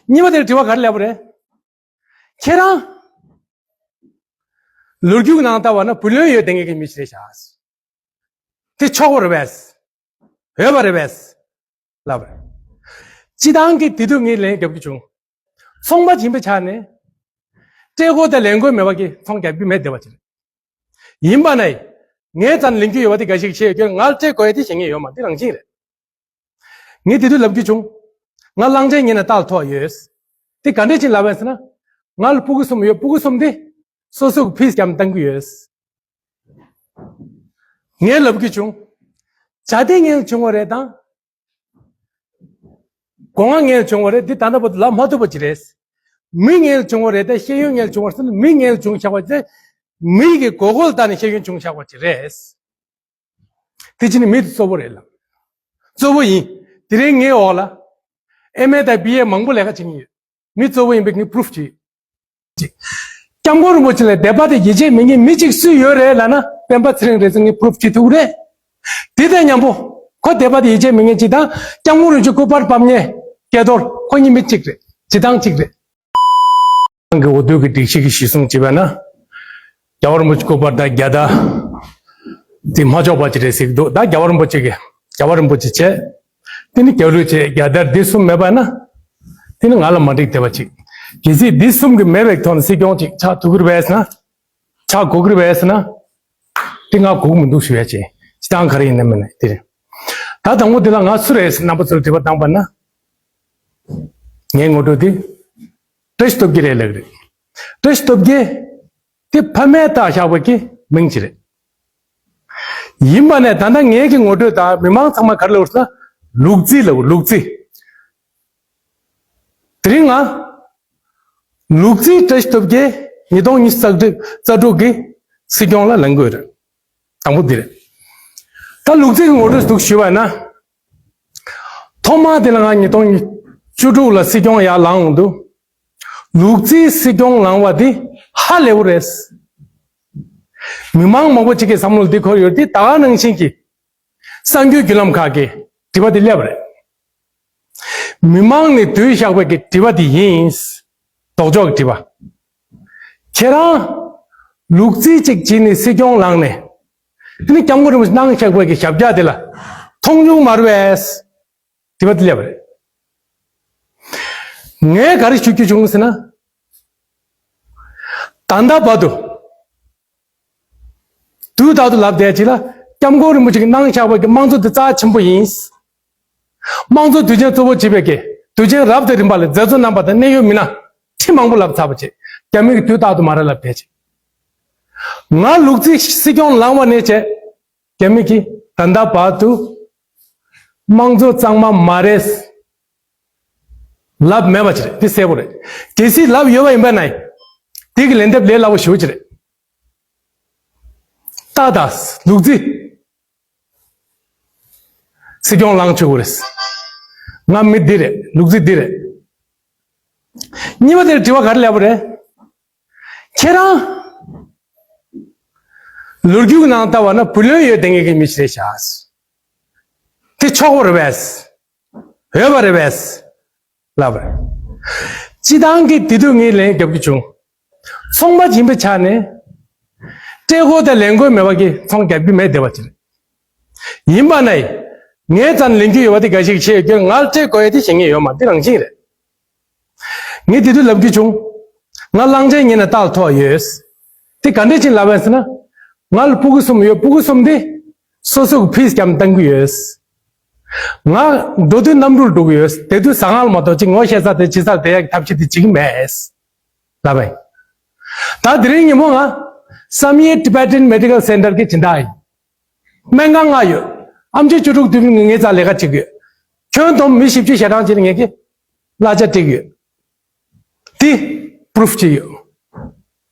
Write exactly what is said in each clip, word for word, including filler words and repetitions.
གཉིས་པ་དེར་དྲི་བ་ག་རེ་ལབ་པ་རེད། ཁྱེད་རང་ལོ་རྒྱུས་ནང་ལྟ་བ་ན་བུ་ལོན་ཡོད་བསྡད་མཁན་གྱི་མི་ཞིག་རེད་ཤག་དེ་ཆོག་པ་རེད་པས། འོས་པ་རེད་པས། ལབ་པ་རེད། སྤྱི་བཏང་གི་དེ་དུས་ངས་ལན་རྒྱབ་ཀྱི་བྱུང་། ཚོང་པ་ཡིན་པའི་ཆ་ནས། སྤྲད་དགོས་དང་ལེན་དགོས་མེད་པ་གི་ཚོང་རྒྱག་རྒྱུ་མེད་བསྡད་པ་ཅིག་རེད། ཡིན་པ་ནའི། ངའི་རྩ་ནས་ལེན་རྒྱུ་ཡོད་པ་དེ་འགའ་ཞིག་བཤད་ཡོད་ཀྱང་ང་སྤྲད་དགོས་ཡ་དེ་བཤད་མཁན་ཡོད་མ་རེད། དེ་རང་བཞིན་རེད། ངས་དེ་དུས་ལབ་རྒྱུ་བྱུང་། ང་གླང་ཆེན་ཉིན་ལ་རྟགས་ཐོགས་ཡོད། དེ་ག་འདྲས་ཅིག་ལབ་པ་ཡིན་ཟེར་ན། ང་ལ་སྤུ་གུ་གསུམ་ཡོད། སྤུ་གུ་གསུམ་དེ། སོ་སོ་གི་ཕིས་བརྒྱབ་བཏང་གི་ཡོད། ངས་ལབ་རྒྱུ་བྱུང་། བྱ་དེ་ངན་བྱུང་བ་རེད་དང་། སྒོ་ང་ངན་བྱུང་བ་རེད། འདི་ད་ལྟ་བར་དུ་ལབ་མ་ཐུབ་པ་ཅིག་རེད། མི་ངན་བྱུང་བ་རེད་དང་ཤེས་ཡོན་ངན་བྱུང་བ་ཟེར་ན། མི་ངན་བྱུང་བཞག་པ་དེ། མི་གི་དགོས་མཁོ་ལ་བལྟས་ནས་ཤེས་ཡོན་བྱུང་བཞག་པ་ཅིག་རེད། དེ་ཕྱིན་ནི་མི་དེ་གཙོ་བོ་རེད་ལ། གཙོ་བོ་ཡིན། དེ་རིང་ངའི་འོག་ལ། ཨེམ་ཨེ་དང་བི་ཨེ་མང་པོ་ལས་ཀ་བྱེད་ཀྱི་ཡོད། མི་གཙོ་བོ་ཡིན་པའི་ངས་པུ་རུབ་བྱེད། སྐྱབས་མགོན་རིན་པོ་ཆེ་ལ་དད་པ་དང་ཡིད་ཆེས་མེད་མཁན་མི་གཅིག་སུ་ཡོད་རེད་ལབ་ན། སྤེན་པ་ཚེ་རིང་རེད་ཟེར་ངས་པུ་རུབ་བྱེད་ཐུབ་ཀྱི་རེད། དེ་དང་མཉམ་པོ། ཁོ་དད་པ་དང་ཡིད་ཆེས་མེད་མཁན་གཅིག་དང་། སྐྱབས་མགོན་རིན་པོ་ཆེ་སྐུ་པར་ཕབ་མཁན་སྐལ་རྡོར། ཁོ་གཉིས་མི་གཅིག་རེད། སྤྱི་བཏང་གཅིག་རེད། ཁོང་གི་འོས་བསྡུ་གི་སྒྲིག་གཞི་གི་གཞི་བཟུང་བྱས་པ་ན། རྒྱལ་བ་རིན་པོ་ཆེ་སྐུ་པར་དང་རྒྱལ་དར། དེ་མ་ཆོག་པ་ཅིག་རེད་ཟེར་གྱི་འདུག་ད་རྒྱལ་བ་རིན་པོ་ཆེ་གི། རྒྱལ་བ་རིན་པོ་ཆེ་བྱས། དེ་ནི་རྒྱལ་གླུ་བྱས། རྒྱལ་དར་འདི་གསུམ་མེད་པ་ན། དེ་ནི་ང་ལ་མ་འགྲིག་བསྡད་པ་ཅིག་གལ་སྲིད་འདི་གསུམ་གི་མེད་པའི་ཐོག་ནས་སྲིད་སྐྱོང་ཅིག་ཆགས་ཐུབ་ཀྱི་རེད་པས་ན། ཆགས་དགོས་ཀྱི་རེད་པས་ན། དེ་ང་དགོས་ཀྱི་མི་འདུག་ཞུ་ཡ་བྱས། སྤྱི་བཏང་ག་རེ་ཡིན་ན་མིན་ན་དེ་རེད། ད་དང་པོ་དེ་ལ་ང་སུ་རེད་ཟེར་རྣམ་པ་ཚོར་དྲི་བ་བཏང་པ་ན། ངའི་ངོ་སྤྲོད་དེ། བཀྲ་ཤིས་སྟོབས་རྒྱལ་རེད་ལབ་ཀྱི་རེད། བཀྲ་ཤིས་སྟོབས་རྒྱལ། དེ་ཕ་མས་བཏགས་བཞག་པ་གི་མིང་ཅིག་རེད། ཡིན་པ་ནས་ད་ལྟ་ངའི་གི་ངོ་སྤྲོད་དང་མི་མང་ཚང་མ་ག་རེ་ལབ་ཟེར་ན། ལུག་རྫི་ལབ། ལུག་རྫི། དེ་རིང་ང་། ལུག་རྫི་བཀྲ་ཤིས་སྟོབས་རྒྱལ་ཉིས་སྟོང་ཉི་ཤུ་རྩ་དྲུག་གི་སྲིད་སྐྱོང་ལ་ལངས་དགོས་རེད། དང་པོ་འདི་རེད། ད་ལུག་རྫི་གི་ངོ་སྤྲོད་འདུག་ཞུས་པ་ན། ཐོག་མ་དེ་ལ་ང་ཉིས་སྟོང་བཅུ་དྲུག་ལ་སྲིད་སྐྱོང་ཡར་ལངས་འོང་དུས། ལུག་རྫིའི་སྲིད་སྐྱོང་ལངས་པ་དེ་ཧ་ལས་པོ་རེད། མི་མང་མང་པོ་ཅིག་གི་བསམ་བློ་འདི་འཁོར་ཡོད་དེ། ད་ག་ནང་བཞིན་གྱི་གསར་འགྱུར་བརྒྱུད་ལམ་ཁག་གི་དྲི་བ་དེ་སླེབས་པ་རེད། མི་མང་ནས་བསྡུས་བཞག་པའི་གི་དྲི་བ་དེ་ཡིན། ལྡོག་ཕྱོགས་ཀྱི་དྲི་བ། ཁྱེད་རང་ལུག་རྫི་གཅིག་བྱས་ནས་སྲིད་སྐྱོང་ལངས་ནས། དེ་ནི་སྐྱབས་མགོན་རིན་པོ་ཆེ་གནང་བཞག་པའི་གི་ཞབས་བཀྱག་དེ་ལ་མཐོང་བྱུང་མ་རེད་པས། དྲི་བ་དེ་སླེབས་པ་རེད། ངས་ག་རེ་ཞུ་རྒྱུ་བྱུང་ཟེར་ན། ད་ལྟ་བར་དུ། དུས་རྟག་ཏུ་ལབ་བསྡད་ཅིག་ལ། སྐྱབས་མགོན་རིན་པོ་ཆེ་གིས་གནང་བཞག་པའི་གི་དམངས་གཙོ་དེ་རྩ་ཆེན་པོ་ཡིན། དམངས་གཙོ་དུས་ཆེན་གཙོ་བོ་བྱེད་པའི་གི་དུས་ཆེན་རབ་དང་རིམ་པ་ལ་མཛད་གཙོ་རྣམ་པ་དང་གནད་ཡོད་མི་སྣ་ཁྲི་མང་པོ་ལབ་ཚར་བ་བྱས། རྒྱ་མི་གིས་དུས་རྟག་ཏུ་མ་རེད་ལབ་བསྡད་ཅིག་ང་ལུག་རྫི་སྲིད་སྐྱོང་ལངས་པ་ནས་བྱས། རྒྱ་མི་གིས་ད་ལྟ་བར་དུ་དམངས་གཙོ་གཙང་མ་མ་རེད་ལབ་མེད་པ་ཅིག་རེད། དེ་གསལ་པོ་རེད། གལ་སྲིད་ལབ་ཡོད་པ་ཡིན་པ་ན། དེ་གི་ལན་འདེབས་ལས་སླ་པོ་ཞེ་པོ་ཅིག་རེད། ཏག་ཏག་ལུག་རྫི་སྲིད་སྐྱོང་ལངས་ཆོག་གི་རེད། ང་མི་འདི་རེད། ལུག་རྫི་འདི་རེད། གཉིས་པ་དེར་དྲི་བ་ག་རེ་སླེབས་པ་རེད། ཁྱེད་རང་ལོ་རྒྱུས་ནང་ལྟ་བ་ན་བུ་ལོན་ཡོད་བསྡད་མཁན་གྱི་མི་ཞིག་རེད་ཤག་དེ་ཆོག་པ་རེད་པས། འོས་པ་རེད་པས། ལབ་པ་རེད། སྤྱི་བཏང་གི་དེ་དུས་ངས་ལན་རྒྱབ་ཀྱི་བྱུང་། ཚོང་པ་ཡིན་པའི་ཆ་ནས། སྤྲད་དགོས་དང་ལེན་དགོས་མེད་པ་གི་ཚོང་རྒྱག་རྒྱུ་མེད་བསྡད་པ་ཅིག་རེད། ཡིན་པ་ནའི། ངའི་རྩ་ནས་ལེན་རྒྱུ་ཡོད་པ་དེ་འགའ་ཞིག་བཤད་ཡོད་ཀྱང་ང་ལ་སྤྲད་དགོས་ཡ་དེ་བཤད་མཁན་ཡོད་མ་རེད། དེ་རང་བཞིན་རེད། ངས་དེ་དུས་ལབ་རྒྱུ་བྱུང་། ང་གླང་ཆེན་ཉིན་ལ་རྟགས་ཐོགས་ཡོད། དེ་ག་འདྲས་ཅིག་ལབ་པ་ཡིན་ཟེར་ན། ང་ལ་སྤུ་གུ་གསུམ་ཡོད། སྤུ་གུ་གསུམ་དེ། སོ་སོ་གི་ཕིས་བརྒྱབ་བཏང་གི་ཡོད། ང་འགྲོ་དུས་གནམ་གྲུར་འགྲོ་གི་ཡོད། དེ་དུས་ཟ་ཁང་ལ་མ་གཏོགས་ཅིག་ངོ་ཤེས་ས་དེ་ཕྱི་སར་བསྡད་ཡག་གི་ཐབས་ཤེས་དེ་བྱེད་ཀྱི་མེད། ལབ་པ་ཡིན། ད་དེ་རིང་ཉིན་མོ་ང་བསམ་ཡས་Tibetan Medical Center གི་སྦྱིན་བདག་ཡིན། སྨན་ཁང་ལྔ་ཡོད། ཨེམ་ཆི་བཅུ་དྲུག་དུས་ངའི་རྩ་ལས་ཀ་བྱེད་ཀྱི་ཡོད། ཁྱོན་བསྡོམས་མི་བཞི་བཅུ་ཞེ་གྲངས་ཅིག་ངེད་ཀྱིས་གླ་ཆ་སྤྲད་ཀྱི་ཡོད། དེ་པུ་རུབ་ཅིག་ཡོད།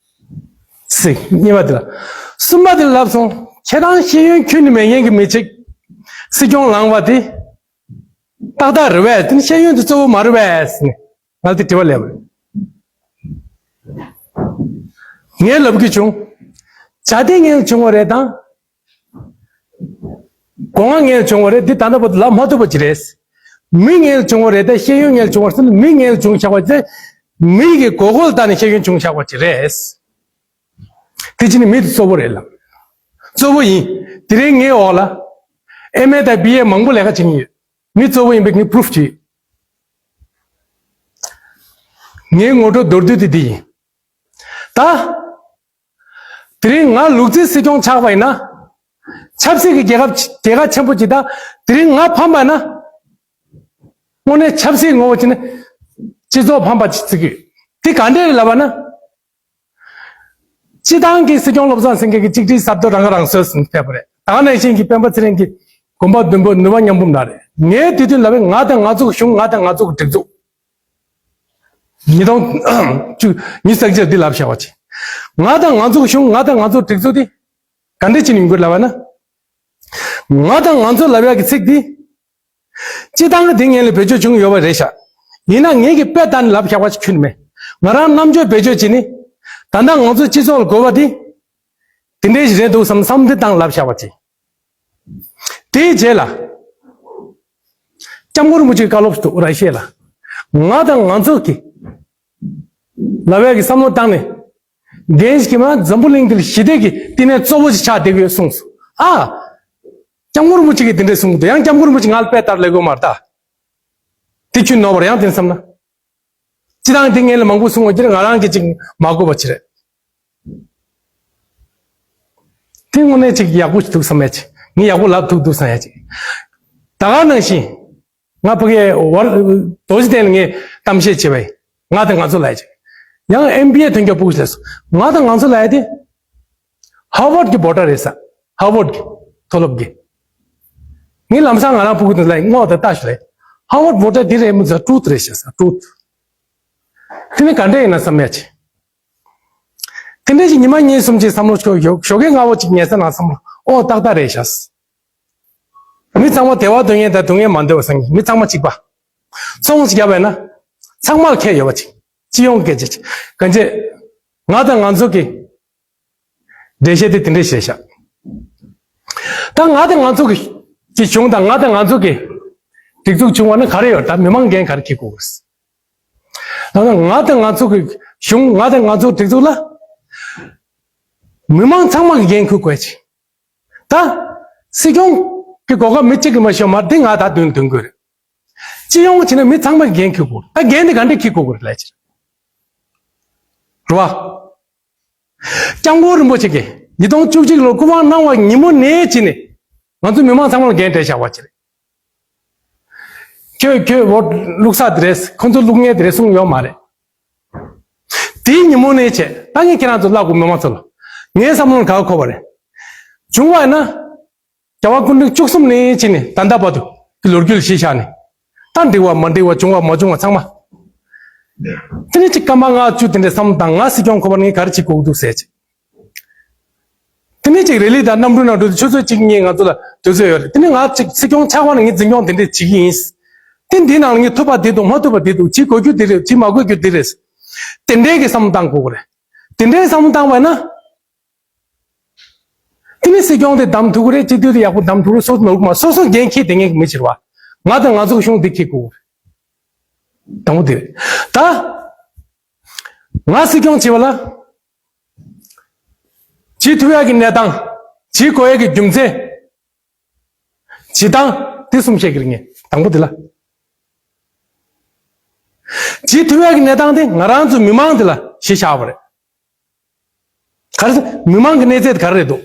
ཟེར་གཉིས་པ་དེ་ལ། གསུམ་པ་དེ་ལ་ལབ་སོང་། ཁྱེད་རང་ཤེས་ཡོན་ཁྱོན་ནས་མེད་མཁན་གྱི་མི་གཅིག་སྲིད་སྐྱོང་ལངས་པ་དེ་ཏག་ཏག་རེད་པས། དེ་ནི་ཤེས་ཡོན་དེ་གཙོ་བོ་མ་རེད་པས་ཟེར་ནས་ང་ལ་དེ་དྲི་བ་སླེབས་པ་རེད། ངས་ལབ་ཀྱི་བྱུང་། བྱ་དེ་ངན་བྱུང་བ་རེད་དང་། སྒོ་ང་ངན་བྱུང་བ་རེད། འདི་ད་ལྟ་བར་དུ་ལབ་མ་ཐུབ་པ་ཅིག་རེད། མི་ངན་ལ་བྱུང་བ་རེད་དེ། ཤེས་ཡོན་ངན་ལ་བྱུང་བ་ཟེར་ན་མི་ངན་ལ་བྱུང་བཞག་པ་དེ། མི་གི་དགོས་མཁོ་ལ་བལྟས་ནས་ཤེས་ཡོན་བྱུང་བཞག་པ་ཅིག་རེད། དེ་ཅི་ནི་མི་དེ་གཙོ་བོ་རེད་ལ། གཙོ་བོ་ཡིན། དེ་རིང་ངའི་འོག་ལ་ཨེམ་ཨེ་དང་བི་ཨེ་མང་པོ་ལས་ཀ་བྱེད་ཀྱི་ཡོད། མི་གཙོ་བོ་ཡིན་པའི་ངས་པུ་རུབ་བྱེད། ངའི་ངོ་སྤྲོད་མདོར་བསྡུས་དེ་འདི་ཡིན། ད། དེ་རིང་ང་ལུག་རྫིའི་སྲིད་སྐྱོང་ཆགས་པ་ཡིན་ན། ཆབ་སྲིད་ཀྱི་རྒྱལ་ཁབ་རྒྱལ་ཁ་ཆེན་པོ་ཅིག་དང་། དེ་རིང་ང་ཕམ་པ་ན། དངོས་གནས་ཆབ་སྲིད་ངོ་བོ་ཅིག་ནི། སྤྱི་ཚོགས་ཕམ་པ་ཅིག་བརྩི་གི་ཡོད། དེ་ག་འདྲས་རེད་ལབ་པ་ན། སྤྱི་བཏང་གི་སྲིད་སྐྱོང་བློ་བཟང་སེང་གེ་གི་གཅིག་སྒྲིལ་ཟབ་ཏོག་རང་ཁ་རང་གསོ་ཟིན་ཕེབས་པ་རེད། ད་ག་ནང་བཞིན་གྱི་སྤེན་པ་ཚེ་རིང་གི་དགོན་པ་བདུན་པོ་ནུས་པ་མཉམ་སྤུངས་ནང་རེད། ངའི་དུས་སྟོན་ལབ་པའི་ང་དང་ང་ཚོ་གི་གཞུང་། ང་དང་ང་ཚོ་གི་སྒྲིག་འཛུགས། ཉིས་སྟོང་བཅུ་ཉི་ཤུ་རྩ་གཅིག་འདི་ལབ་བཞག་པ་ཅིག་ང་དང་ང་ཚོ་གི་གཞུང་། ང་དང་ང་ཚོ་གི་སྒྲིག་འཛུགས་འདི་ག་འདྲས་ཅིག་ཡིན་དགོས་ལབ་པ་ན། ང་དང་ང་ཚོ་ལབ་ཡག་གི་ཚིག་འདི། སྤྱི་བཏང་གི་དེ་ངན་ལ་བེད་སྤྱོད་བྱུང་ཡོད་པ་རེད་ཤག་ཡིན་ན་ངེད་ཀྱི་དཔེ་ལྟར་ནས་ལབ་བཞག་པ་ཞིག་ཁྱོན་ནས་མེད། ང་རང་རྣམ་དཔྱོད་བེད་སྤྱོད་བྱས་ནས། ད་ལྟ་ང་ཚོའི་སྤྱི་ཚོགས་ལ་དགོས་པ་དེ། དེ་འདྲའི་ཞིག་རེད་འདུག་བསམ་བསམ་འདི་བཏང་ལབ་བཞག་པ་ཅིག་དེའི་རྗེས་ལ། སྐྱབས་མགོན་རིན་པོ་ཆེའི་བཀའ་སློབ་ཏུ་ར་ཤེས་ལ། ང་དང་ང་ཚོ་གི་ལབ་ཡག་གི་བསམ་བློ་བཏང་ནས། འགན་ཞིག་མ་འཛམ་བུ་གླིང་འདིར་ཞི་བདེ་གི་བསྟི་གནས་གཙོ་བོ་ཞིག་ཆགས་བསྡད་ཀྱི་ཡོད་གསུངས་སོ། ཨ། སྐྱབས་མགོན་རིན་པོ་ཆེ་གིས་དེ་འདྲས་གསུངས་འདུག་ཡང་སྐྱབས་མགོན་རིན་པོ་ཆེ་ང་ལ་དཔེ་ལྟར་ལབ་དགོས་མ་རེད་ད། དེ་ཁྱོད་ནོར་བ་རེད། ཡང་དེ་བསམ་ན། སྤྱི་བཏང་དེ་ངས་ལ་མང་པོ་གསུང་བ་ཅིག་རེད། ང་རང་གིས་ཅིག་མ་གོ་བ་ཅིག་རེད། དེ་དངོས་གནས་ཅིག་ཡག་པོ་ཞིག་འདུག་བསམ་ཡ་ཅིག་ངས་ཡག་པོ་ལབ་ཐུབ་འདུག་བསམ་ཡ་ཅིག་ད་ག་ནང་བཞིན། ང་ཕ་གིའི་བར་རྡོ་རྗེ་གདན་ལ་ངས་གཏམ་བཤད་བྱས་པ་ཡིན། ང་དང་ང་ཚོ་ལབ་ཡ་ཅིག་ཡང་ཨེམ་བི་ཨེ་ཐོན་རྒྱུ་ཕྲུ་གུ་ཞིག་སླེབས་སོང་། ང་དང་ང་ཚོ་ལབ་ཡ་དེ། ཧར་ཝརཌ་གི་བྷོ་ཊར་རེད་ས། ཧར་ཝརཌ་གི་མཐོ་སློབ་གི་ངས་ལམ་སང་ང་རང་ཕྲུ་གུ་དེ་ལ་སྔོག་དང་ལྟ་ཞུ་ལེ། ཧར་ཝརཌ་བྷོ་ཊར་འདི་རེད་མི་ཚོ་ཊུ་རུཐ་རེད་ཤག་ས། ཊུ་རུཐ། དེ་ནི་ག་འདྲ་ཡིན་ན་བསམ་ཡ་ཅིག་དེ་འདྲ་ཞིག་ཉི་མ་གཉིས་གསུམ་ཅིག་བསམ་བློ་ཞོག་ཞོག་ཞོགས་ཀས་སྔ་བོ་ཅིག་ཉལ་ས་ནང་བསམ་བློ། ཨོ་ཏག་ཏག་རེད་ཤག་མི་ཚང་མ་བདེ་བ་འདོད་མཁན་དང་སྡུག་བསྔལ་མ་འདོད་པ་སང་ཉིན་མི་ཚང་མ་གཅིག་པ། ཚོང་ཞིག་བརྒྱབ་པ་ཡིན་ན། ཚང་མར་ཁེ་ཡོད་པ་ཅིག་སྤྱི་ཡོངས་སྐད་ཆ་ཅིག་གང་བྱེད། ང་དང་ང་ཚོ་གི་འགྲེལ་བཤད་དེ་དེ་འདྲས་བྱས་ཤག་ད་ང་དང་ང་ཚོ་གི་གི་གཞུང་དང་ང་དང་ང་ཚོ་གི་སྒྲིག་འཛུགས་བྱུང་བ་ན་ག་རེ་ཡོད། ད་མི་མང་འགན་ག་རེ་འཁྱེར་དགོས་རེད། ད་ང་དང་ང་ཚོ་གི་གཞུང་། ང་དང་ང་ཚོ་སྒྲིག་འཛུགས་ལ་མི་མང་ཚང་མ་གི་འགན་འཁུར་དགོས་ཅིག་ད་སྲིད་སྐྱོང་གི་གོ་སྐབས་མི་གཅིག་གིས་མ་ཤོར་མ་འདི་ང་ད་དུང་འདོན་དགོས་རེད། སྤྱི་ཡོངས་བྱས་ན་མི་ཚང་མ་གི་འགན་འཁྱེར་དགོས། ད་འགན་དེ་ག་འདྲས་འཁྱེར་དགོས་རེད་ལབ་ཅིག་རེད་བ། སྐྱབས་མགོན་རིན་པོ་ཆེ་གིས་ཉིས་སྟོང་བཅུ་གཅིག་ལོར་སྐུ་དབང་གནང་བ་ཉིན་མོ་ནས་བྱས་ནས་ང་ཚོ་མི་མང་ཚང་མ་ལ་འགན་སྤྲད་བཞག་པ་ཅིག་རེད། ཁྱོད་ཁྱོད་འོ་བླུག་ས་དེ་རེད། ཁོ་ཚོ་བླུག་མཁན་དེ་རེད་གསུངས་ཡོད་མ་རེད། དེའི་ཉིན་མོ་ནས་བྱས་ད་ངས་ཁྱེད་རང་ཚོ་བཀླག་དགོས། མི་མང་ཚོ་ལ་ངའི་བསམ་བློར་ག་གོ་བ་རེད། བྱུང་བ་ན། རྒྱལ་བ་སྐུ་ཕྲེང་བཅུ་གསུམ་ནས་བྱས་ནས་ད་ལྟ་བར་དུ་གི་ལོ་རྒྱུས་ལ་གཞི་བཞག་ནས། ད་འགྲིག་པ་མ་འགྲིག་པ། བྱུང་བ་མ་བྱུང་བ་ཚང་མ། དེ་ནས་ཅིག་སྐར་མ་ལྔ་བཅུ་དེ་འདྲའི་བསམ་བློ་བཏང་། ང་སྲིད་སྐྱོང་ཁོ་པ་ནས་ངས་ག་རེ་བྱེད་དགོས་འདུག་ཟེར་ཅིག་དེ་ནས་ཅིག་རེ་ལི་དང་གནམ་གྲུ་ནང་འགྲོ་དུས་ཆུ་ཚོད་གཅིག་གཉིས་ང་ཚོ་ལ་དུས་ཚོད་ཡོད་རེད། དེ་ནས་ང་ཅིག་སྲིད་སྐྱོང་ཆགས་པ་ནས་ངས་འཛིན་སྐྱོང་དེ་འདྲས་བྱེད་ཀྱི་ཡིན། དེ་འདི་ནང་ལ་ངས་ཐུབ་པ་འདི་འདུག་མ་ཐུབ་པ་འདི་འདུག་བྱེད་དགོས་རྒྱུ་འདི་རེད། བྱེད་མ་དགོས་རྒྱུ་འདི་རེད། དེ་འདྲའི་གི་བསམ་བློ་བཏང་དགོས་ཀྱི་རེད། དེ་འདྲའི་བསམ་བློ་བཏང་བ་ན། དེ་ནས་སྲིད་སྐྱོང་དེ་བདམས་ཐུབ་ཀྱི་རེད། སྤྱི་འཐུས་དེ་ཡག་པོ་བདམས་ཐུབ་ཀྱི་རེད། སོ་སོ་ནོར་གྱི་མ། སོ་སོ་འགན་འཁྱེར་བསྡད་མཁན་གྱི་མི་ཕྱིར་བ། ང་དང་ང་ཚོ་གི་གཞུང་འདི་འཁྱེར་དགོས། དང་པོ་དེ་རེད། ད་ང་སྲིད་སྐྱོང་བྱེད་པ་ལ། བྱེད་ཐུབ་ཡག་གི་གནས་སྟངས། བྱེད་དགོས་ཡག་གི་རྒྱུ་མཚན། བྱེད་སྟངས་དེ་གསུམ་བཤད་ཀྱི་རེད་ངས། དང་པོ་དེ་ལ། བྱེད་ཐུབ་ཡག་གི་གནས་སྟངས་དེ་ང་རང་ཚོ་མི་མང་དེ་ལ་གཞི་བཞག་པ་རེད། ག་རེ་ཟེར། མི་མང་གི་གནས་ཚད་དེ་ག་རེ་རེད་འདུག་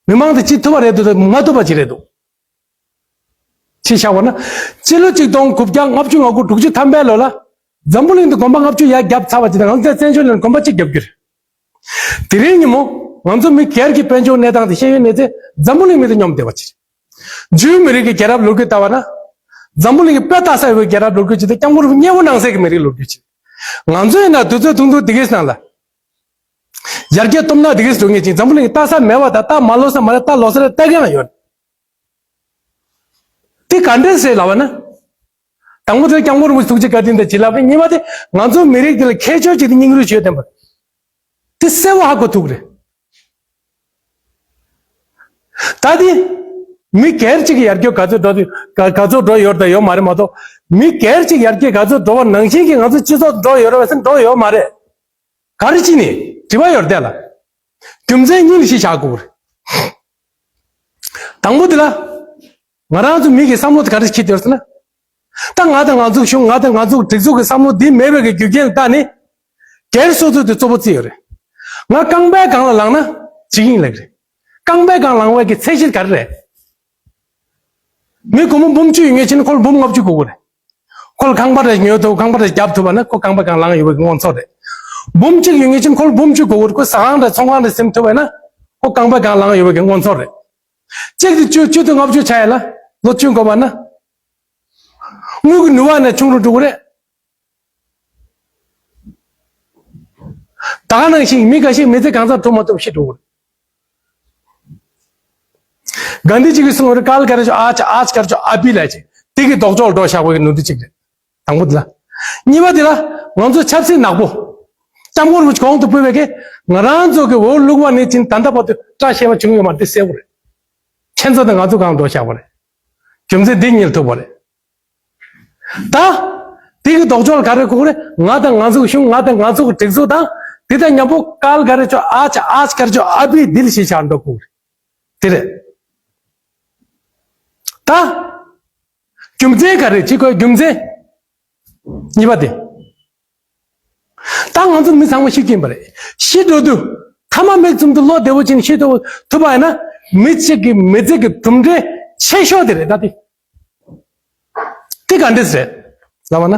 མི་མང་དེ་བྱེད་ཐུབ་པ་རེད་འདུག་མ་ཐུབ་པ་ཅིག་རེད་འདུག་ཅེས་བཞག་པ་ན། སྤྱི་ལོ་གཅིག་སྟོང་དགུ་བརྒྱ་ལྔ་བཅུ་ང་དགུ་དྲུག་ཅུ་ཐམ་པའི་ལོ་ལ། འཛམ་བུ་གླིང་དུ་གོམ་པ་ལྔ་བཅུ་ཡར་བརྒྱབ་ཚར་བ་ཅིག་དང་། ང་ཚོའི་བཙན་བྱོལ་ནང་གོམ་པ་གཅིག་བརྒྱབ་རྒྱུ་རེད། དེ་རིང་ཉིན་མོ་ང་ཚོ་མི་སྒེར་གྱི་དཔལ་འབྱོར་གནས་སྟངས་དེ། ཤེས་ཡོན་གནས་ཚད་འཛམ་བུ་གླིང་མི་དང་མཉམ་བསྡད་པ་ཅིག་འཇུའི་མི་རིགས་ཀྱི་རྒྱལ་རབས་ལོ་རྒྱུས་ལྟ་བ་ན། འཛམ་བུ་གླིང་གི་དཔེ་ལྟ་ས་ཡོད་པའི་རྒྱལ་རབས་ལོ་རྒྱུས་ཅིག་དང་། སྐྱབས་མགོན་རིན་པོ་ཆེ་མཉེས་པོ་གནང་སའི་གི་མི་རིགས་ལོ་རྒྱུས་ཅིག་ང་ཚོ་ཡིན་ན་དུས་ཚོད་ཐུང་ཐུང་འདི་གའི་ནང་ལ། ཡར་རྒྱས་སྟོབས་ན་འདི་གའི་འགྲོ་ངེས་ཅིག་འཛམ་བུ་གླིང་གི་ལྟ་ས་མེད་པ་དང་། ལྟ་མ་ལོག་ས་མ་རེད། ལྟ་ལོག་ས་རེད། ལྟ་མཁན་ཡང་ཡོད། དེ་ག་འདྲས་རེད་ལབ་པ་ན། དང་པོ་དེ་སྐྱབས་མགོན་རིན་པོ་ཆེ་ཐུགས་རྗེ་བཀའ་དྲིན་དང་བྱིན་རླབས་རེད། གཉིས་པ་དེ་ང་ཚོ་མི་རིགས་འདི་ལ་ཁྱད་ཆོས་ཅིག་དེ་སྙིང་རུས་ཡོད་བསྟན་པ་དེ་གསལ་པོ་ཧ་གོ་ཐུབ་རེད། ད་དེ་ མི་སྒེར་གཅིག་གི་ཡར་རྒྱས་ག་ཚོད་འགྲོ་དུས་ག་ག་ཚོད་འགྲོ་ཡོད་དང་ཡོད་མ་རེད་མ་གཏོགས། མི་སྒེར་གཅིག་ཡར་རྒྱས་ག་ཚོད་འགྲོ་བ་ནང་བཞིན་གྱི་ང་ཚོ་སྤྱི་ཚོགས་འགྲོ་ཡོད་རེད་བས་ཟེར་འགྲོ་ཡོད་མ་རེད། ག་རེ་བྱས་ནས་དྲི་བ་ཡོད་རེད་དེ་ལ། རྒྱུ་མཚན་གཉིས་ལ་གཞི་བཞག་དགོས་རེད། དང་པོ་དེ་ལ། ང་རང་ཚོ་མི་གི་བསམ་བློ་དེ་ག་རེ་འཁྱེར་ཡོད་ཟེར་ན། ད་ང་དང་ང་ཚོའི་གཞུང་ང་དང་ང་ཚོའི་སྒྲིག་འཛུགས་ཀྱི་བསམ་བློ་འདི་མེད་པའི་གི་རྒྱུ་རྐྱེན་ལ་བལྟས་ནས། སྒེར་སོ་སོ་དེ་གཙོ་བོ་བརྩིས་ཡོད་རེད། ང་རྐང་པའི་སྒང་ལ་ལངས་ན་འཇིགས་ཡིན་ལབ་ཀྱི་རེད། རྐང་པའི་སྒང་ལངས་པའི་གི་ཚད་གཞི་ག་རེ་རེད། མི་སྒོར་མོ་འབུམ་བཅུ་ཡོད་མཁན་ཅིག་ཁོ་ལ་འབུམ་ལྔ་བཅུ་དགོས་ཀྱི་རེད། ཁོ་ལ་ཁང་པ་རེ་ཉོ་ཐུབ་ཁང་པ་རེ་བརྒྱབ་ཐུབ་པ་ན་ཁོ་རྐང་པའི་སྒང་ལངས་ཡོད་པའི་གི་དངོས་ཚོར་རེད། འབུམ་གཅིག་ཡོད་མཁན་ཅིག་ཁོ་ལ་འབུམ་བཅུ་དགོས་ཀྱི་རེད། ཁོ་ཟ་ཁང་རེ་ཚོང་ཁང་རེ་ཟིན་ཐུབ་པ་ན་ཁོ་རྐང་པའི་སྒང་ལངས་ཡོད་པའི་གི་དངོས་ཚོར་རེད། གཅིག་དེ་བཅུ་བཅུ་དང་ལྔ་བཅུ་ཆགས་ཡ་ལ་ལོ་བཅུ་འགོར་བ་ན། དངུལ་གྱི་ནུས་པ་ནས་ཆུང་རུ་འགྲོ་གི་རེད། ད་ག་ནང་བཞིན་མི་འགའ་ཞིག་མི་ཚེ་གང་ཚང་སྒྲུབ་མ་ཐུབ་ཤི་འགྲོ་གི་རེད། གྷན་དྷི་ཇི་གིས་གསུངས་པ་རེད། ཀལ་ག་རེ་ཆོ་ཨ་ཆ་ཨ་ཆ་ག་རེ་ཆོ་ཨ་བྷི་ལབ་ཅིག་དེ་གི་ལྡོག་ཕྱོགས་ལ་འགྲོ་བཞག་པའི་ནོར་འཁྲུལ་གཅིག་རེད། དང་པོ་དེ་ལ། གཉིས་པ་དེ་ལ་ང་ཚོ་ཆབ་སྲིད་ནག་པོ། ལྕམ་སྐོར་རིན་པོ་ཆེ་གོང་དུ་ཕུལ་བའི་གི་ང་རང་ཚོ་གི་འོག་བླུགས་པ་ནས་ཅིན་ད་ལྟ་བར་དུ་བཀྲ་ཤིས་པ་བྱུང་ཡོད་མ་རེད། དེ་གསལ་པོ་རེད། ཁྱེད་ཚོ་དང་ང་ཚོ་གང་འགྲོ་བཞག་པ་རེད། རྒྱུ་མཚན་འདི་གཉིས་ལ་ཐུག་པ་རེད། ད། དེ་གི་ལྡོག་ཕྱོགས་ལ་ག་རེ་དགོས་རེད། ང་དང་ང་ཚོའི་གཞུང་ང་དང་ང་ཚོའི་སྒྲིག་འཛུགས་དང་དེ་དང་མཉམ་པོ་ཀལ་ག་རེ་ཆོ་ཨ་ཆ་ཨ་ཆ་ག་རེ་ཆོ་ཨ་བྷི་དེ་ལ་གཞི་བཞག་འགྲོ་དགོས་རེད། དེ་རེད། ད། རྒྱུ་མཚན་ག་རེ་ཅི་དགོས་རྒྱུ་མཚན། གཉིས་པ་དེ། ད་ང་ཚོ་མི་ཚང་མ་ཤི་གི་ཡིན་པ་རེད། ཤི་འགྲོ་དུས་ཐ་མ་མིག་བཙུམ་དུ་བློ་བདེ་བོ་བྱས་ནས་ཤི་ཐུབ་པ་ཡིན་ན་མི་གཅིག་གི་མི་ཚེ་གི་གྲུབ་འབྲས་ཆེ་ཤོས་དེ་རེད་ད་དེ། དེ་ག་འདྲས་རེད། ལབ་པ་ན།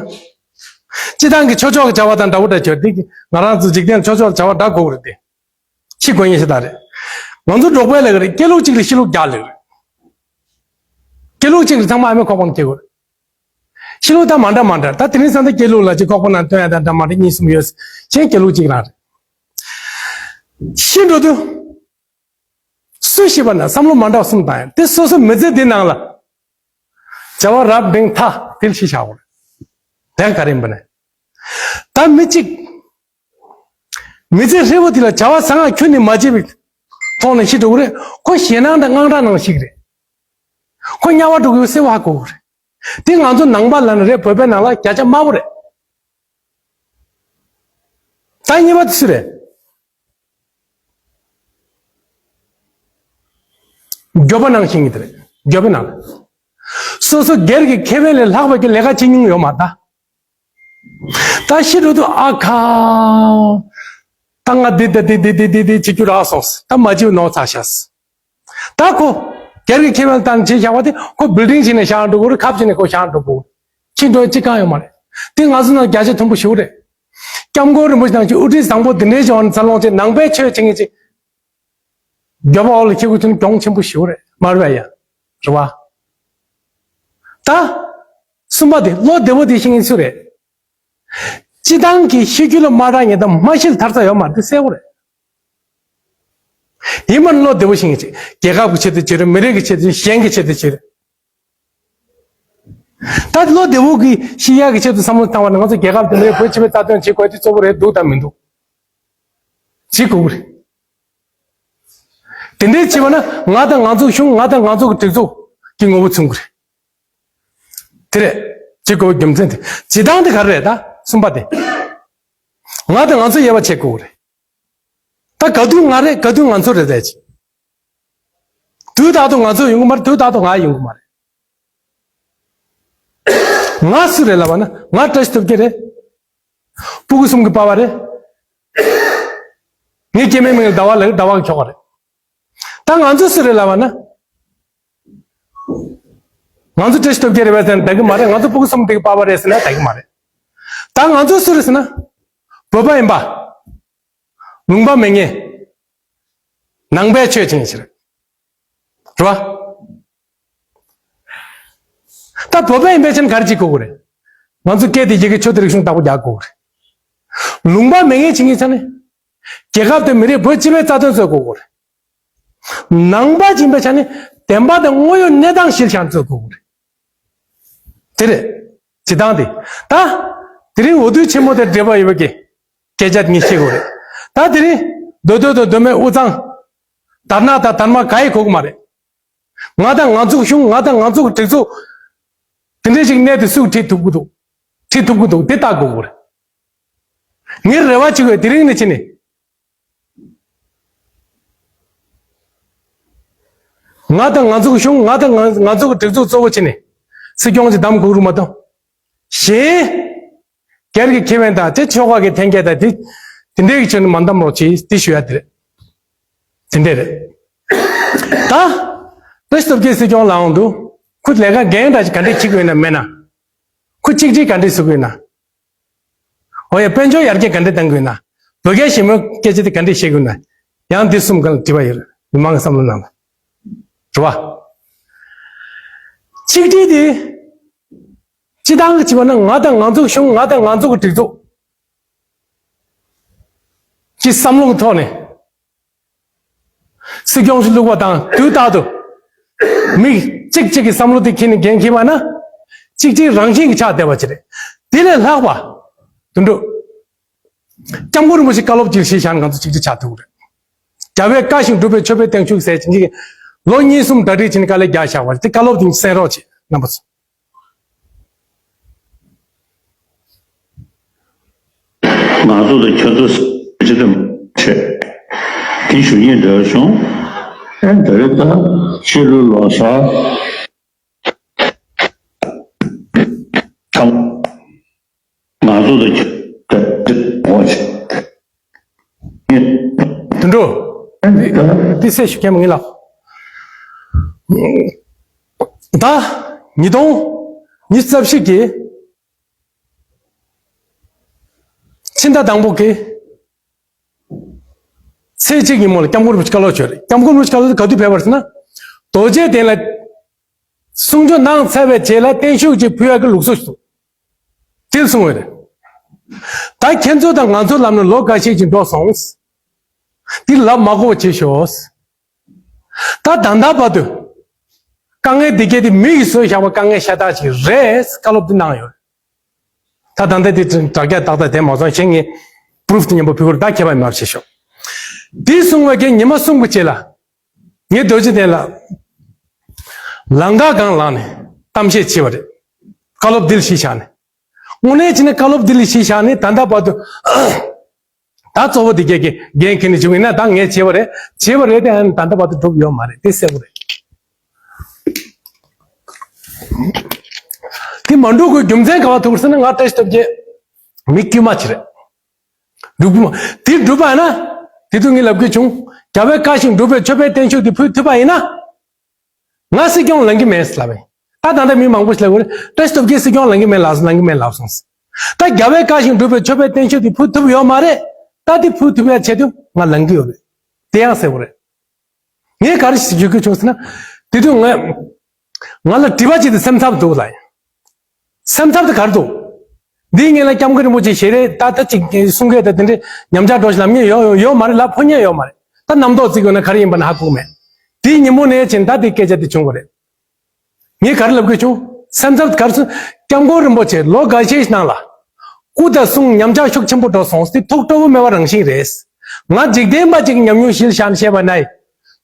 སྤྱི་བཏང་གི་ཆོས་ཕྱོགས་ཀྱི་བྱ་བ་དང་འདྲ་བོ་འདྲ་ཆོས་དེ་ང་རང་ཚོ་འཇིག་རྟེན་ཆོས་ཕྱོགས་བྱ་བ་འདྲ་དགོས་རེད་དེ། ཤི་དགོས་ངེས་ཤི་ད་རེད། ང་ཚོ་འབྲོག་པའི་ལས་ཀ་རེད། སྐྱེ་ལུགས་གཅིག་ལ་ཤི་ལུགས་བརྒྱ་ལས་རེད། སྐྱེ་ལུགས་གཅིག་ལ་ཚང་མ་ཨ་མའི་ཁོག་པ་ནས་སྐྱེ་དགོས་རེད། ཤི་ལུགས་དང་མ་འདྲ་མ་འདྲ་ད་དེ་རིང་སང་ད་སྐྱེ་ལུགས་ལ་ཅིག་ཁོག་པ་ནང་སྟོན་ཡ་དང་འདྲ་མ་འདྲ་གཉིས་གསུམ་ཡོད། གཞན་སྐྱེ་ལུགས་གཅིག་རང་རེད། ཤི་འགྲོ་དུས། སུ་ཤི་བ་ན་བསམ་བློ་མ་འདྲ་བ་གསུམ་བཏང་ཡ་དེ་སོ་སོ་མི་ཚེ་འདི་ནང་ལ། བྱ་བ་རབ་འབྲིང་ཐ་དེ་ལ་ཤི་བཞག་པ་རེད། དེ་ག་རེ་ཡིན་པ་ན། ད་མི་གཅིག་མི་ཚེ་ཧྲིལ་པོ་དེ་ལ་བྱ་བ་ཟང་ངེ་ཁྱོན་ནས་མ་བྱས་པའི་ཐོག་ནས་ཤི་འགྲོ་གི་རེད། ཁོ་ཞེད་སྣང་དང་དངངས་སྐྲག་ནང་ཤི་གི་རེད། ཁོ་དམྱལ་བ་འགྲོ་གི་ཡོད་གསལ་བོ་ཧ་གོ་གི་རེད། དེ་ང་ཚོ་ནང་པ་ལ་ནི་རེད། བོད་པའི་ནང་ལ་བརྒྱ་ཆ་དམའ་པོ་རེད། ད་གཉིས་པ་དེ་སུ་རེད། འགྱོད་པ་ནང་ཤི་གི་དེ་རེད། འགྱོད་པ་ནང་། སོ་སོ་སྒེར་གྱི་ཁེ་ཕན་ལས་ལྷག་པའི་གི་ལས་ཀ་བྱེད་མྱོང་ཡོད་མ་རེད་ད། ད་ཤི་འགྲོ་དུས་ཨ་ཁ། ད་ང་འདི་འདི་འདི་འདི་འདི་འདི་བྱེད་རྒྱུ་རག་སོང་། ད་མ་བྱེད་ནོར་ཚར་ཤག་ད་ཁོ་སྒེར་གྱི་ཁེ་ཕན་བཏང་བྱས་བཞག་པ་དེ་ཁོ་བིལ་ཌིང་བྱས་ནས་བཞག་འགྲོ་གི་རེད། ཁབ་བྱས་ནས་ཁོ་བཞག་འགྲོ་གི་རེད། ཁྱི་འགྲོ་ཅི་གང་ཡོད་མ་རེད། དེ་ང་ཚོ་ནང་བརྒྱ་ཆ་མཐོན་པོ་ཞེ་པོ་རེད། སྐྱབས་མགོན་རིན་པོ་ཆེ་ནང་བཞིན་དབུ་ཁྲིད་བཟང་པོ་འདི་འདྲའི་བྱུང་བ་ནི་འཚར་ལོངས་ཆེ་ནང་པའི་ཆོས་བྱེད་མཁན་ཅིག་འགྱོད་པ་འོག་ལ་ཁྱེད་ཀྱི་ཚུན་གྱོང་ཆེན་པོ་ཞེ་པོ་རེད་མ་རེད་པས་ཡ། རེད་བ། ད། གསུམ་པ་དེ་བློ་བདེ་བོ་དེ་ཤེས་མཁན་སུ་རེད། སྤྱི་བཏང་གི་ཤི་རྒྱུ་ལ་མ་རག་ཉེ་དང་མ་ཤི་ལ་ཐར་ས་ཡོད་མ་རེད་དེ་གསལ་པོ་རེད། ཡིན་མིན་བློ་བདེ་བོ་ཤེས་མཁན་ཅིག་རྒྱལ་ཁབ་ཀྱི་ཆེད་དུ་བྱེད་རེད། མི་རིགས་ཀྱི་ཆེད་དུ་གཞན་གྱི་ཆེད་དུ་བྱེད་རེད། ད་བློ་བདེ་བོ་གི་ཤི་ཡག་གི་ཆེད་དུ་བསམ་བློ་བཏང་བ་ན་ང་ཚོ་རྒྱལ་ཁབ་དེ་འདྲའི་བོད་སྤྱི་པའི་རྩ་དོན་བྱེད་དགོས་དེ་གཙོ་བོ་རེད་འདུག་དང་མི་འདུག་བྱེད་དགོས་ཀྱི་རེད། དེ་འདྲའི་བྱེད་པ་ན་ང་དང་ང་ཚོའི་གཞུང་ང་དང་ང་ཚོ་གི་སྒྲིག་འཛུགས་ཀྱི་ངོ་བོ་མཚོན་གྱི་རེད། དེ་རེད། བྱེད་དགོས་པའི་རྒྱུ་མཚན་དེ་བྱེད་སྟངས་དེ་ག་རེ་རེད་ད་གསུམ་པ་དེ། ང་དང་ང་ཚོ་དབྱེ་བ་ཕྱེ་དགོས་ཀྱི་རེད། ད་ག་དུས་ང་རེད་ག་དུས་ང་ཚོ་རེད་ཟེར་ཅིག་དུས་རྟག་ཏུ་ང་ཚོ་ཡོང་གི་མ་རེད། དུས་རྟག་ཏུ་ང་ཡོང་གི་མ་རེད། ང་སུ་རེད་ལབ་པ་ན་ང་བཀྲ་ཤིས་སྟོབས་རྒྱལ་རེད། སྤུ་གུ་གསུམ་གྱི་པ་ཕ་རེད། ངའི་སྐྱེ་དམན་མིང་ལ་ཟླ་བ་ལབ་ཟླ་བ་གི་ཁྱོ་ག་རེད། ད་ང་ཚོ་སུ་རེད་ལབ་པ་ན། ང་ཚོ་བཀྲ་ཤིས་སྟོབས་རྒྱལ་རེད་པས་ཟེར་ན་ད་གི་མ་རེད། ང་ཚོ་སྤུ་གུ་གསུམ་དེ་གི་པ་ཕ་རེད་ཟེར་ན་ད་གི་མ་རེད། ད་ང་ཚོ་སུ་རེད་ཟེར་ན། བོད་པ་ཡིན་པ། ལུང་པ་མེད་མཁན། ནང་པའི་ཆོས་བྱེད་མཁན་ཞིག་རེད། རེད་བ། ད་བོད་པ་ཡིན་པའི་ཆ་ནས་ག་རེ་བྱེད་དགོས་ཀྱི་རེད། ང་ཚོ་སྐད་དེ་ཡི་གེ་ཆོས་དང་རིག་གཞུང་བདག་པོ་རྒྱག་དགོས་ཀྱི་རེད། ལུང་པ་མེད་མཁན་བྱེད་མཁན་ཆ་ནས། རྒྱལ་ཁབ་དང་མི་རིགས་བོད་སྤྱི་པའི་རྩ་དོན་རྩོད་དགོས་ཀྱི་རེད། ནང་པ་ཡིན་པའི་ཆ་ནས་བདེན་པ་དང་དངོས་ཡོད་གནས་སྟངས་གཞིར་བཞག་རྩོད་དགོས་ཀྱི་རེད། དེ་རེད། བྱེད་སྟངས་དེ། ད། དེ་རིང་འོས་བསྡུ་ཆེན་མོ་དེ་འབྲེལ་བ་ཡོད་པའི་སྐད་ཆ་ངས་བཤད་དགོས་རེད། ད་དེ་རིང་། མདོ་སྟོད་དང་མདོ་སྨད་དབུས་གཙང་། དར་ནག་དང་དར་དམར་ག་ཡེ་གོ་གི་མ་རེད། ང་དང་ང་ཚོ་གི་གཞུང་། ང་དང་ང་ཚོ་གི་སྒྲིག་འཛུགས། དེ་འདྲའི་ཞིག་གནས་དེ་སུས་ཁྲིད་ཐུབ་ཀྱི་འདུག་ཁྲིད་ཐུབ་ཀྱི་འདུག་དེ་བལྟ་དགོས་ཀྱི་རེད། ངས་རེ་བ་བྱེད་དགོས། དེ་རིང་ནས་བྱས་ནས། ང་དང་ང་ཚོ་གི་གཞུང་། ང་དང་ང་ང་ཚོ་གི་སྒྲིག་འཛུགས་གཙོ་བོ་བྱས་ནས་སྲིད་སྐྱོང་ཅིག་གདམ་དགོས་རུ་མ་གཏོགས། གཞན་སྒེར་གྱི་ཁེ་ཕན་དང་དེ་ཆོལ་ཁ་གི་འཐེན་འཁྱེར་དང་དེ་དེ་འདྲའི་གི་ཆེད་ནས་མ་གདམ་རོགས་བྱེད། དེ་ཞུ་ཡ་དེ་རེད། དེ་འདྲ་རེད། ད་བཀྲ་ཤིས་སྟོབས་རྒྱལ་སྲིད་སྐྱོང་ལངས་འདུག་ཁོ་ལས་ཀ་འགན་འདྲ་ཞིག་ག་འདྲ་བྱེད་དགོས་ན་མེད་ན། ཁོ་གཅིག་སྒྲིལ་ག་འདྲ་བཟོ་དགོས་ན། འོ་ཡ། དཔལ་འབྱོར་ཡར་རྒྱས་ག་འདྲ་གཏང་དགོས་ན། བོད་རྒྱ་ཞི་མོལ་སྐད་ཆ་དེ་ག་འདྲ་བཤད་དགོས་ན། ཡང་འདི་གསུམ་ག་ལ་དྲི་བ་ཡོད་རེད། མི་མང་གི་བསམ་བློ་ནང་ལ། རེད་བ། གཅིག་སྒྲིལ་དེ་སྤྱི་བཏང་གི་བྱས་པ་ན། ང་དང་ང་ཚོ་གི་གཞུང་། ང་དང་ང་ཚོ་གི་སྒྲིག་འཛུགས་ཀྱི་བསམ་བློ་གི་ཐོག་ནས་སྲིད་སྐྱོང་ཞིག་བླུགས་པ་དང་དུས་རྟག་ཏུ་མི་གཅིག་གཅིག་གི་བསམ་བློ་དེ་འཁྱེར་ནས་འགན་འཁྱེར་བ་ན། གཅིག་སྒྲིལ་རང་བཞིན་གྱིས་ཆགས་བསྡད་པ་ཅིག་རེད། དེ་ལས་ལྷག་པ། དོན་གྲུབ། སྐྱབས་མགོན་རིན་པོ་ཆེ་བཀའ་སློབ་ཅིག་བཞེས་བཞག་ན་ང་ཚོ་གཅིག་སྒྲིལ་ཆགས་ཐུབ་ཀྱི་རེད། རྒྱལ་བས་བཀའ་བཞིན་སྒྲུབ་པའི་ཆོས་འཕེལ་བརྟན་བཞུགས་ཟེར་བྱས་ཀྱི་ལོ་གཉིས་གསུམ་གྲ་སྒྲིག་བྱས་ནས་དཀའ་ལས་རྒྱག་བཞག་པ་རེད། དེ་བཀའ་སློབ་དེ་གསན་རོགས་བྱེད། རྣམ་པ་ཚོ། ང་ཚོ་དང་ཁྱོད་ཚོ་ཅི་དང་བྱེད། དེ་ཞུ་སྙིང་འདོད་བྱུང་། ཨེ་འདི་རེད། ད་ཕྱི་ལོ་ལོ་གསར་ཐམ། ང་ཚོ་དང་ཁྱོད་ཚོ་འོ་བྱེད། དོན་གྲུབ། དེ་སེ་ཞུ་མཁན་མ་ངེས་ལགས། ད་ཉིས་སྟོང་ཉི་ཤུ་རྩ་བཞི་གི་ཕྱི་ཟླ་དང་པོ་གི་ཚེས་གཅིག་ཉིན་མོ་ལ་སྐྱབས་མགོན་རིན་པོ་ཆེ་བཀའ་སློབ་བྱས་རེད། སྐྱབས་མགོན་རིན་པོ་ཆེ་བཀའ་སློབ་ག་དུས་ཕེབས་པ་རེད་ཟེར་ན། རྡོ་རྗེ་གདན་ལ་གསུང་ཆོས་གནང་ཚར་བའི་རྗེས་ལ་བརྟན་བཞུགས་ཅིག་ཕུལ་ཡག་གི་ལུགས་སྲོལ་ཞིག་འདུག་དེ་གསུངས་པ་རེད། ད་ཁྱེད་ཚོ་དང་ང་ཚོ་ལབ་ན་ལོ་འགའ་ཤས་ཅིག་འགྲོ་སོང་། དེ་ལབ་མ་དགོས་པ་བྱེད་ཤོག་ད་ད་ལྟ་བར་དུ་དཀའ་ངལ་འདི་གས་དེ་མི་གིས་བཟོས་བཞག་པ་དཀའ་ངལ་ཤ་སྟག་ཅིག་རེད། བཀའ་སློབ་འདི་གནང་ཡོད། ད་ད་ལྟ་དེ་དྲ་རྒྱ་ཏག་ཏག་དེ་མ་སོང་། གཞན་ངས་པུ་རུབ་དེ་མཉམ་པོ་ཕུལ་གི་རེད། ད་ཁྱད་པར་མེད་པ་བྱེད་ཤོག་དེ་གསུངས་པའི་གི་ཉི་མ་གསུམ་གྱི་རྗེས་ལ་ངས་རྡོ་རྗེ་གདན་ལ་ལམ་ཁ་སྒང་ལངས་ནས་གཏམ་བཤད་བྱས་པ་རེད། བཀའ་སློབ་འདི་ལ་གཞི་བཞག་ནས། དངོས་གནས་བྱས་ན་བཀའ་སློབ་འདི་ལ་གཞི་བཞག་ནས་ད་ལྟ་བར་དུ། ད་གཙོ་བོ་དེ་གས་ཀྱི་འགན་འཁྱེར་ནས་བྱུང་ཡིན་ན། ད་ངས་བྱས་པ་རེད། བྱས་པ་རེད་དེ། ཨ་ནི་ད་ལྟ་བར་དུ་འགྲུབ་ཡོད་མ་རེད། དེ་གསལ་པོ་རེད། དེ་མ་འགྲུབ་དགོས་རྒྱུ་མཚན་ག་པར་ཐུག་ཟེར་ན། ང་བཀྲ་ཤིས་སྟོབས་རྒྱལ་མི་དཀྱུས་མ་ཅིག་རེད། འགྲུབ་དགོས་མ། དེ་འགྲུབ་པ་ཡིན་ན། དེ་དུས་ངས་ལབ་དགོས་བྱུང་། རྒྱལ་བས་བཀའ་བཞིན་སྒྲུབ་པའི་ཆོས་འཕེལ་བརྟན་བཞུགས་དེ་ཕུལ་ཐུབ་པ་ཡིན་ན། ང་སྲིད་སྐྱོང་ལངས་ཀྱི་མེད་ལབ་པས། ད་ད་ལྟ་མི་མང་པོ་ཞིག་ལབ་ཡོད་རེད། བཀྲ་ཤིས་སྟོབས་རྒྱལ་སྲིད་སྐྱོང་ལངས་ཀྱི་མེད་ལབ་སོང་། ལངས་ཀྱི་མེད་ལབ་སོང་། ད་རྒྱལ་བས་བཀའ་བཞིན་སྒྲུབ་པའི་ཆོས་འཕེལ་བརྟན་བཞུགས་དེ་ཕུལ་ཐུབ་ཡོད་མ་རེད། ད་དེ་ཕུལ་ཐུབ་ཡ་ཆེད་དུ་ང་ལངས་ཀྱི་ཡོད་རེད། དེ་ཡང་གསལ་པོ་རེད། ངས་ག་རེ་ཞིག་བརྗོད་དགོས་བྱུང་ཟེར་ན། དེ་དུས་ང་ང་ལ་དྲི་བ་ཅིག་དེ་སེམས་འཚབ་འདུག་ལ། སེམས་འཚབ་དེ་ག་རེ་འདུག་འདིའི་སྔོན་ལ་སྐྱབས་མགོན་རིན་པོ་ཆེ་ཞལ་རས་ད་ལྟ་ཅིག་གསུང་སྐད་དང་དེ་འདྲའི་ཉམས་ཆག་འགྲོ་ཞིག་ལབ་མཁན་ཡོད་ཡོད་མ་རེད་ལ། ཕོ་ཉ་ཡོད་མ་རེད། ད་རྣམ་རྟོག་བརྩི་དགོས་ན་ག་རེ་ཡིན་པ་ན་ཧ་གོ་མེད། དེའི་ཉིན་མོ་ནས་བྱས་ད་དེ་སྐད་ཆ་དེ་བྱུང་བ་རེད། ངས་ག་རེ་ལབ་དགོས་བྱུང་། སེམས་འཚབ་ག་རེ་སོང་། སྐྱབས་མགོན་རིན་པོ་ཆེ་ལོ་འགའ་ཤས་ནང་ལ་སྐུ་དང་གསུང་ཉམས་ཆག་ཤུགས་ཆེན་པོ་འགྲོ་སོང་། དེ་ཐུགས་སྤྲོ་བོ་མེད་པ་རང་བཞིན་རེད། ང་འཇིག་རྟེན་པ་ཅིག་གི་ཉམས་མྱོང་གཞིར་བཞག་ནས་བཤད་པ་ན།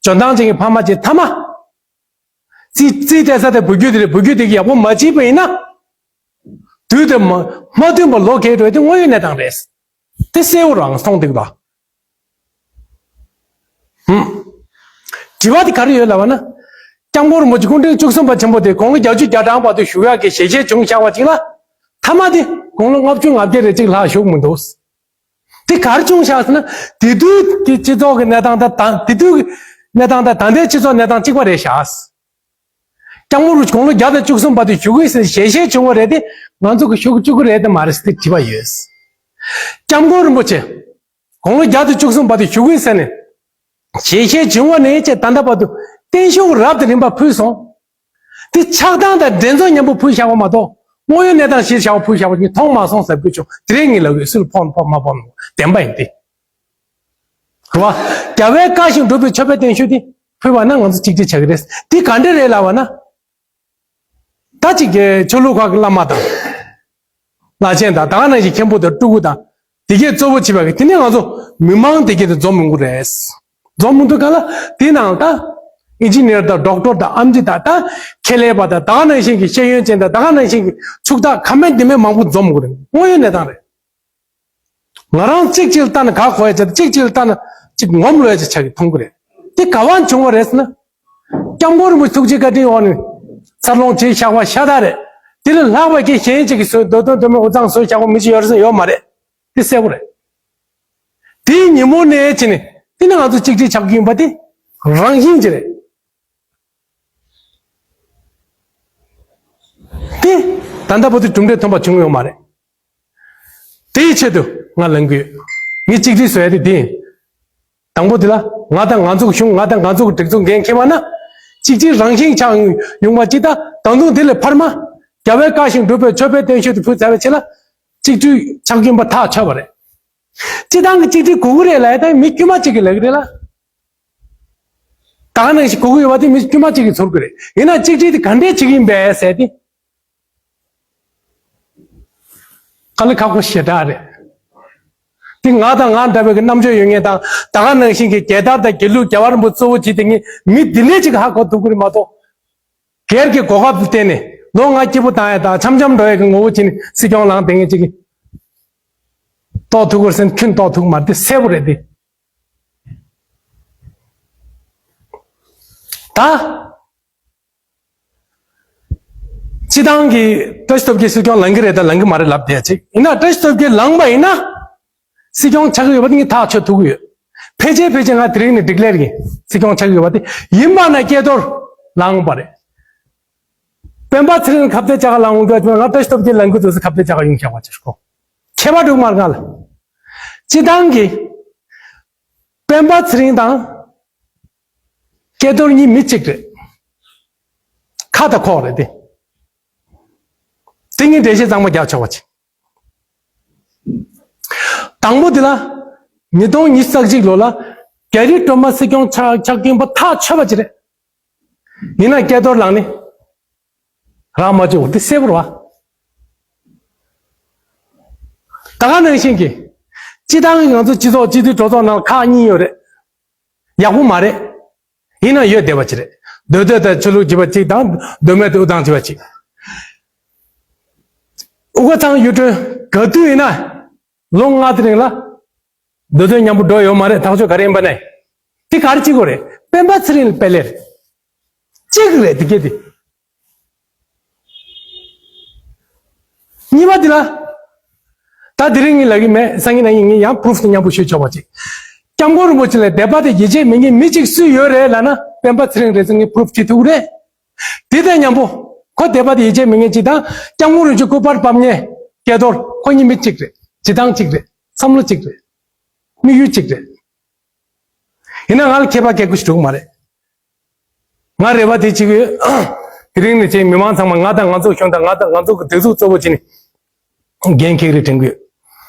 འཇོན་ཐང་ཅན་གྱི་ཕ་མ་ཅིག་མཐའ་མ། རྩིས་རྩིས་སྤྲད་ས་དེ་བུ་རྒྱུད་དེ་རེད། བུ་རྒྱུད་དེ་གིས་ཡག་པོ་མ་བྱས་པ་ཡིན་ན། དུས་དེ་མ་མ་བསྟུན་པར་ལོ་འགས་འགྲོ་ཡ་དེ་དངོས་ཡོད་གནས་སྟངས་རེད། དེ་གསལ་བོ་རང་མཐོང་འདུག་ད། ཧུམ། དྲི་བ་དེ་ག་རེ་ཡོད་ལབ་པ་ན། སྐྱབས་མགོན་རིན་པོ་ཆེ་སྐུ་ཕྲེང་བཅུ་གསུམ་པ་ཆེན་པོ་དེ་དགུང་ལོ་བརྒྱད་ཅུ་གྱ་གྲངས་བར་དུ་བཞུགས་ཡག་གི་ཞལ་བཞེས་བྱུང་བཞག་པ་ཅིག་ལ། མཐའ་མ་དེ་དགུང་ལོ་ལྔ་བཅུ་ང་བརྒྱད་རེ་ཅིག་ལྷག་བཞུགས་མི་འདུག་དེ་ག་རེ་བྱུང་བཞག་ཟེར་ན། དེ་དུས་ཀྱི་སྤྱི་ཚོགས་ཀྱི་གནས་སྟངས་དང་ད་དེ་དུས་ཀྱི་གནས་སྟངས་དང་ད་ལྟའི་སྤྱི་ཚོགས་གནས་སྟངས་གཅིག་པ་རེད་བཞག་སྐྱབས་མགོན་རིན་པོ་ཆེ་དགུང་ལོ་བརྒྱ་དང་བཅུ་གསུམ་བར་དུ་བཞུགས་ཀྱི་ཟེར་ཞལ་བཞེས་བྱུང་བ་རེད་དེ། ང་ཚོ་གི་བཞུགས་བཅུག་གི་རེད་དམ་མ་རེད་ཟེར་དེ་དྲི་བ་ཡོད། སྐྱབས་མགོན་རིན་པོ་ཆེ་དགུང་ལོ་བརྒྱ་དང་བཅུ་གསུམ་བར་དུ་བཞུགས་ཀྱི་ཟེར་ནས་ཞལ་བཞེས་བྱུང་བ་ནས་བྱས་ད་ལྟ་བར་དུ་བརྟན་བཞུགས་རབ་དང་རིམ་པ་ཕུལ་སོང་། དེ་ཆགས་སྡང་དང་འགྲན་རྩོད་མཉམ་པོ་ཕུལ་བཞག་པ་མ་གཏོགས། དངོས་ཡོད་གནས་སྟངས་གཞིར་བཞག་པ་ཕུལ་བཞག་པ་ཞིག་མཐོང་མ་སོང་ཟེར་དགོས་བྱུང་། དེ་རིང་ངས་ལབ་ཡོད། སུ་ལ་ཕོག་ན་ཕོག་མ་ཕོག་ན་བདེན་པ་ཡིན་ཏེ། རེད་བ། རྒྱལ་བའི་བཀའ་བཞིན་སྒྲུབ་པའི་ཆོས་འཕེལ་བརྟན་བཞུགས་དེ་ཕུལ་བ་ན་ང་ཚོ་གཅིག་སྒྲིལ་བྱ་གི་རེད། དེ་ག་འདྲ་རེད་ལབ་པ་ན། ད་ཅིག་གི་ཆོས་ལུགས་ཁག་གི་བླ་མ་དང་བླ་ཆེན་དང་། ད་ག་ནང་བཞིན་མཁན་པོ་དང་སྤྲུལ་སྐུ་དང་དེ་གས་གཙོ་བོ་བྱེད་པ་གི། དེ་ནས་ང་ཚོ་མི་མང་དེ་གས་དེ་འཛོམས་མི་དགོས་རེད། འཛོམས་མི་འདུག་ག་ལ། དེ་ནང་ད་ ཨིན་ཇི་ནི་ཡར་དང་ཌོག་ཊར་དང་ཨེམ་ཆི་དང་ད་ཁེ་ལས་པ་དང་ད་ག་ནང་བཞིན་གྱི་ཤེས་ཡོན་ཅན་དང་ད་ག་ནང་བཞིན་གྱི་ཕྱུག་བདག་ཁ་མེད་འདི་མེད་མང་པོ་འཛོམས་དགོས་རེད། དངོས་ཡོད་གནས་སྟངས་རེད། ང་རང་གཅིག་གཅིག་ལ་ལྟ་ན་ག་གོ་ཡ་ཆ་དང་གཅིག་གཅིག་ལ་ལྟ་ན་གཅིག་ངོམ་ལོས་ཡ་ཆ་ཆགས་ཀྱི་མཐོང་གི་རེད། དེ་ག་བ་བྱུང་བ་རེད་ཟེར་ན། སྐྱབས་མགོན་རིན་པོ་ཆེ་ཐུགས་རྗེ་བཀའ་དྲིན་འོག་ནས་འཚར་ལོངས་བྱས་བཞག་པ་ཤ་སྟག་རེད། དེ་ལས་ལྷག་པ་གི་གཞན་གཅིག་གིས་བཟོས་འདོད་དོན་འདོད་མོས་འུ་ཚང་བཟོས་བཞག་པ་མི་ཅིག་ཡོད་རེད་ཟེར་ཡོད་མ་རེད། དེ་གསལ་པོ་རེད། དེའི་ཉིན་མོ་ནས་བྱས་ནས་དེ་ནི་ང་ཚོ་གཅིག་སྒྲིལ་ཆགས་ཀྱི་ཡིན་པ་དེ་རང་བཞིན་ཅིག་རེད། དེ་ད་ལྟ་བར་དུ་གྲུབ་འབྲས་ཐོན་པ་བྱུང་ཡོད་མ་རེད། དེའི་ཆེད་དུ་ང་ལངས་ཀྱི་ཡོད། ངས་གཅིག་སྒྲིལ་བཟོ་ཡ་དེ་དེ་ཡིན། དང་པོ་དེ་ལ་ང་དང་ང་ཚོ་གི་གཞུང་ང་དང་ང་ཚོ་གི་སྒྲིག་འཛུགས་འགན་འཁྱེར་བ་ན་གཅིག་སྒྲིལ་རང་བཞིན་ཆགས་ཡོང་བ་ཅིག་དང་ད་དུང་དེ་ལས་འཕར་མ་རྒྱལ་བའི་བཀའ་བཞིན་སྒྲུབ་པའི་མཆོད་པའི་བརྟན་བཞུགས་དེ་ཕུལ་ཚར་བའི་ཆེད་ལ་གཅིག་སྒྲིལ་ཆགས་ཀྱིན་པ་ཐག་ཆོད་པ་རེད། སྤྱི་བཏང་གི་གཅིག་སྒྲིལ་དགོས་ཀྱི་རེད་ལབ་ཡ་ད་མི་དཀྱུས་མ་གཅིག་གིས་ལབ་ཀྱི་རེད་ལ། ད་ག་ནང་བཞིན་དགོས་ཀྱི་ཡོད་པ་དེ་མི་དཀྱུས་མ་གཅིག་གིས་ཚོར་གྱི་རེད། ཡིན་ན་གཅིག་སྒྲིལ་དེ་ག་འདྲས་བྱེད་ཀྱི་ཡིན་པས་ཟེར་ཏེ། དཀའ་ལས་ཁག་པོ་ཞེ་དྲག་རེད། དེ་ང་དང་ང་འདྲ་བའི་གི་རྣམ་དཔྱོད་ཡོད་མཁན་དང་ད་ག་ནང་བཞིན་གྱི་རྒྱལ་དར་དང་རྒྱལ་གླུ་རྒྱལ་བ་རིན་པོ་གཙོ་བོ་བྱེད་དེ་ངས་མི་འདི་འདྲས་གཅིག་གིས་ཧ་གོ་ཐུབ་ཀྱི་རེད་མ་གཏོགས། སྒེར་གྱི་གོ་སྐབས་དེ་བརྟེན་ནས་ལོ་ལྔ་སྐྱིད་པོ་བཏང་ཡ་དང་འཆམ་འཆམ་འགྲོ་ཡ་གི་ངོ་བོ་བྱས་ནས་སྲིད་སྐྱོང་ལངས་བསྡད་མཁན་གཅིག་གིས་གཏོགས་ཐུབ་ཀྱི་རེད་ཟེར་ན་ཁྱོན་གཏོགས་ཐུབ་ཀྱི་མ་རེད། དེ་གསལ་པོ་རེད་དེ། ད། སྤྱི་བཏང་གི་བཀྲ་ཤིས་སྟོབས་རྒྱལ་སྲིད་སྐྱོང་ལངས་ཀྱི་རེད་དང་ལངས་ཀྱི་མ་རེད་ལབ་བསྡད་ཅིག་ཡིན་ན་བཀྲ་ཤིས་སྟོབས་རྒྱལ་ལངས་པ་ཡིན་ན། སྲིད་སྐྱོང་ཆགས་ཀྱི་ཡོད་པ་དེ་ངས་ཐག་ཆོད་ཐུབ་ཀྱི་ཡོད། ཕལ་ཆེར་ཕལ་ཆེར་ང་དེ་རིང་ནས་ཌི་ཀི་ལེར་ཡིན། སྲིད་སྐྱོང་ཆགས་ཀྱི་ཡོད་པ་དེ་ཡིན་པ་ན་སྐལ་རྡོར་ལངས་པ་རེད། སྤེན་པ་ཚེ་རིང་ཁ་གཏད་བཅག་ག་ལངས་འོང་དུས་ང་བཀྲ་ཤིས་སྟོབས་རྒྱལ་ལངས་ཀྱི་འདུག་ཟེར་ཁ་གཏད་བཅག་ག་ཡོང་བཞག་པ་ཅིག་གོ། ཁྱད་པར་འདུག་མ་རེད་ང་ལ། སྤྱི་བཏང་གི་སྤེན་པ་ཚེ་རིང་དང་སྐལ་རྡོར་གཉིས་མི་གཅིག་རེད། ཁ་དང་ཁོག་རེད་དེ། དེ་གཉིས་འགྲེལ་བཤད་གཙང་མ་རྒྱག་ཆོག་པ་ཅིག་དང་པོ་དེ་ལ། ཉིས་སྟོང་ཉི་ཤུ་རྩ་གཅིག་ལོ་ལ་རྒྱ་རི་སྒྲོལ་མ་སྲིད་སྐྱོང་ཆགས་ཆགས་ཀྱིན་པ་ཐག་ཆོད་པ་ཅིག་རེད། ཡིན་ན་སྐལ་རྡོར་ལངས་ནས་རག་མ་བཅུག་དེ་གསལ་པོ་རེད་བ། ད་ག་ནང་བཞིན་གྱི། སྤྱི་བཏང་གི་ང་ཚོ་སྤྱི་ཚོགས་སྤྱི་འཐུས་གྲོས་ཚོགས་ནང་ཁག་གཉིས་ཡོད་རེད། ཡག་པོ་མ་རེད། ཡིན་ན་ཡོད་བསྡད་པ་ཅིག་རེད། མདོ་སྟོད་དང་ཆོས་ལུགས་བྱེད་པ་གཅིག་དང་མདོ་སྨད་དུ་དབུ་ཐང་བྱེད་པ་གཅིག་དབུ་དཀར་ཚང་གཡུ་སྒྲོན་ག་དུས་ཡིན་ན། ལོ་ལྔ་དེ་རིང་ལ། མདོ་སྟོད་མཉམ་པོ་འགྲོ་ཡོད་མ་རེད་ཐག་ཆོད་ག་རེ་ཡིན་པ་ནས། དེ་ག་རེ་གཅིག་གོ་རེད། སྤེན་པ་ཚེ་རིང་ལ་དཔེ་ལེར། གཅིག་རེད་དེ་གས་དེ། གཉིས་པ་འདི་ལ། ད་དེ་རིང་ངས་ལབ་ཀྱི་མེད་སང་ཉིན་གནངས་ཉིན་ངས་ཡང་པུ་རུབ་དེ་མཉམ་པོ་ཞུས་ཆོག་པ་ཅིག་སྐྱབས་མགོན་རིན་པོ་ཆེ་ལ་དད་པ་དང་ཡིད་ཆེས་མེད་མཁན་མི་གཅིག་སུ་ཡོད་རེད་ལབ་ན་སྤེན་པ་ཚེ་རིང་རེད་ཟེར་ངས་པུ་རུབ་བྱེད་ཐུབ་ཀྱི་རེད། དེ་དང་མཉམ་པོ་ཁོ་དད་པ་དང་ཡིད་ཆེས་མེད་མཁན་གཅིག་དང་སྐྱབས་མགོན་རིན་པོ་ཆེ་སྐུ་པར་ཕབ་མཁན་སྐལ་རྡོར་ཁོ་གཉིས་མི་གཅིག་རེད། བྱེད་སྟངས་གཅིག་རེད། བསམ་བློ་གཅིག་རེད། དམིགས་ཡུལ་གཅིག་རེད། ཡིན་ན་ང་ལ་ཁྱད་པར་གལ་དགོས་ཞིག་འགྲོ་གི་མ་རེད། ང་རེ་བ་དེ་གཅིག་ཡོད། དེ་རིང་ནས་ཅིག་མི་མང་ཚང་མ་ང་དང་ང་ཚོ་གཞུང་དང་ང་དང་ང་ཚོ་གི་སྒྲིག་འཛུགས་གཙོ་བོ་བྱས་ནས་འགན་འཁྱེར་རེ་དྲན་གི་ཡོད།